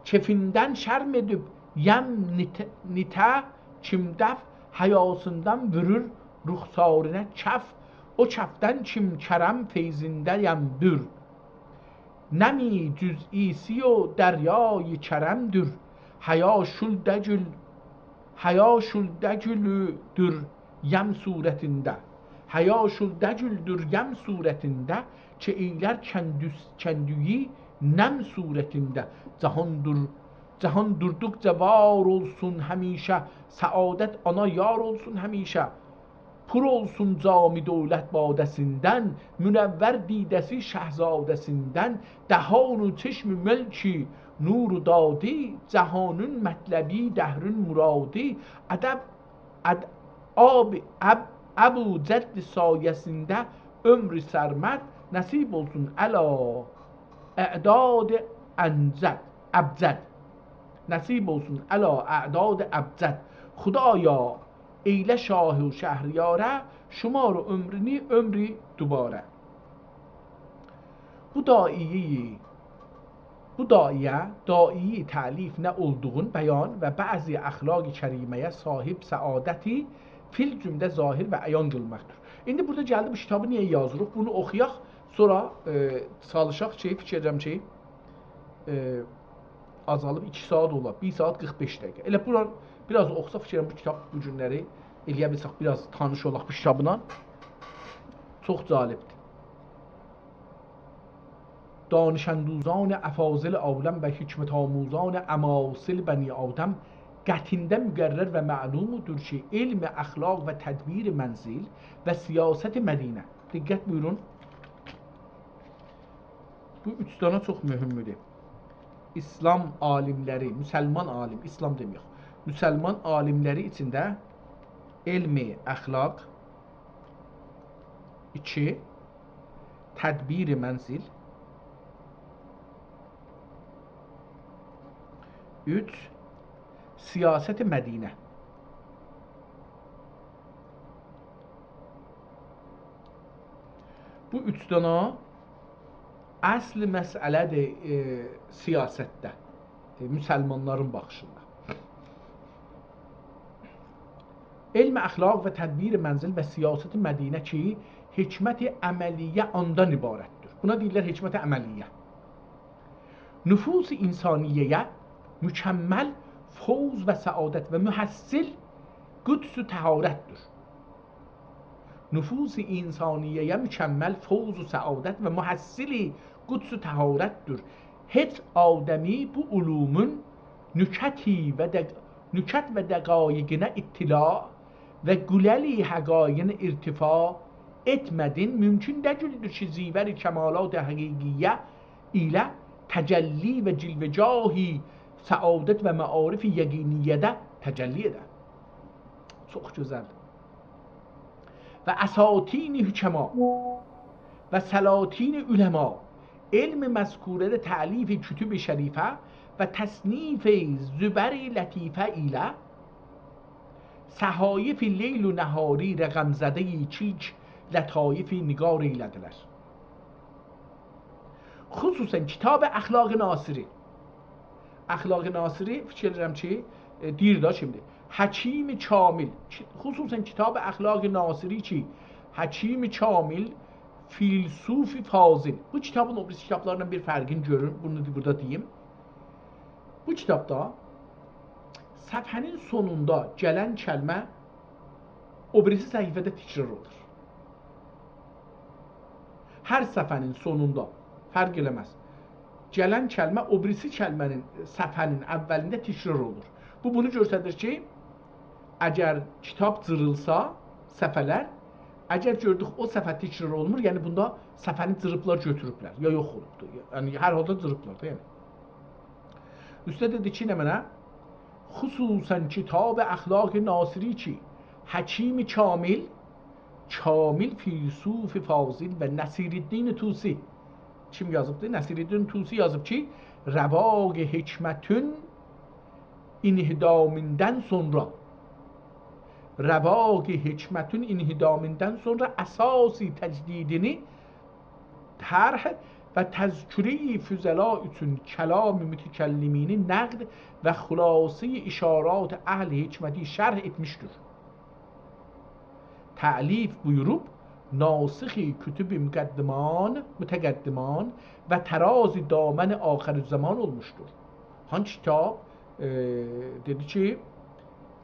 کفندن شرم ائدیب یم نیته، نیته کیم دف، حیاسیندان وورور رخسارینا کف، او کفدن کیم کرم فیضینده‌یم بور. نمی جزئی‌سی و دریای کرمدور، حیا شول دگیل، حیا شول دگیلدور یم صورتینده. حیا شول دگیلدور یم صورتینده، کی ائیلر کندوس-، کندویی نم صورتینده. جهان دور-، جهان دوردوقجا وار اولسون همیشه، سعادت آنا یار اولسون همیشه. پر اولسون جام دولت باده‌سیندن، منور دیده‌سی شهزاده‌سیندن. دهان و چشم ملک نور و دادی، جهانین مطلبی دهرین مرادی. ادب، اد-، آب، اب-، ابوجد سایه‌سینده عمر سرمد، نصیب اولسون علی اعداد انجد، ابجد. نصیب اولسون علی اعداد ابجد. خدایا، ائیله شاه و شهریاره، شمار عمرونو عمر دوباره. بو داعیه‌یی، بو داعیه، داعیه‌یی تألیف نه اولدوغون بیان و بعضی اخلاق کریمه‌یه صاحب سعادتی فی الجمله ظاهر و عیان قیلماقدیر. ایندی بورادا گلدی، بو کیتابی نییه یازیریق؟ بونو اوخویاق، سونرا، ائ، چالیشاق کی، فیکیر ائدیرم کی، ائ، آزالیب ایکی ساعات اولا، بیر ساعات قیرخ بئش دقیقه. ائله بورا بیر آز اوخوساق، فیکر ائلیرم بو کیتاب بو گونلری ائلیه بیلسک، بیر آز تانیش اولاق بو کیتابلا. چوخ جالبدیر. دانش‌اندوزان افاضل عالم و حکمت‌آموزان اماثل بنی آدم قطعینده مقرر و معلومدور کی، علم اخلاق و تدبیر منزل و سیاست مدینه. دقت بویورون. بو اوچ دانا چوخ مهمدور. ایسلام عالیملری، مسلمان عالیم، ایسلام دئمه‌یک. مسلمان عالیملری ایچینده علم اخلاق، ایکی، تدبیر منزل، اوچ، سیاست مدینه. بو اوچ دانا اصل مسئله‌دیر، ائ، سیاستده، ائ، مسلمانلارین باخیشیندا. علم اخلاق و تدبیر منزل و سیاست مدینه کی، حکمت عملیه آندان عبارتدیر. بونا دئییرلر حکمت عملیه. نفوس انسانیه‌یه مکمل فوز و سعادت و محصل قدس و طهارتدیر. نفوس انسانیه‌یه مکمل فوز و سعادت و محصل قدس و طهارتدیر. هئچ آدمی بو علومون نکتی و دق-، نکت و دقایقینه اطلاع و گللی حقایقین ارتفاع ائتمه‌دین ممکن دئییلدیر کی، زیور کمالات حقیقیه ایله تجلی و جلوه‌گاه سعادت و معارف یقینیه‌ده تجلی ائده. چوخ گؤزل. و اساطین حکما و سلاطین علما علم مذکوره‌ده تألیف کتب شریفه و تصنیف زبر لطیفه ایله صحایف لیل و نهاری رقم‌زده‌ی کلک لطایف نگار ائیله‌دیلر. خصوصاً کتاب اخلاق ناصری. اخلاق ناصری، فیکیر ائدیرم کی، ائ، دئییر ده کیمدیر. حکیم کامل. کی-، خصوصاً کتاب اخلاق ناصری کی، حکیم کامل، فیلسوف فاضل. بو کیتابین او بیریسی کیتابلاریندان بیر فرقینی گؤرون، بونو دا بورادا دئییم. بو کیتابدا صفحه‌نین سونوندا گلن کلمه او بیریسی صفحه‌ده تکرار اولور. هر صفحه‌نین سونوندا، فرق ائله‌مز، گلن کلمه او بیریسی کلمه‌نین، صفحه‌نین اولینده تکرار اولور. بو بونو گؤستریر کی، اگر کیتاب جیریلسا، صفحه‌لر، اگر گؤردوک او صفحه تکرار اولمور، یعنی بوندا صفحه‌نی جیریبلار، گؤتوروبلر، یا یوخ اولوبدور. یعنی هر حالدا جیریبلار دا، یعنی. اوسته دئدی کی، نمنه؟ خصوصاً کتاب اخلاق ناصری کی، حکیم کامل، کامل فیلسوف فاضل و نصیرالدین طوسی. کیم یازیبدی؟ نصیرالدین طوسی یازیب کی، رواق حکمتون انهدامیندن سونرا، رواق حکمتون انهدامیندن سونرا اساس تجدیدینی طرح و تذکره‌ی فضلا اوچون کلام متکلمینی نقد و خلاصه‌ی اشارات اهل حکمتی شرح ائتمیشدیر. تألیف بویوروب ناسخ کتب مقدمان، متقدمان و تراز دامن آخرالزمان اولموشدور. هانسی کیتاب؟ ائ، دئدی کی،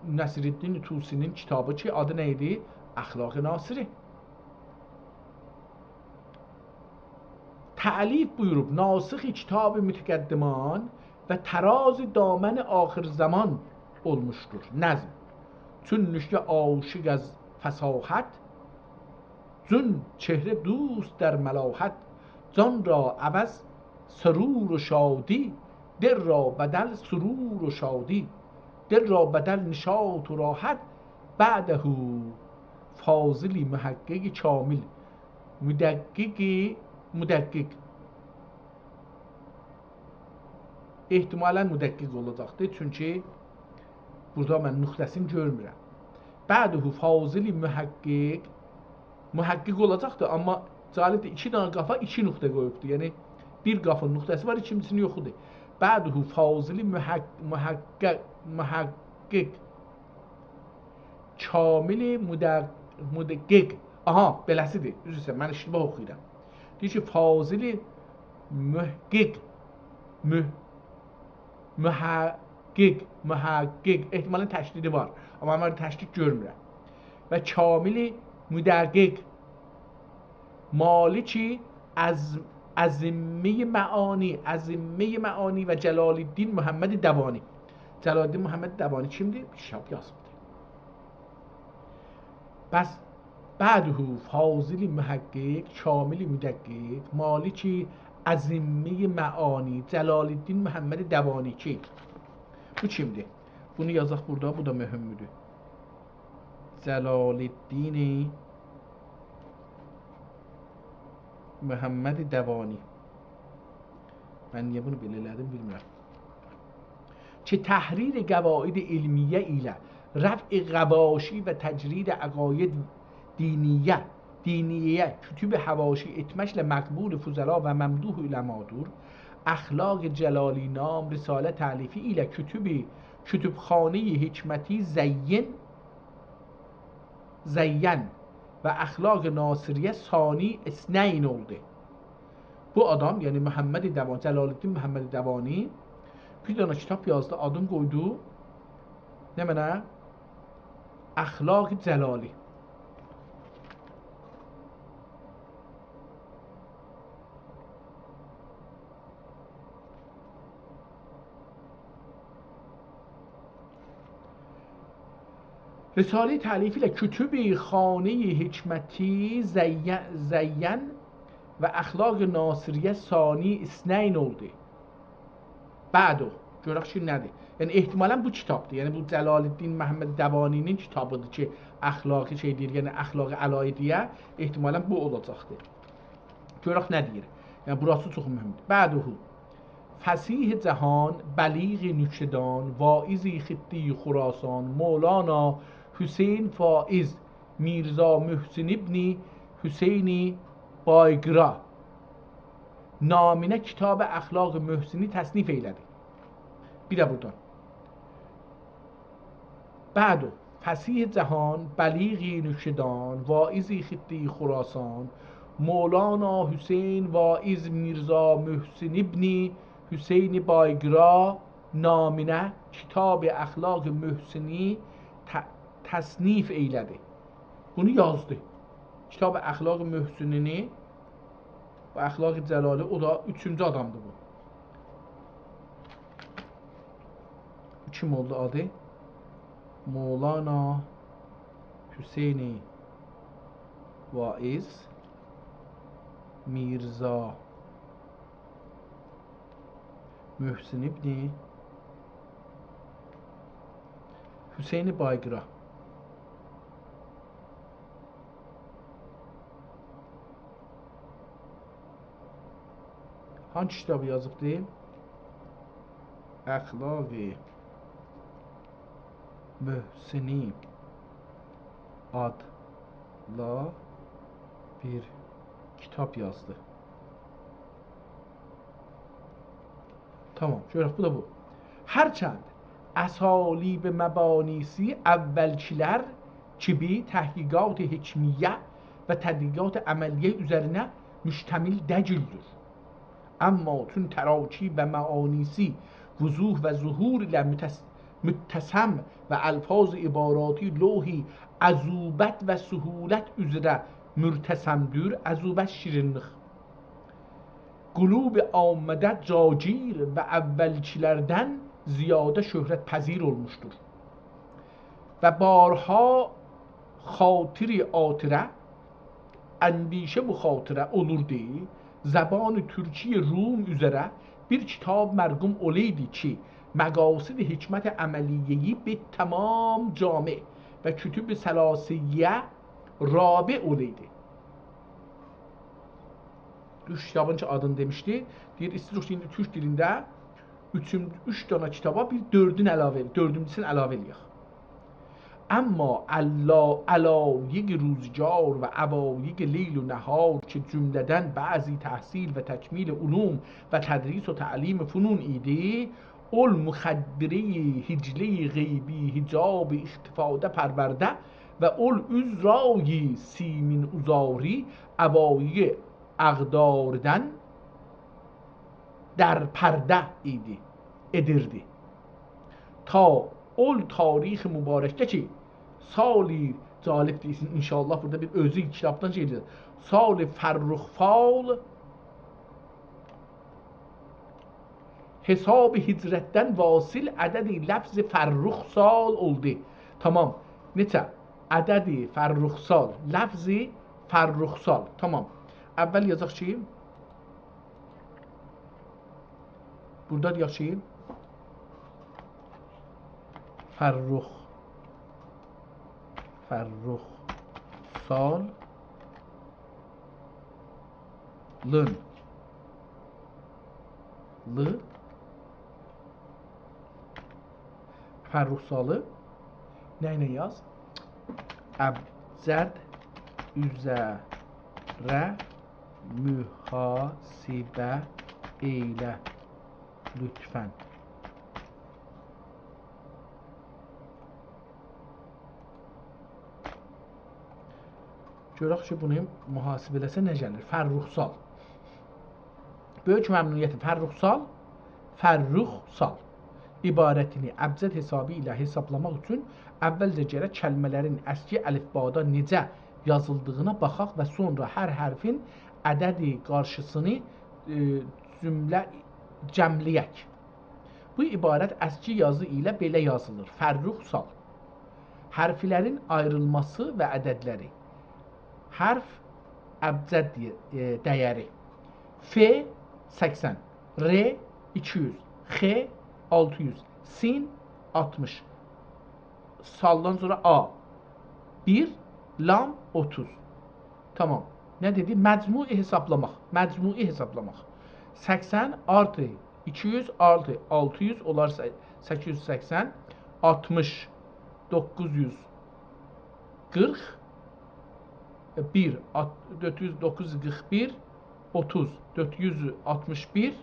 نصیرالدین طوسی‌نین کیتابی کی، آدی نه ایدی؟ اخلاق ناصری. تألیف بویوروب ناسخ کتاب متقدمان و تراز دامن آخرالزمان اولموشدور. نظم. چون نکته عاشق از فصاحت، زون چهره دوست در ملاحت، جان را عوض سرور و شادی، دل را بدل سرور و شادی، دل را بدل نشاط و راحت، بعده فاضل محقق کامل، مدقق، مدقق. احتمالاً مدقق اولاجاقدیر، چونکی بورادا من نقطه‌سینی گؤرمورم. بعده فاضل محقق، محقق اولاجاقدیر، آمما جالبدیر، ایکی دنه قافا ایکی نقطه قویوبدور. یعنی، بیر قافین نقطه‌سی وار، ایکینجی‌سینین یوخودور. بعده فاضل محق-، محقق، محقق کامل مدق-، مدقق. آها، بئله‌سیدیر. عذر ایسته‌ییرم، من اشتباه اوخویورام. دئییر کی، فاضل محقق. مح-، محقق، محقق، احتمالاً تشدیدی وار، آمما من تشدید گؤرمورم. و کامل مدقق، مالک از، ازمهٔ معانی، ازمهٔ معانی و جلال‌الدین محمد دوانی. جلال‌الدین محمد دوانی کیمدیر؟ کیتاب یازیبدیر. پس بعده فاضل محقق، کامل مدقق، مالک ازمهٔ معانی، جلال‌الدین محمد دوانی کی، بو کیمدیر؟ بونو یازاق بورادا، بو دا مهمدور. جلال‌الدین محمد دوانی. من نییه بونو بئله ائله‌دیم، بیلمیرم. کی تحریر قواعد علمیه ایله رفع غواشی و تجرید عقاید دینیه، دینیه کتب حواشی ائتمکله مقبول فضلا و ممدوح علمادور. اخلاق جلالی نام رساله تألیفی ایله کتب، کتبخانهٔ حکمتی زین، زین و اخلاق ناصریه ثانی اثنین اولدو. بو آدام، یعنی محمد دوان، جلال‌الدین محمد دوانی بیر دنه کیتاب یازدی، آدینی قویدو نمنه؟ اخلاق جلالی. رساله تألیفی ایله کتب‌خانهٔ حکمتی زین، زین و اخلاق ناصریه ثانی اثنین اولدو. بعده، گؤرک کی نه‌دیر؟ یعنی احتمالاً بو کیتابدیر. یعنی بو جلال‌الدین محمد دوانی‌نین کیتابیدیر کی اخلاقی شئی دئییر، یعنی اخلاق علائی دئیه، احتمالاً بو اولاجاقدیر. گؤرک نه دئییر. یعنی بوراسی چوخ مهمدور. بعده، فصیح جهان، بلیغ نکته‌دان، واعظ خطهٔ خراسان، مولانا حسین فائز، میرزا محسن ابن حسین بایقرا نامینه کتاب اخلاق محسنی تصنیف ائیله‌دی. بیر ده بورادان. بعده، فصیح جهان، بلیغ نکته‌دان، واعظ خطهٔ خراسان، مولانا حسین واعظ میرزا محسن ابن حسین بایقرا نامینه کتاب اخلاق محسنی ت-، تصنیف ائیله‌دی. بونو یازدی. کتاب اخلاق محسنی‌نی، بو اخلاق جلالی، او دا اوچونجو آدامدیر بو. بو کیم اولدو آدی؟ مولانا حسین واعظ میرزا محسن ابن حسین بایقرا. هانسی کیتابی یازیبدی؟ اخلاق محسنی آدلی بیر کیتاب یازدی. تامام، گؤرک، بو دا بو. هرچند اسالیب مبانی‌سی اولکی‌لر کیمی تحقیقات حکمیه و تطبیقات عملیه اوزرینه مشتمل دئییلدیر، آمما چون تراکیب و معانی‌سی وضوح و ظهور ایله متس-، متسم و الفاظ عباراتی لوح عذوبت و سهولت اوزره مرتسمدیر، عذوبت شیرینلیک، قلوب عامه‌ده جاگیر و اولکی‌لردن زیاده شهرت‌پذیر اولموشدور. و بارها خاطر عاطره، اندیشه مخاطره اولوردو، زبان ترکی روم اوزره بیر کیتاب مرقوم اولایدی کی، مقاصد حکمت عملیه‌یی به تمام جامع و کتب ثلاثه‌یه رابع اولایدی. اوچ کیتابین کی آدینی دئمیشدی. دئییر، ایسته‌ییریک کی ایندی تورک دیلینده اوچون، اوچ دنه کیتابا بیر دؤردون علاوه ائل-، دؤردونجوسونو علاوه ائله‌یک. آمما علا-، علایق روزگار و عوایق لیل و نهار کی جمله‌دن بعضی تحصیل و تکمیل علوم و تدریس و تعلیم فنون ایدی، اول مخدرهٔ هجلهٔ غیبی حجاب اختفاده پرورده و اول عذرای سیمین عذاری عوایق اقداردن در پرده ایدی. ائدیردی. تا اول تاریخ مبارکده کی، سالی، جالبدیر، ان‌شاءالله بورادا بیر اؤزو کیتابدان شئی ائدیر. سال فرخ‌سال حساب هجرتدن واصل عدد لفظ فرخ‌سال اولدو. تمام. نئچه؟ عدد فرخ‌سال، لفظ فرخ‌سال. تمام. اول یازاق کی، بورادا دئیک کی، فرخ، فرخ‌سالین لی، فرخ‌سالی نه ایله یاز؟ ابجد اوزره محاسبه ائیله لطفاً. گؤرک کی، بونو محاسبه ائله‌سه نه گلیر؟ فرخ‌سال. بؤیوک ممنونیتله فرخ‌سال، فرخ‌سال عبارتینی ابجد حسابی ایله حسابلاماق اوچون اولجه گرک کلمه‌لرین اسکی الفبادا نئجه یازیلدیغینا باخاق و سونرا هر حرفین عددی قارشیسینی، ائ، جمله، جمعله‌یک. بو عبارت اسکی یازی ایله بئله یازیلیر: فرخ‌سال. حرفلرین آیریلماسی و عددلری. حرف ابجد، ائ، دیری. ف سکسن، ر ایکی یوز، خ آلتی یوز، سین آلتمیش. سالدان سونرا آ بیر، لام اوتوز. تمام. نه دئدی؟ مجموع حسابلاماق. مجموع حسابلاماق. سکسن آرتی ایکی یوز آرتی آلتی یوز اولار سه-، سککیز یوز سکسن، آلتمیش، دوققوز یوز قیرخ، ائ، بیر، آت-، دؤرد یوز، دوققوز یوز قیرخ بیر، اوتوز، دؤرد یوز آلتمیش بیر،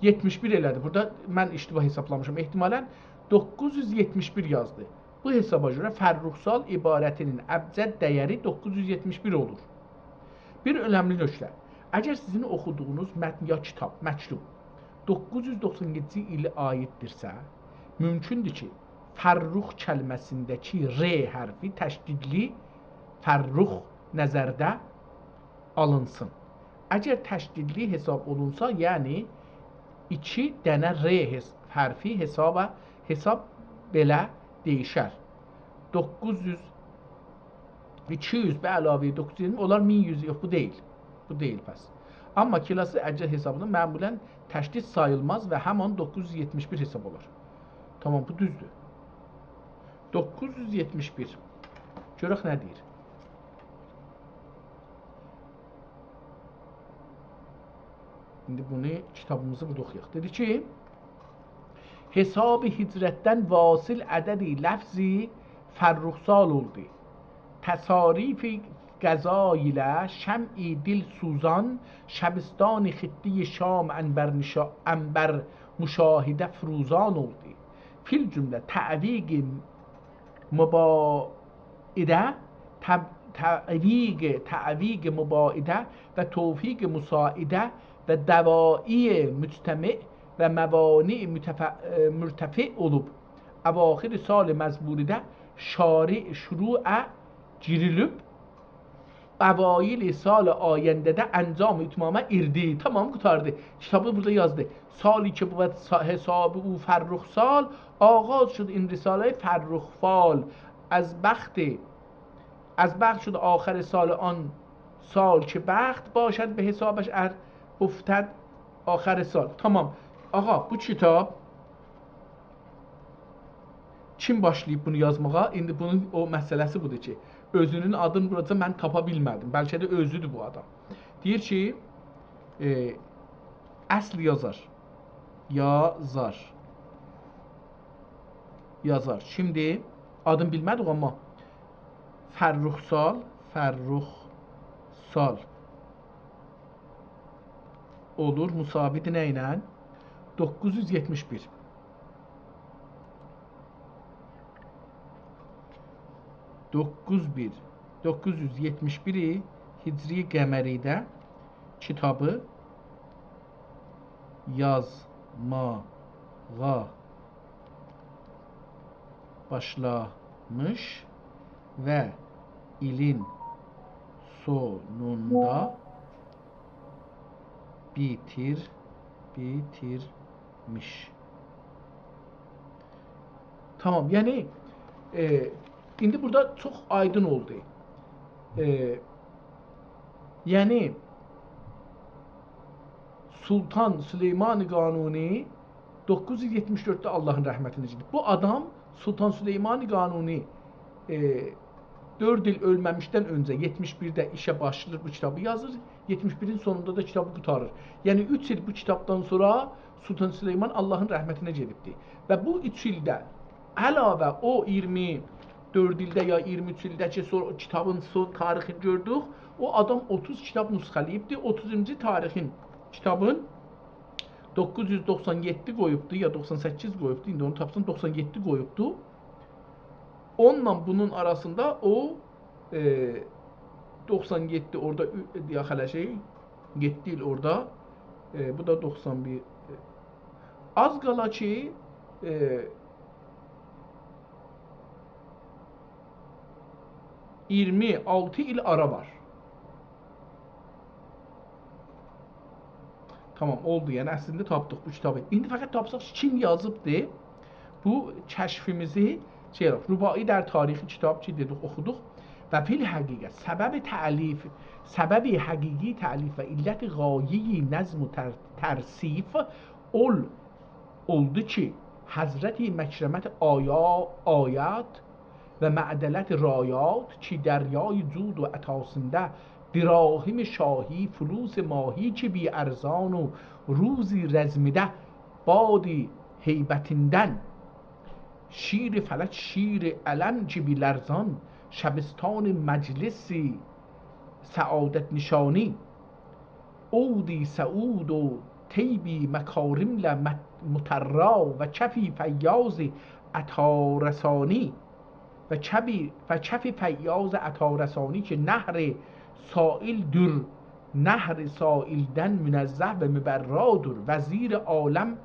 یئتمیش بیر ائله‌دی. بورادا من اشتباه حسابلامیشام. احتمالاً دوققوز یوز یئتمیش بیر یازدی. بو حسابا گؤره فرخ‌سال عبارتینین ابجد دیری دوققوز یوز یئتمیش بیر اولور. بیر اؤنملی نکته. اگر سیزین اوخودوغونوز متن یا کیتاب، مکتوب دوققوز یوز دوخسان یئددینجی ایله عایددیرسه، مومکوندور کی، فرخ کلمه‌سینده‌کی ر حرفی تشدیدلی فرخ نظرده آلینسین. اگر تشدیدلی حساب اولونسا، یعنی ایکی دنه ر حس-، حرفی حسابا، حساب بئله دییشر. دوققوز یوز، ایکی یوز به علاوه دوققوز یوز یئتمیش، اولار مین یوز، یوخ، بو دئییل. بو دئییل پس. آمما کلاسی اگر حسابیندا معمولاً تشدید ساییلماز و همان دوققوز یوز یئتمیش بیر حساب اولار. تمام، بو دوزدور. دوققوز یوز یئتمیش بیر. گؤرک نه دئییر. ایندی بونو، کیتابیمیزی بورادا اوخویاق. دئدی کی، حساب هجرتدن واصل عدد لفظ فرخ‌سال اولدو. تصاریف قضا ایله شمع دلسوزان، شبستان خطهٔ شام عنبر نشا-، عنبر مشاهده فروزان اولدو. فی الجمله تعویق مبا-، ایده، تب-، تعویق، تعویق مباعده و توفیق مساعده و دواعی مجتمع و موانع متف-، ائ، مرتفع اولوب. اواخر سال مذکورده شارع شروعه گیریلیب، اوایل سال آینده‌ده انجام اتمامه ایردی. تمام، قوتاردی. کیتابی بورادا یازدی. سالی که بود سا-، حساب او فرخ‌سال، آغاز شد این رساله فرخ‌فال. از بخت، از بخت شد آخر سال آن سال که بخت باشد به حسابش ار افتد آخر سال. تمام. آقا، بو کیتاب کیم باشلاییب بونو یازماغا؟ ایندی بونون او مسئله‌سی بودور کی، اؤزونون آدینی بورادا من تاپا بیلمه‌دیم. بلکه ده اؤزودور بو آدام. دئییر کی، ائ، اصل یازار. یازار. یازار. کیمدیر؟ آدینی بیلمه‌دیک، آمما فرخ‌سال، فرخ‌سال اولور مساوی‌دیر نه ایله؟ دوققوز یوز یئتمیش بیر. دوققوز بیر، دوققوز یوز یئتمیش بیر هجری قمری‌ده کیتابی یازماغا یازماغا باشلامیش و ایلین سونوندا بیتیر، بیتیرمیش. تامام، یعنی، ائ، ایندی بورادا چوخ آیدین اولدو. ائ، یعنی، سلطان سلیمان قانونی دوققوز یوز یئتمیش دؤردده آللاهین رحمتینه گئدیب. بو آدام سلطان سلیمان قانونی، ائ، دؤرد ایل اؤلمه‌میشدن اؤنجه یئتمیش بیرده ایشه باشلاییر، بو کیتابی یازیر. یئتمیش بیرین سونوندا دا کیتابی قوتاریر. یعنی اوچ ایل بو کیتابدان سونرا سلطان سلیمان آللاهین رحمتینه گئدیبدی. و بو اوچ ایلده علاوه او اییرمی دؤرد ایلده یا اییرمی اوچ ایلده کی، سونرا کیتابین سون تاریخینی گؤردوک، او آدام اوتوز کیتاب نسخه‌له‌ییبدی. اوتوزونجو تاریخین کیتابین دوققوز یوز دوخسان یئددی قویوبدو، یا دوخسان سککیز قویوبدو، ایندی اونو تاپسام، دوخسان یئددی قویوبدو. اونونلا بونون آراسیندا او، ائ، دوخسان یئددی اورادا، اؤ-، دئیک هله شئی، یئددی ایل اورادا، ائ، بو دا دوخسان بیر. ائ، آز قالا کی، ائ، اییرمی آلتی ایل آرا وار. تامام، اولدو. یعنی، اصلینده تاپدیق بو کیتابی. ایندی فقط تاپساق کی، کیم یازیبدی؟ بو کشفیمیزی شئی، رباعی در تاریخ کیتاب کی، دئدیک، اوخودوق. و فی الحقیقه، سبب تألیف، سبب حقیقی تألیف و علت غایهٔ نظم و تر-، ترصیف اول اولدو کی، حضرت مکرمت آیا-، آیات و معدلت رایات کی، دریای جود و عطاسینده دراهم شاهی، فلوس ماهی کی، بی ارزان و روزی رزمیده باد هیبتیندن، شیر فلک، شیر علم کی، بی لرزان، شبستان مجلس سعادت نشانی، عودی سعود و طیبی مکارم له مت-، مطرا و کفی فیاض عطارسانی و کفی، و کفی فیاض عطارسانی کی، نهر سائل‌دور، نهر سائلدن منزه و مبرادور. وزیر عالم،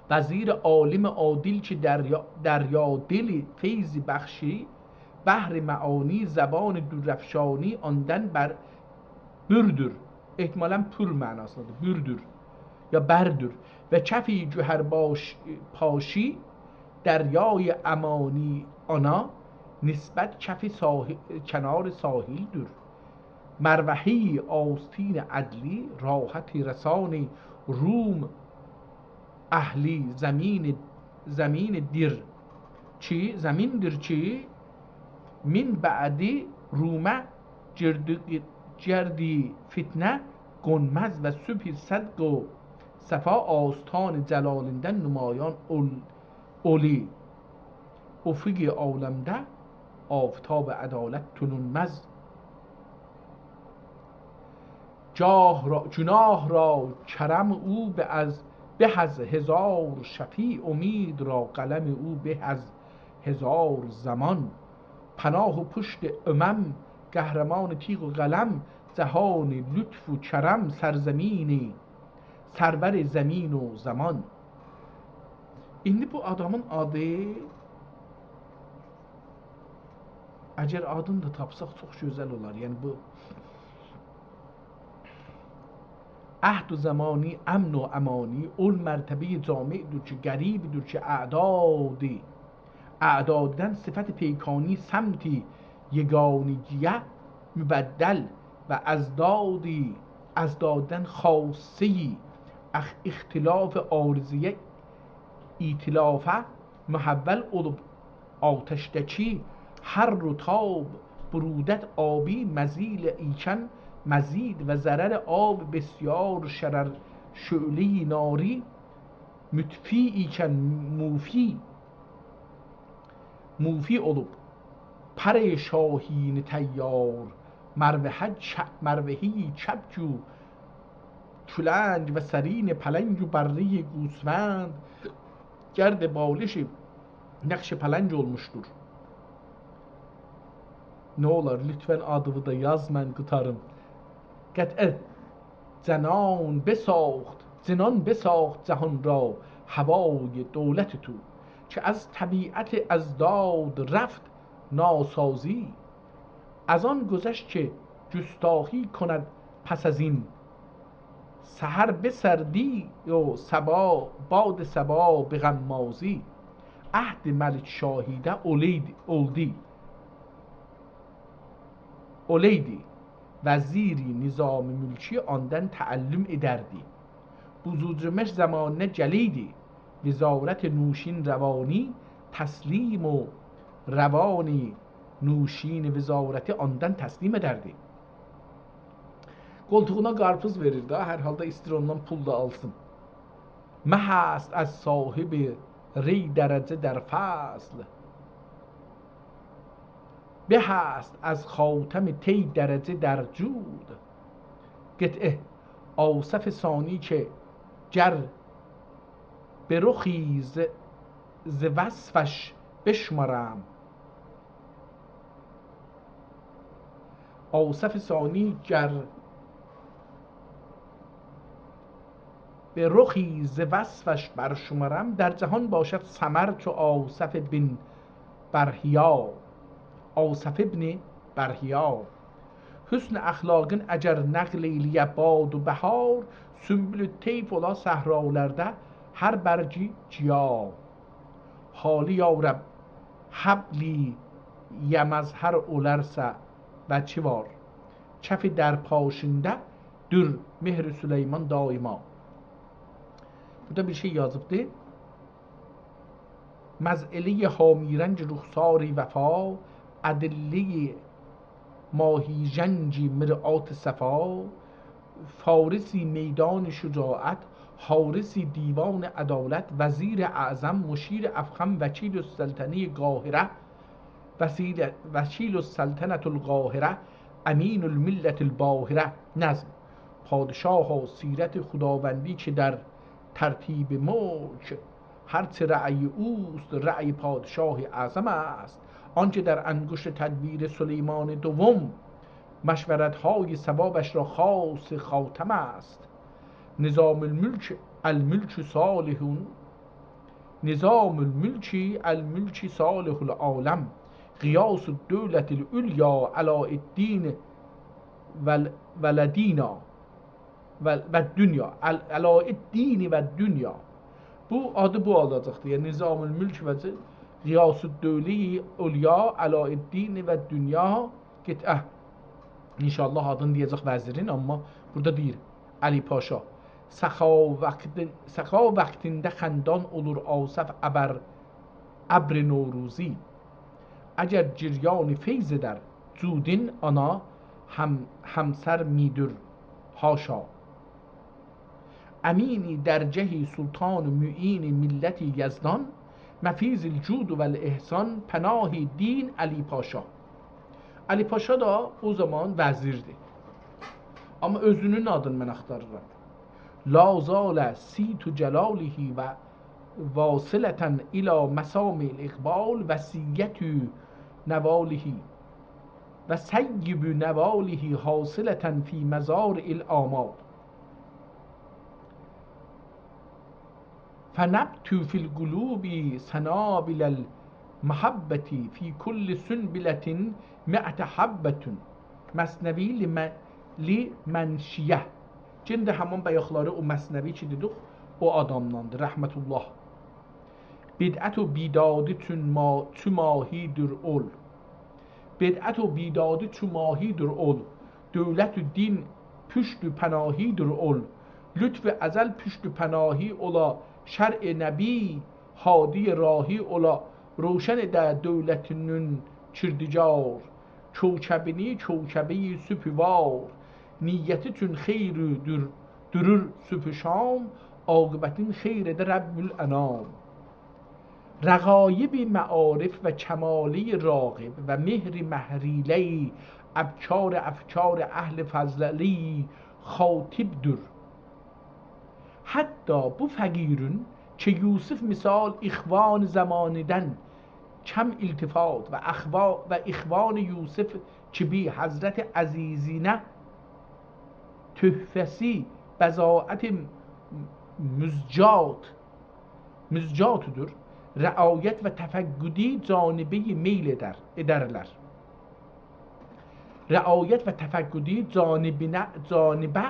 وزیر عالم عادل کی، دریا، دریا دل فیض بخشی، بحر معانی، زبان درافشانی آندن بر بردور. احتمالاً پر معناسیندادیر. بردور. یا بردور. و کفی گوهر باش-، پاشی، دریای امانی آنا، نسبت کف ساح-، کنار ساحل‌دور. مروحی آستین عدلی، راحت رسان روم اهلی زمین، زمین دیر کی، زمیندیر کی، من بعد رومه گردی، گردی فتنه قونماز و صبح صدق و صفا آستان جلالیندن نمایان اول-، اولی. افق عالمده آفتاب عدالت تونونماز. گاه را، گناه را کرم او به از، به از هزار شفیع، امید را قلم او به از هزار زمان. پناه و پشت امم، قهرمان تیغ و قلم، جهان لطف و کرم، سرزمینی، سرور زمین و زمان. ایندی بو آدامین آدی، اگر آدینی دا تاپساق، چوخ گؤزل اولار. یعنی بو عهد و زمانی، امن و امانی، اول مرتبهٔ جامع‌دور کی، غریب‌دور کی، اعدادی، اعداددن صفت پیکانی، سمت یگانگیه مبدل و اضدادی، اضداددن خاصه‌ای، اخ-، اختلاف عارضیه ائتلافه محول اولوب، آتشدکی حر و تاب، برودت آبی، مزیل ایکن مزید و ضرر آب بسیار، شرر شعله‌ی ناری، مطفی ایکن موفی، موفی اولوب، پر شاهین طیار، مروحه چ-، مروحه‌ی کبک و کلنگ و سرین پلنگ و بره‌ی گوسفند، گرد بالش نقش پلنگ اولموشدور. نه اولار، لطفاً آدیوی دا یاز، من قوتاریم. قطعه جنان بساخت، جنان بساخت جهان را، هوای دولت تو، که از طبیعت اضداد رفت ناسازی. از آن گذشت که گستاخی کند پس از این، سحر به سردی و صبا، باد صبا به غمازی. عهد ملک شاهیده اولیدی، اولدی، اولیدی، وزیری نظام ملکی آندان تعلم ائدردی. بزرگمش زمانه گلیدی، وزارت نوشین روانی تسلیم و روانی نوشین وزارتی آندان تسلیم ائدردی. قولتوغونا قارپیز وئریر ده، هر حالدا ایستیر اوندان پول دا آلسین. مه است از صاحب ری درجه در فضل، به است از خاتم طی درجه در جود. قطعه، آصف ثانی که گر به رخی ز، ز وصفش بشمرم. آصف ثانی گر به رخی ز وصفش برشمرم، در جهان باشد سمر چو آصف بن برهیا. آصف ابن برهیا. حسن اخلاقین اگر نقل ائیله‌یه باد و بهار، سنبل طیف اولا صحرالاردا هر برگی گیا. حالی یا رب، حبلی یه مظهر اولارسا و چی وار؟ کف در پاشیندا دور مهر سلیمان دایما. بورادا بیر شئی یازیبدی. مزعله‌ی حامی‌رنگ رخساری وفا، ادله‌ی ماهی‌رنگ مرآت صفا، فارسی میدان شجاعت، حارسی دیوان عدالت، وزیر اعظم، مشیر افخم، وکیل السلطنهٔ قاهره، وسیل-، وکیل السلطنة القاهره، امین الملة الباهره. نظم. پادشاها، سیرت خداوندی که در ترتیب ملک هرچه رأی اوست، رأی پادشاه اعظم است. آنکه در انگشت تدبیر سلیمان دوم، مشورت‌های صوابش را خاص خاتم است. نظام الملک، الملک صالح، نظام الملک، الملک صالح العالم، غیاث الدولة العلیا، علاء الدین و، ولدینا و، و دنیا. ال-، علاء الدین و دنیا. بو آدی بو آلاجاقدیر. یعنی نظام الملک و غیاث الدولة العلیا، علاء الدین و دنیا. قطعه. ان‌شاءالله آدینی دئیه‌جک وزیرین، اما بورادا دئییر علی پاشا. سخا وقتین-، سخا وقتینده خندان اولور آصف ابر، ابر نوروزی. اگر جریان فیض در جودین آنا هم، همسر می‌دور، حاشا. امینی درگهی سلطان معین ملتی یزدان، مفیض الجود و الاحسان، پناهی دین علی پاشا. علی پاشا دا او زامان وزیردیر. اما اؤزونون آدینی من آختاریرام. لا زال صیت جلاله و واصلة الی مسامع الاقبال، وصیت نواله و سیب نواله حاصلة فی مزارع الآمال. فنبت فی القلوب سنابل المحبة، فی کل سنبلة مئة حبة. مثنوی لم-، لمنشیه. یئنه ده همین بایاقلاری او مثنوی کی دئدیک، او آدامداندیر، رحمة الله. بدعت و بیدادی چون ما-، چو ماهی‌دیر اول. بدعت و بیدادی چو ماهی‌دیر اول. دولت و دین پشت و پناهی‌دیر اول. لطف ازل پشت و پناهی اولا، شرع نبی هادی راهی اولا. روشن ائده دولتینین کردگار، کوکبینی کوکبه‌ی صبح وار. نیتی چون خیردور، دورور صبح و شام، عاقبتین خیر ائده رب الانام. رغایب معارف و کمالی راغب و مهر مهریله‌ی ابکار افکار اهل فضلی خاطب‌دور. حتی بو فقیرون کی یوسف مثال اخوان زمانیدن کم التفات و اخوا-، و اخوان یوسف کی بی حضرت عزیزینه تحفه‌سی بضاعت مزجات مزجاتودور. رعایت و تفقدی جانبه‌ی میل ائدر، ائدرلر. رعایت و تفقدی جانبینه، جانبه،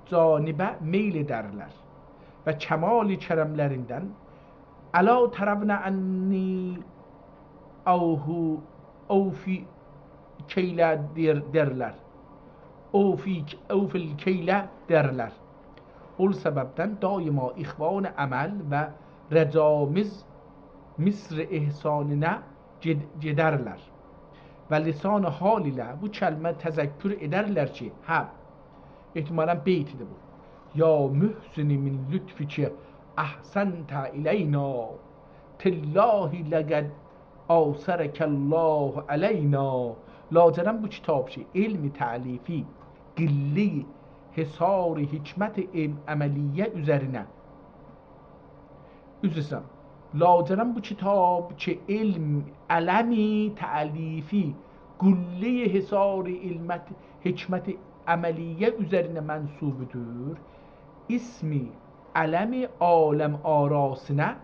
جانبه میل ائدرلر. و کمال کرملریندن، «ألا ترون أنی أوفی، أوفی الکیل» دئر، دئرلر. «أوفی، أوفی الکیل» دئرلر. اول سببدن دایما اخوان عمل و رجامیز مصر احسانینه گئد، گئدرلر. و لسان حال ایله بو کلمه تذکر ائدرلر کی، هه، احتمالاً بیتی‌دیر بو. «یا محسن من لطفک أحسنت إلینا، تالله لقد آثرک الله علینا.» لاجرم بو کیتاب کی، علم تألیفی، قله‌ی حصار حکمت علم عملیه اوزرینه. عذر ایسته‌ییرم. لاجرم بو کیتاب کی، علم، علم تألیفی، قله‌ی حصار علمت، حکمت عملیه اوزرینه منصوبدور. اسم علم عالم آراسینه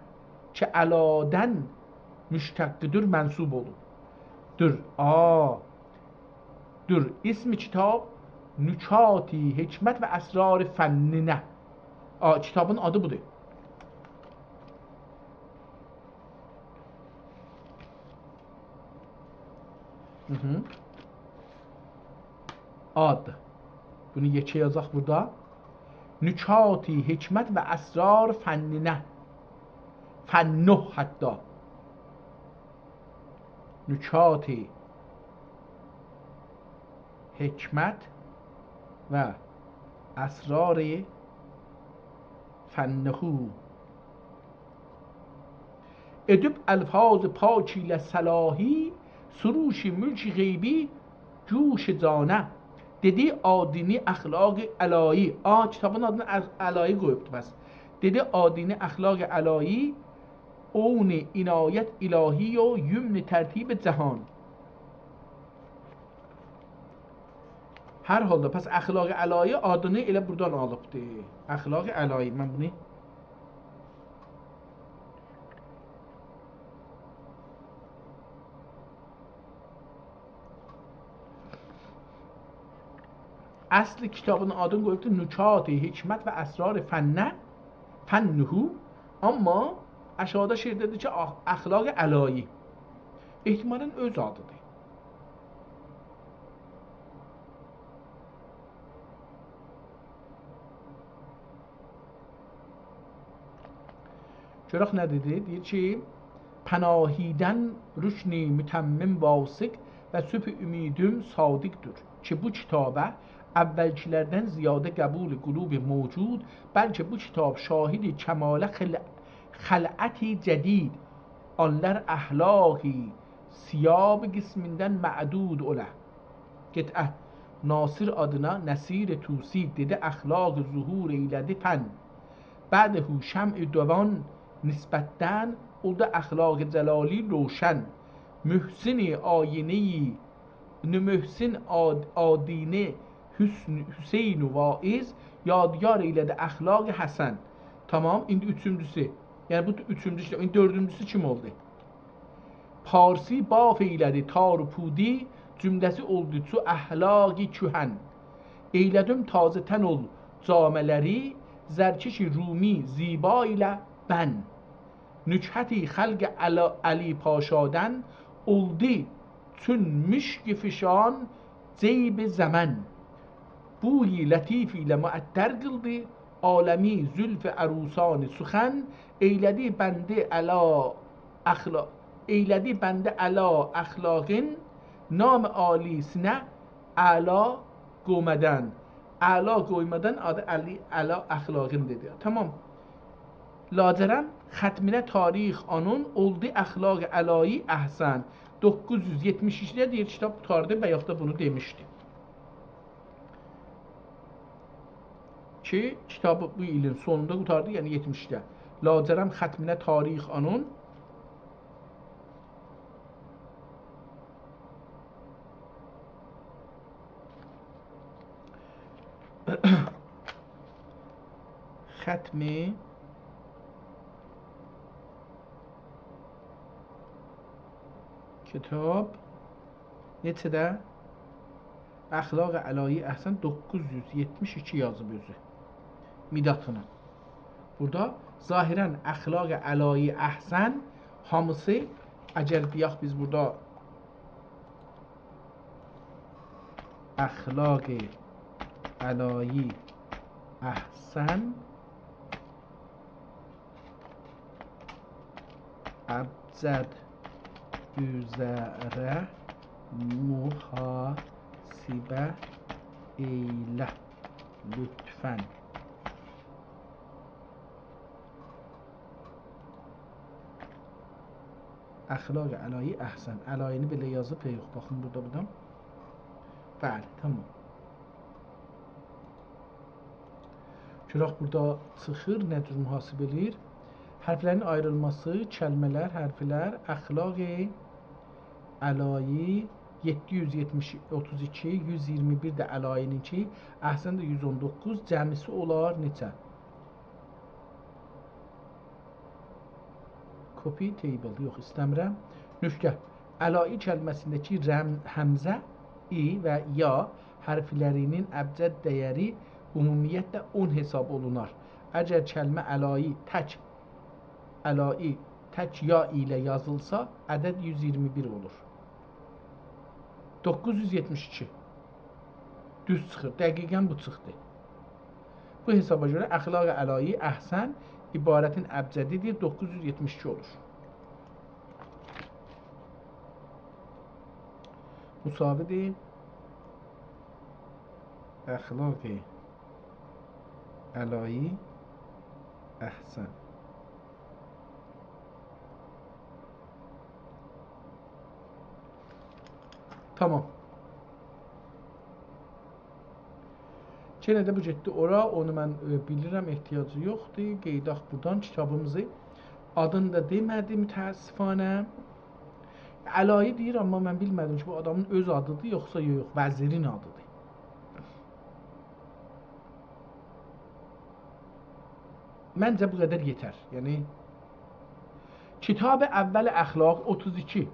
کی، علادن مشتقدیر، منصوب اولوب. دور، آ، دور، اسم کیتاب نکات حکمت و اسرار فنینه. آ، کیتابین آدی بودور. هی هی. آد. بونو یئکه یازاق بورادا. نکات حکمت و اسرار فنینه. فنّه حتی. نکات حکمت و اسرار فنّه. ادب الفاظ پاک ایله صلاحی، سروش ملک غیبی گوش جانه. دئدی آدینی اخلاق الهی. آ، کیتابین آدینی ال، الهی قویوبدو پس. دئدی آدینی اخلاق الهی، عون عنایت الهی و یمن ترتیب جهان. هر حالدا، پس اخلاق الهی آدینی ائله بورادان آلیبدی. اخلاق الهی، من بونو اصل کیتابین آدینی قویوبدو نکات حکمت و اسرار فنّه، فنّه، اما آشاغیدا شعرده‌دیر کی، اخ، اخلاق الهی. احتمالاً اؤز آدیدیر. گؤرک نه دئدی؟ دئییر کی، پناهیدن رکن متمم واثق و صبح امیدم صادقدور. کی بو کیتابه اولکی‌لردن زیاده قبول قلوب موجود، بلکه بو کیتاب شاهد کمال خل، خلعت جدید، آنلار اخلاقی ثیاب قسمیندن معدود اولا. قطعه. ناصر آدینا نصیر طوسی، دئدی اخلاق ظهور ائیله‌دی فن. بعده شمع دوان نسبتدن، اولدو اخلاق جلالی روشن. محسن آیینه‌ی، نو محسن آد، آدینه حسن، حسین و واعظ، یادگار ائیله‌دی اخلاق حسن. تمام، ایندی اوچونجوسو. یعنی بو اوچونجو کیتاب. ایندی دؤردونجوسو کیم اولدو؟ پارسی باف ائیله‌دی تار و پودی، جمله‌سی اولدو چو اخلاق کهن. ائیله‌دیم تازه تن اول جامه‌لری، زرکش رومی زیبا ایله بن. نکهت خلق علا، علی پاشادن، اولدو چون مشک فشان جیب زمن. بوی لطیف ایله معطر قیلدی عالمی، زلف عروسان سخن. ائیله‌دی بنده علا اخلا، ائیله‌دی بنده علا اخلاقین، نام عالیسینه اعلا قومه‌دن. اعلا قویمادان آدی علی، علا اخلاقین دئدی. تمام. لاجرم ختمینه تاریخ آنون، اولدو اخلاق الهی احسن. دوققوز یوز یئتمیش ایکیده دئییر، کیتاب قوتاردی و یاخود دا بونو دئمیشدی. کی کیتابی بو ایلین سونوندا قوتاردی، یعنی یئتمیشده. لاجرم ختمینه تاریخ آنون، ختم کیتاب نئچه‌ده؟ اخلاق الهی احسن، دوققوز یوز یئتمیش ایکی یازیب اؤزو. مدادینی. بورادا ظاهراً اخلاق الهی احسن هامیسی، اگر دئیک بیز بورادا اخلاق الهی احسن ابجد اوزره محاسبه ائیله لطفاً. اخلاق الهی احسن. الهی‌نی بئله یازیب، یوخ، باخین بورادا، بورادا. بلی، تامام. گؤرک بورادا چیخیر، نه جور محاسبه ائله‌ییر. حرفلرین آیریلماسی، کلمه‌لر، حرفلر، اخلاق الهی یئددی یوز یئتمیش، اوتوز ایکی، یوز ایگیرمی بیر ده الهی‌نینکی، احسن ده یوز اون دوققوز، جمعیسی اولار نئچه؟ Copy table، یوخ، ایسته‌میرم. نقطه. الهی کلمه‌سینده‌کی رم-، همزه، ای و یا حرفلرینین ابجد دَیَری عمومیتله اون حساب اولونار. اگر کلمه الهی تک، الهی تک یا ایله یازیلسا، عدد یوز ایگیرمی بیر اولور. دوققوز یوز یئتمیش ایکی. دوز چیخیر. دقیقاً بو چیخدی. بو حسابا گؤره اخلاق الهی احسن عبارتین ابجدی‌دیر، دوققوز یوز یئتمیش ایکی اولور. مساوی‌دیر اخلاق الهی احسن. تامام. یئنه ده بو گئتدی اورا، اونو من، ائ، بیلیرم، احتیاجی یوخدور. قئییداق بورادان کیتابیمیزی. آدینی دا دئمه‌دی متأسفانه. الهی دئییر، آمما من بیلمه‌دیم کی، بو آدامین اؤز آدی‌دیر، یوخسا یوخ، یوخ، وزیرین آدی‌دیر. منجه بو قدر یئتر. یعنی، کتاب اول اخلاق اوتوز ایکی.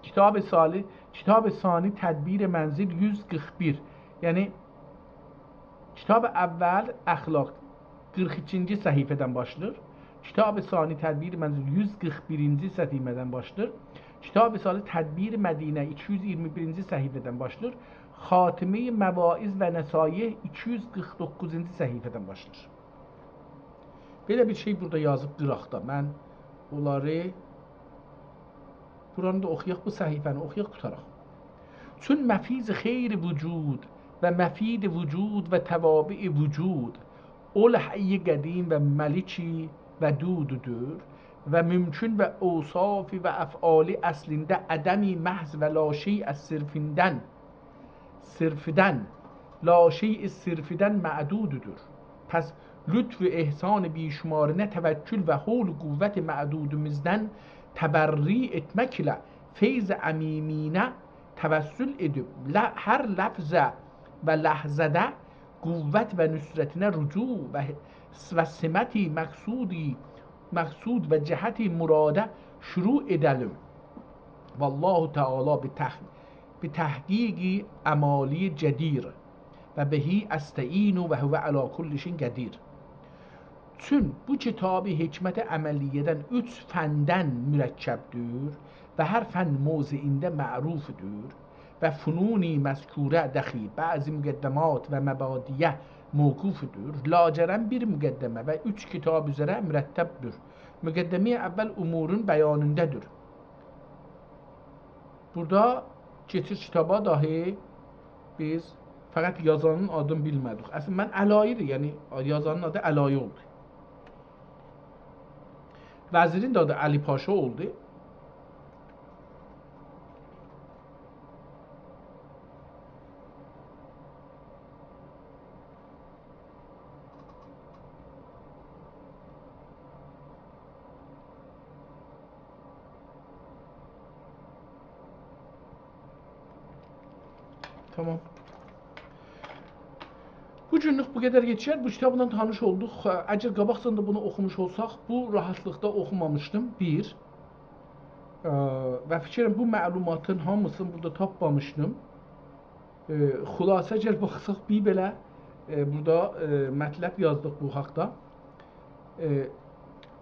کتاب ثانی، کتاب ثانی تدبیر منزل یوز قیرخ بیر. یعنی، کتاب اول اخلاق قیرخ ایکینجی صفحه‌دن باشلاییر. کتاب ثانی تدبیر منزل یوز قیرخ بیرینجی صفحه‌دن باشلاییر. کتاب ثالث تدبیر مدینه ایکی یوز ایگیرمی بیرینجی صفحه‌دن باشلاییر. خاتمهٔ مواعظ و نصایح ایکی یوز قیرخ دوققوزونجو صفحه‌دن باشلاییر. بئله بیر شئی بورادا یازیب قیراقدا. من اونلاری، بورانی دا اوخویاق، بو صفحه‌نی اوخویاق، قوتاراق. چون مفیض خیر وجود و مفید وجود و توابع وجود، اول حی قدیم و ملک ودوددور و ممکن و اوصاف و افعال اصلینده عدم محض و لاشیء صرفیندن، صرفدن، لاشیء صرفدن معدوددور. پس لطف و احسان بی‌شمارینه توکل و حول و قوت معدودیمیزدن تبرّی ائتمکله فیض عمیمینه توسل ائدیب ل-، هر لحظه و لحظه‌ده قوت و نصرتینه رجوع و، و سمت مقصودی، مقصود و جهت مراده شروع ائده‌لیم. والله تعالی بتح-، بتحقیق امالی جدیر و به استعین و هو علی کل شیء قدیر. چون بو کتاب حکمت عملیه‌دن اوچ فندن مرکبدیر و هر فن موضعینده معروفدور و فنون مذکوره دخی بعضی مقدمات و مبادیه موقوفدور، لاجرم بیر مقدمه و اوچ کتاب اوزره مرتبدیر. مقدمه‌ی اول امورون بیانینده‌دیر. بورادا کئچیر کیتابا، داهی بیز فقط یازانین آدینی بیلمه‌دیک. اصلینده من علایی‌دیر، یعنی یازانین آدی علایی اولدو. وزیرین ده آدی علی پاشا اولدو. تامام. بو گونلوک بو قدر یئتیشر. بو کیتابلا تانیش اولدوق. اگر قاباقجادان دا بونو اوخوموش اولساق، بو راحتلیقدا اوخومامیشدیم. بیر. اه، و فیکریم بو معلوماتین هامیسینی بورادا تاپمامیشدیم. اه، خلاصه، اگر باخساق، بیر بئله، اه، بورادا، اه، مطلب یازدیق بو حاقدا. اه،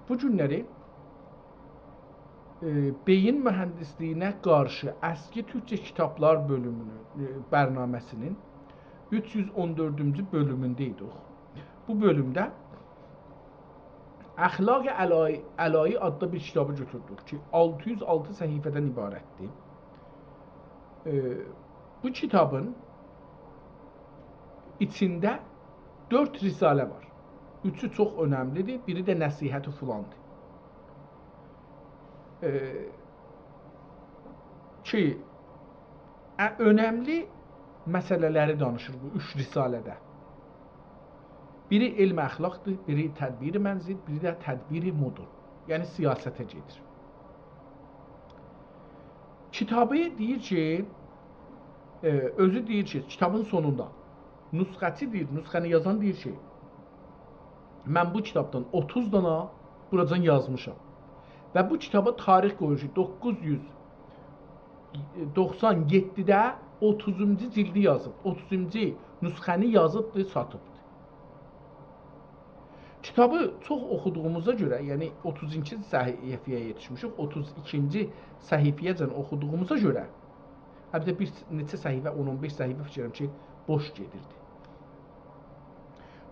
بو گونلری، اه، بئیین موهندیسلیگینه قارشی اسکی تورکجه کیتابلار بؤلومونو، اه، برنامه‌سینین اوچ یوز اون دؤردونجو بؤلومونده ایدیک. بو بؤلومده اخلاق علایی، علایی آدلی بیر کیتابی گؤتوردوک کی، آلتی یوز آلتی صفحه‌دن عبارتدیر. ائ، بو کیتابین ایچینده دؤرد رساله وار. اوچو چوخ اؤنملی‌دیر، بیری ده نصیحت فلاندیر. ائ، کی، ا، اؤنملی مسئله‌لری دانیشیر بو اوچ رساله‌ده. بیری علم اخلاقدیر، بیری تدبیر منزل، بیری ده تدبیر مدن. یعنی سیاسته گئدیر. کیتابی دئییر کی، ائ، اؤزو دئییر کی، کیتابین سونوندا نسخه‌چی دئییر، نسخه‌نی یازان دئییر کی، من بو کیتابدان اوتوز دانا بوراجان یازمیشام. و بو کیتابا تاریخ قویور کی، دوققوز یوز دوخسان یئددیده اوتوزونجو جیلدی یازیب، اوتوزونجو نسخه‌نی یازیبدی، ساتیبدی. کیتابی چوخ اوخودوغوموزا گؤره، یعنی اوتوز ایکی صفحه‌یه یئتیشمیشیک، اوتوز ایکینجی صفحه‌یه‌جن اوخودوغوموزا گؤره، البته بیر نئچه صفحه، اون اون بئش صفحه فیکر ائدیرم کی، بوش گئدیردی.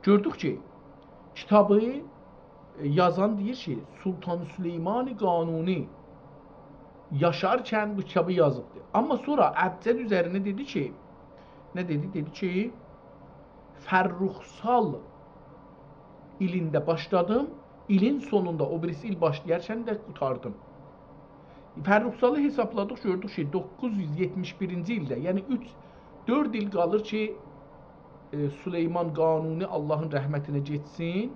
گؤردوک کی، کیتابی، ائ، یازان دئییر کی، سلطان سلیمان قانونی یاشارکن بو کیتابی یازیبدی. آمما سونرا ابجد اوزرینه دئدی کی، نه دئدی؟ دئدی کی، فرخ‌سال ایلینده باشلادیم، ایلین سونوندا، او بیریسی ایل باشلایارکن ده قوتاردیم. فرخ‌سالی حسابلادیق، گؤردوک کی، دوققوز یوز یئتمیش بیرینجی ایلده، یعنی اوچ، دؤرد ایل قالیر کی، ائ، سلیمان قانونی آللاهین رحمتینه گئتسین.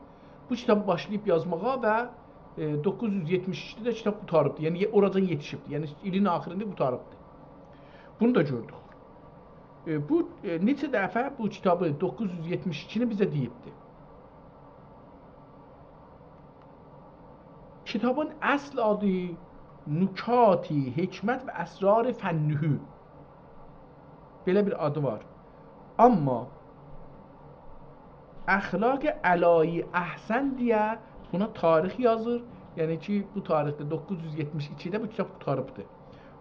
بو کیتابی باشلاییب یازماغا و، ائ، دوققوز یوز یئتمیش ایکیده کیتاب قوتاریبدی. یعنی، یئ-، اوراجان یئتیشیبدی. یعنی، ایلین آخیریندا قوتاریبدی. بونو دا گؤردوک. ائ، بو، ائ، نئچه دفعه بو کیتابی، دوققوز یوز یئتمیش ایکینی بیزه دئییبدی. کیتابین اصل آدی نکات حکمت و اسرار فنه. بئله بیر آدی وار. آمما اخلاق علایی احسن دئیه بونا تاریخ یازیر. یعنی کی، بو تاریخده، دوققوز یوز یئتمیش ایکیده بو کیتاب قوتاریبدیر.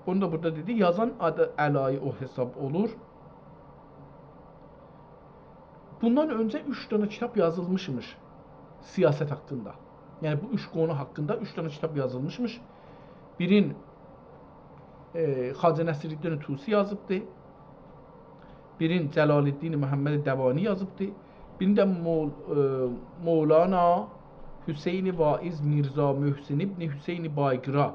اونو دا بورادا دئدی، یازان آدی علایی او حساب اولور. بوندان اؤنجه اوچ دنه کیتاب یازیلمیشمیش سیاست حاقیندا. یعنی بو اوچ قونو حاقیندا اوچ دنه کیتاب یازیلمیشمیش. بیرین، ائ، خواجه نصیرالدین طوسی یازیبدی. بیرین جلال‌الدین محمد دوانی یازیبدی. بیرین ده مول-، ائ، مولانا حسین واعظ میرزا محسن ابن حسین بایقرا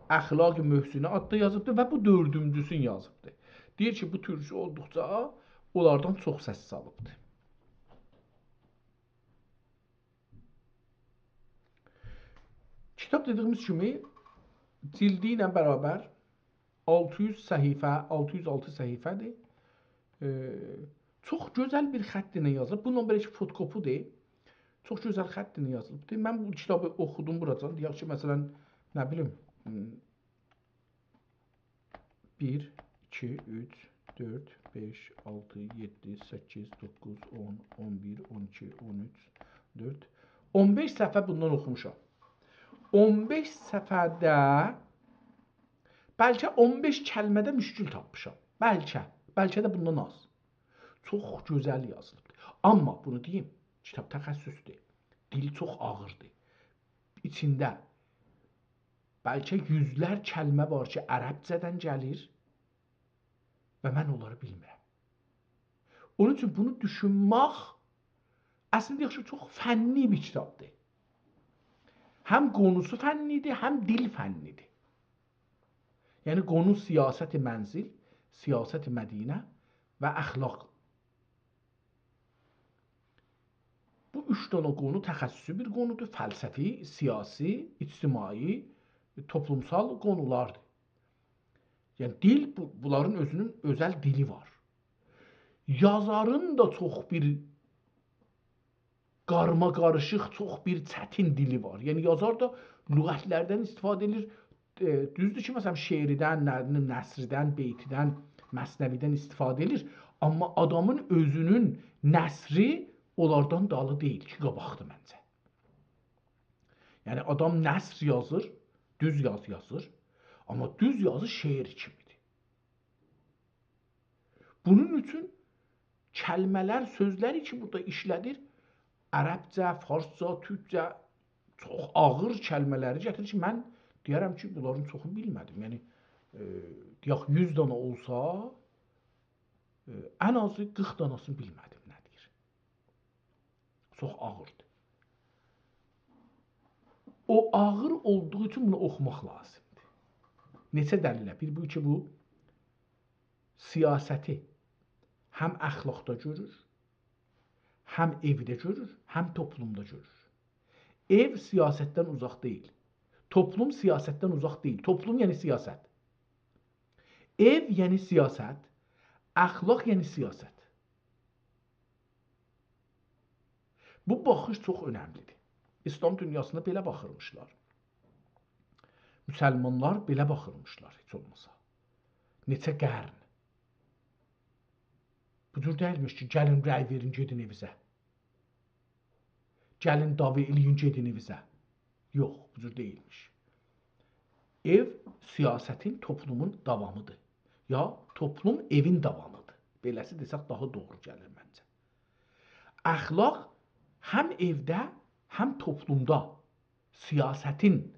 اخلاق محسنی آددا یازیبدی و بو دؤردونجوسونو یازیبدی. دئییر کی، بو تورکو اولدوقجا اونلاردان چوخ سس سالیبدی. کیتاب دئدیگیمیز کیمی جیلدی ایله برابر آلتی یوز صفحه، آلتی یوز آلتی صفحه‌دیر. ائ، چوخ گؤزل بیر خط ایله یازیلیب. بونون بئله کی، فوتوکوپی‌دیر. چوخ گؤزل خط ایله یازیلیبدیر. من بو کیتابی اوخودوم بوراجان. دئیک کی، مثلا، نه بیلیم، م، بیر، ایکی، اوچ، دؤرد، بئش، آلتی، یئددی، سککیز، دوققوز، اون، اون بیر، اون ایکی، اون اوچ، دؤرد، اون بئش صفحه بوندان اوخوموشام. اون بئش صفحه‌ده بلکه اون بئش کلمه‌ده مشکل تاپمیشام. بلکه، بلکه ده بوندان آز. چوخ گؤزل یازیلیبدیر. آمما بونو دئییم، کیتاب تخصصدور. دیل چوخ آغیردیر. ایچینده بلکه یوزلر کلمه وار کی، عربجه‌دن گلیر و من اونلاری بیلمیرم. اونون اوچون بونو دوشونمک اصلینده یاخشی، چوخ فنی بیر کیتابدیر. هم قونوسو فنی‌دیر، هم دیل فنی‌دیر. یعنی قونو سیاست منزل، سیاست مدینه و اخلاق. بو اوچ دنه قونو تخصصی بیر قونودور. فلسفی، سیاسی، اجتماعی، توپلومسال قونولاردیر. یعنی دیل، بو، بونلارین اؤزونون اؤزل دیلی وار. یازارین دا چوخ بیر قارما-قاریشیق، چوخ بیر چتین دیلی وار. یعنی یازار دا لغتلردن استفاده ائدیر، ائ، دوزدور کی، مثلا، شعریدن، نه بیلیم، نثریدن، بیتیدن، مثنویدن استفاده ائدیر. آمما آدامین اؤزونون نثری اونلاردان دالی دئییل کی، قاباقدیر منجه. یعنی، آدام نثر یازیر، دوز یازی یازیر، آمما دوز یازی شعر کیمیدیر. بونون اوچون کلمه‌لر، سؤزلری کی، بورادا ایشله‌دیر، عربجه، فارسجا، تورکجه چوخ آغیر کلمه‌لری گتیریر کی، من دئیه‌رم کی، بونلارین چوخونو بیلمه‌دیم. یعنی، ائ، دئیک، یوز دانا اولسا، ائ، ان آزی قیرخ داناسینی بیلمه‌دیم نه دئییر. چوخ آغیردیر. او آغیر اولدوغو اوچون بونو اوخوماق لازیمدیر. نئچه دلیله؟ بیر بو کی، بو سیاستی هم اخلاقدا گؤرور، هم ائوده گؤرور، هم توپلومدا گؤرور. ائو سیاستدن اوزاق دئییل. توپلوم سیاستدن اوزاق دئییل. توپلوم یعنی سیاست. ائو یعنی سیاست. اخلاق یعنی سیاست. بو باخیش چوخ اؤنملیدیر. ایسلام دونیاسیندا بئله باخیرمیشلار. مسلمانلار بئله باخیرمیشلار، هئچ اولماسا. نئچه قرن. بو جور دئییلمیش کی، گلین رأی وئرین، گئدین ائویزه. گلین دعوا ائله‌یین، گئدین ائویزه. یوخ، بو جور دئییلمیش. ائو سیاستین، توپلومون داوامیدیر. یا توپلوم ائوین داوامیدیر. بئله‌سی دئسک داها دوغرو گلیر منجه. اخلاق هم ائوده، هم توپلومدا سیاستین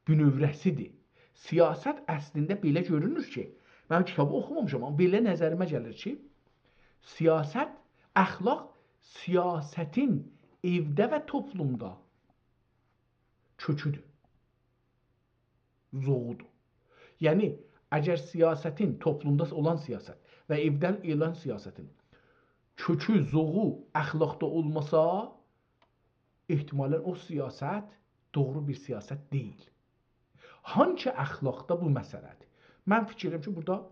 بونؤوره‌سیدیر. سیاست اصلینده بئله گؤرونور کی، من کیتابی اوخومامیشام، آمما بئله نظریمه گلیر کی، سیاست، اخلاق سیاستین ائوده و توپلومدا کؤکودور، زوغودور. یعنی، اگر سیاستین، توپلومدا اولان سیاست و ائوده اولان سیاستین کؤکو، زوغو اخلاقدا اولماسا، احتمالاً او سیاست دوغرو بیر سیاست دئییل. هانکی اخلاقدا بو مسئله‌دیر. من فیکیر ائدیرم کی، بورادا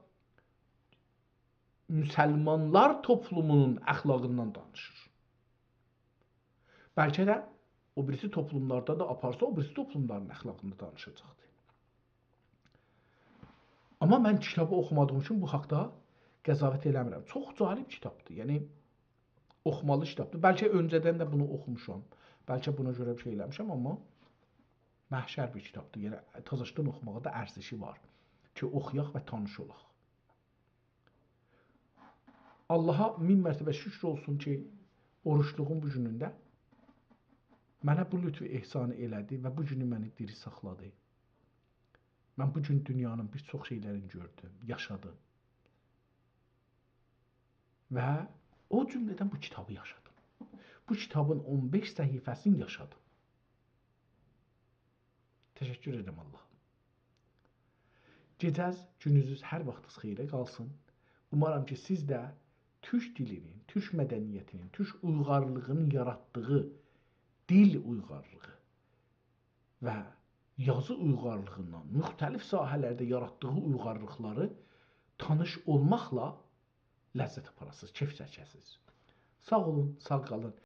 مسلمانلار توپلومونون اخلاقیندان دانیشیر. بلکه ده او بیریسی توپلوملاردا دا آپارسا، او بیریسی توپلوملارین اخلاقیندا دانیشاجاقدیر. آمما من کیتابی اوخومادیغیم اوچون بو حاقدا قضاوت ائله‌میرم. چوخ جالب کیتابدیر. یعنی، اوخومالی کیتابدیر. بلکه اؤنجه‌دن ده بونو اوخوموشام. بلکه بونا گؤره بیر شئی ائله‌میشم، آمما محشر بیر کیتابدیر. یعنی، تازاشدان اوخوماغا دا ارزشی وار کی، اوخویاق و تانیش اولاق. آللاها مین مرتبه شکر اولسون کی، اوروجلوغون بو گونونده منه بو لطف احسانی ائله‌دی و بو گونو منی دیری ساخلادی. من بو گون دونیانین بیر چوخ شئیلرینی گؤردوم، یاشادیم. و او جمله‌دن بو کیتابی یاشادیم. بو کیتابین اون بئش صفحه‌سینی یاشادیم. تشکر ائدیرم آللاها. گئجه‌ز، گونوزوز، هر واختینیز خئیره قالسین. اومارام کی، سیز ده تورک دیلینین، تورک مدنیتینین، تورک اویغارلیغینین یاراتدیغی دیل اویغارلیغی و یازی اویغارلیغیندان، موختلیف ساحه‌لرده یاراتدیغی اویغارلیقلاری تانیش اولماقلا لذت آپاراسینیز، کئف چکه‌سینیز. ساغ اولون، ساغ قالین.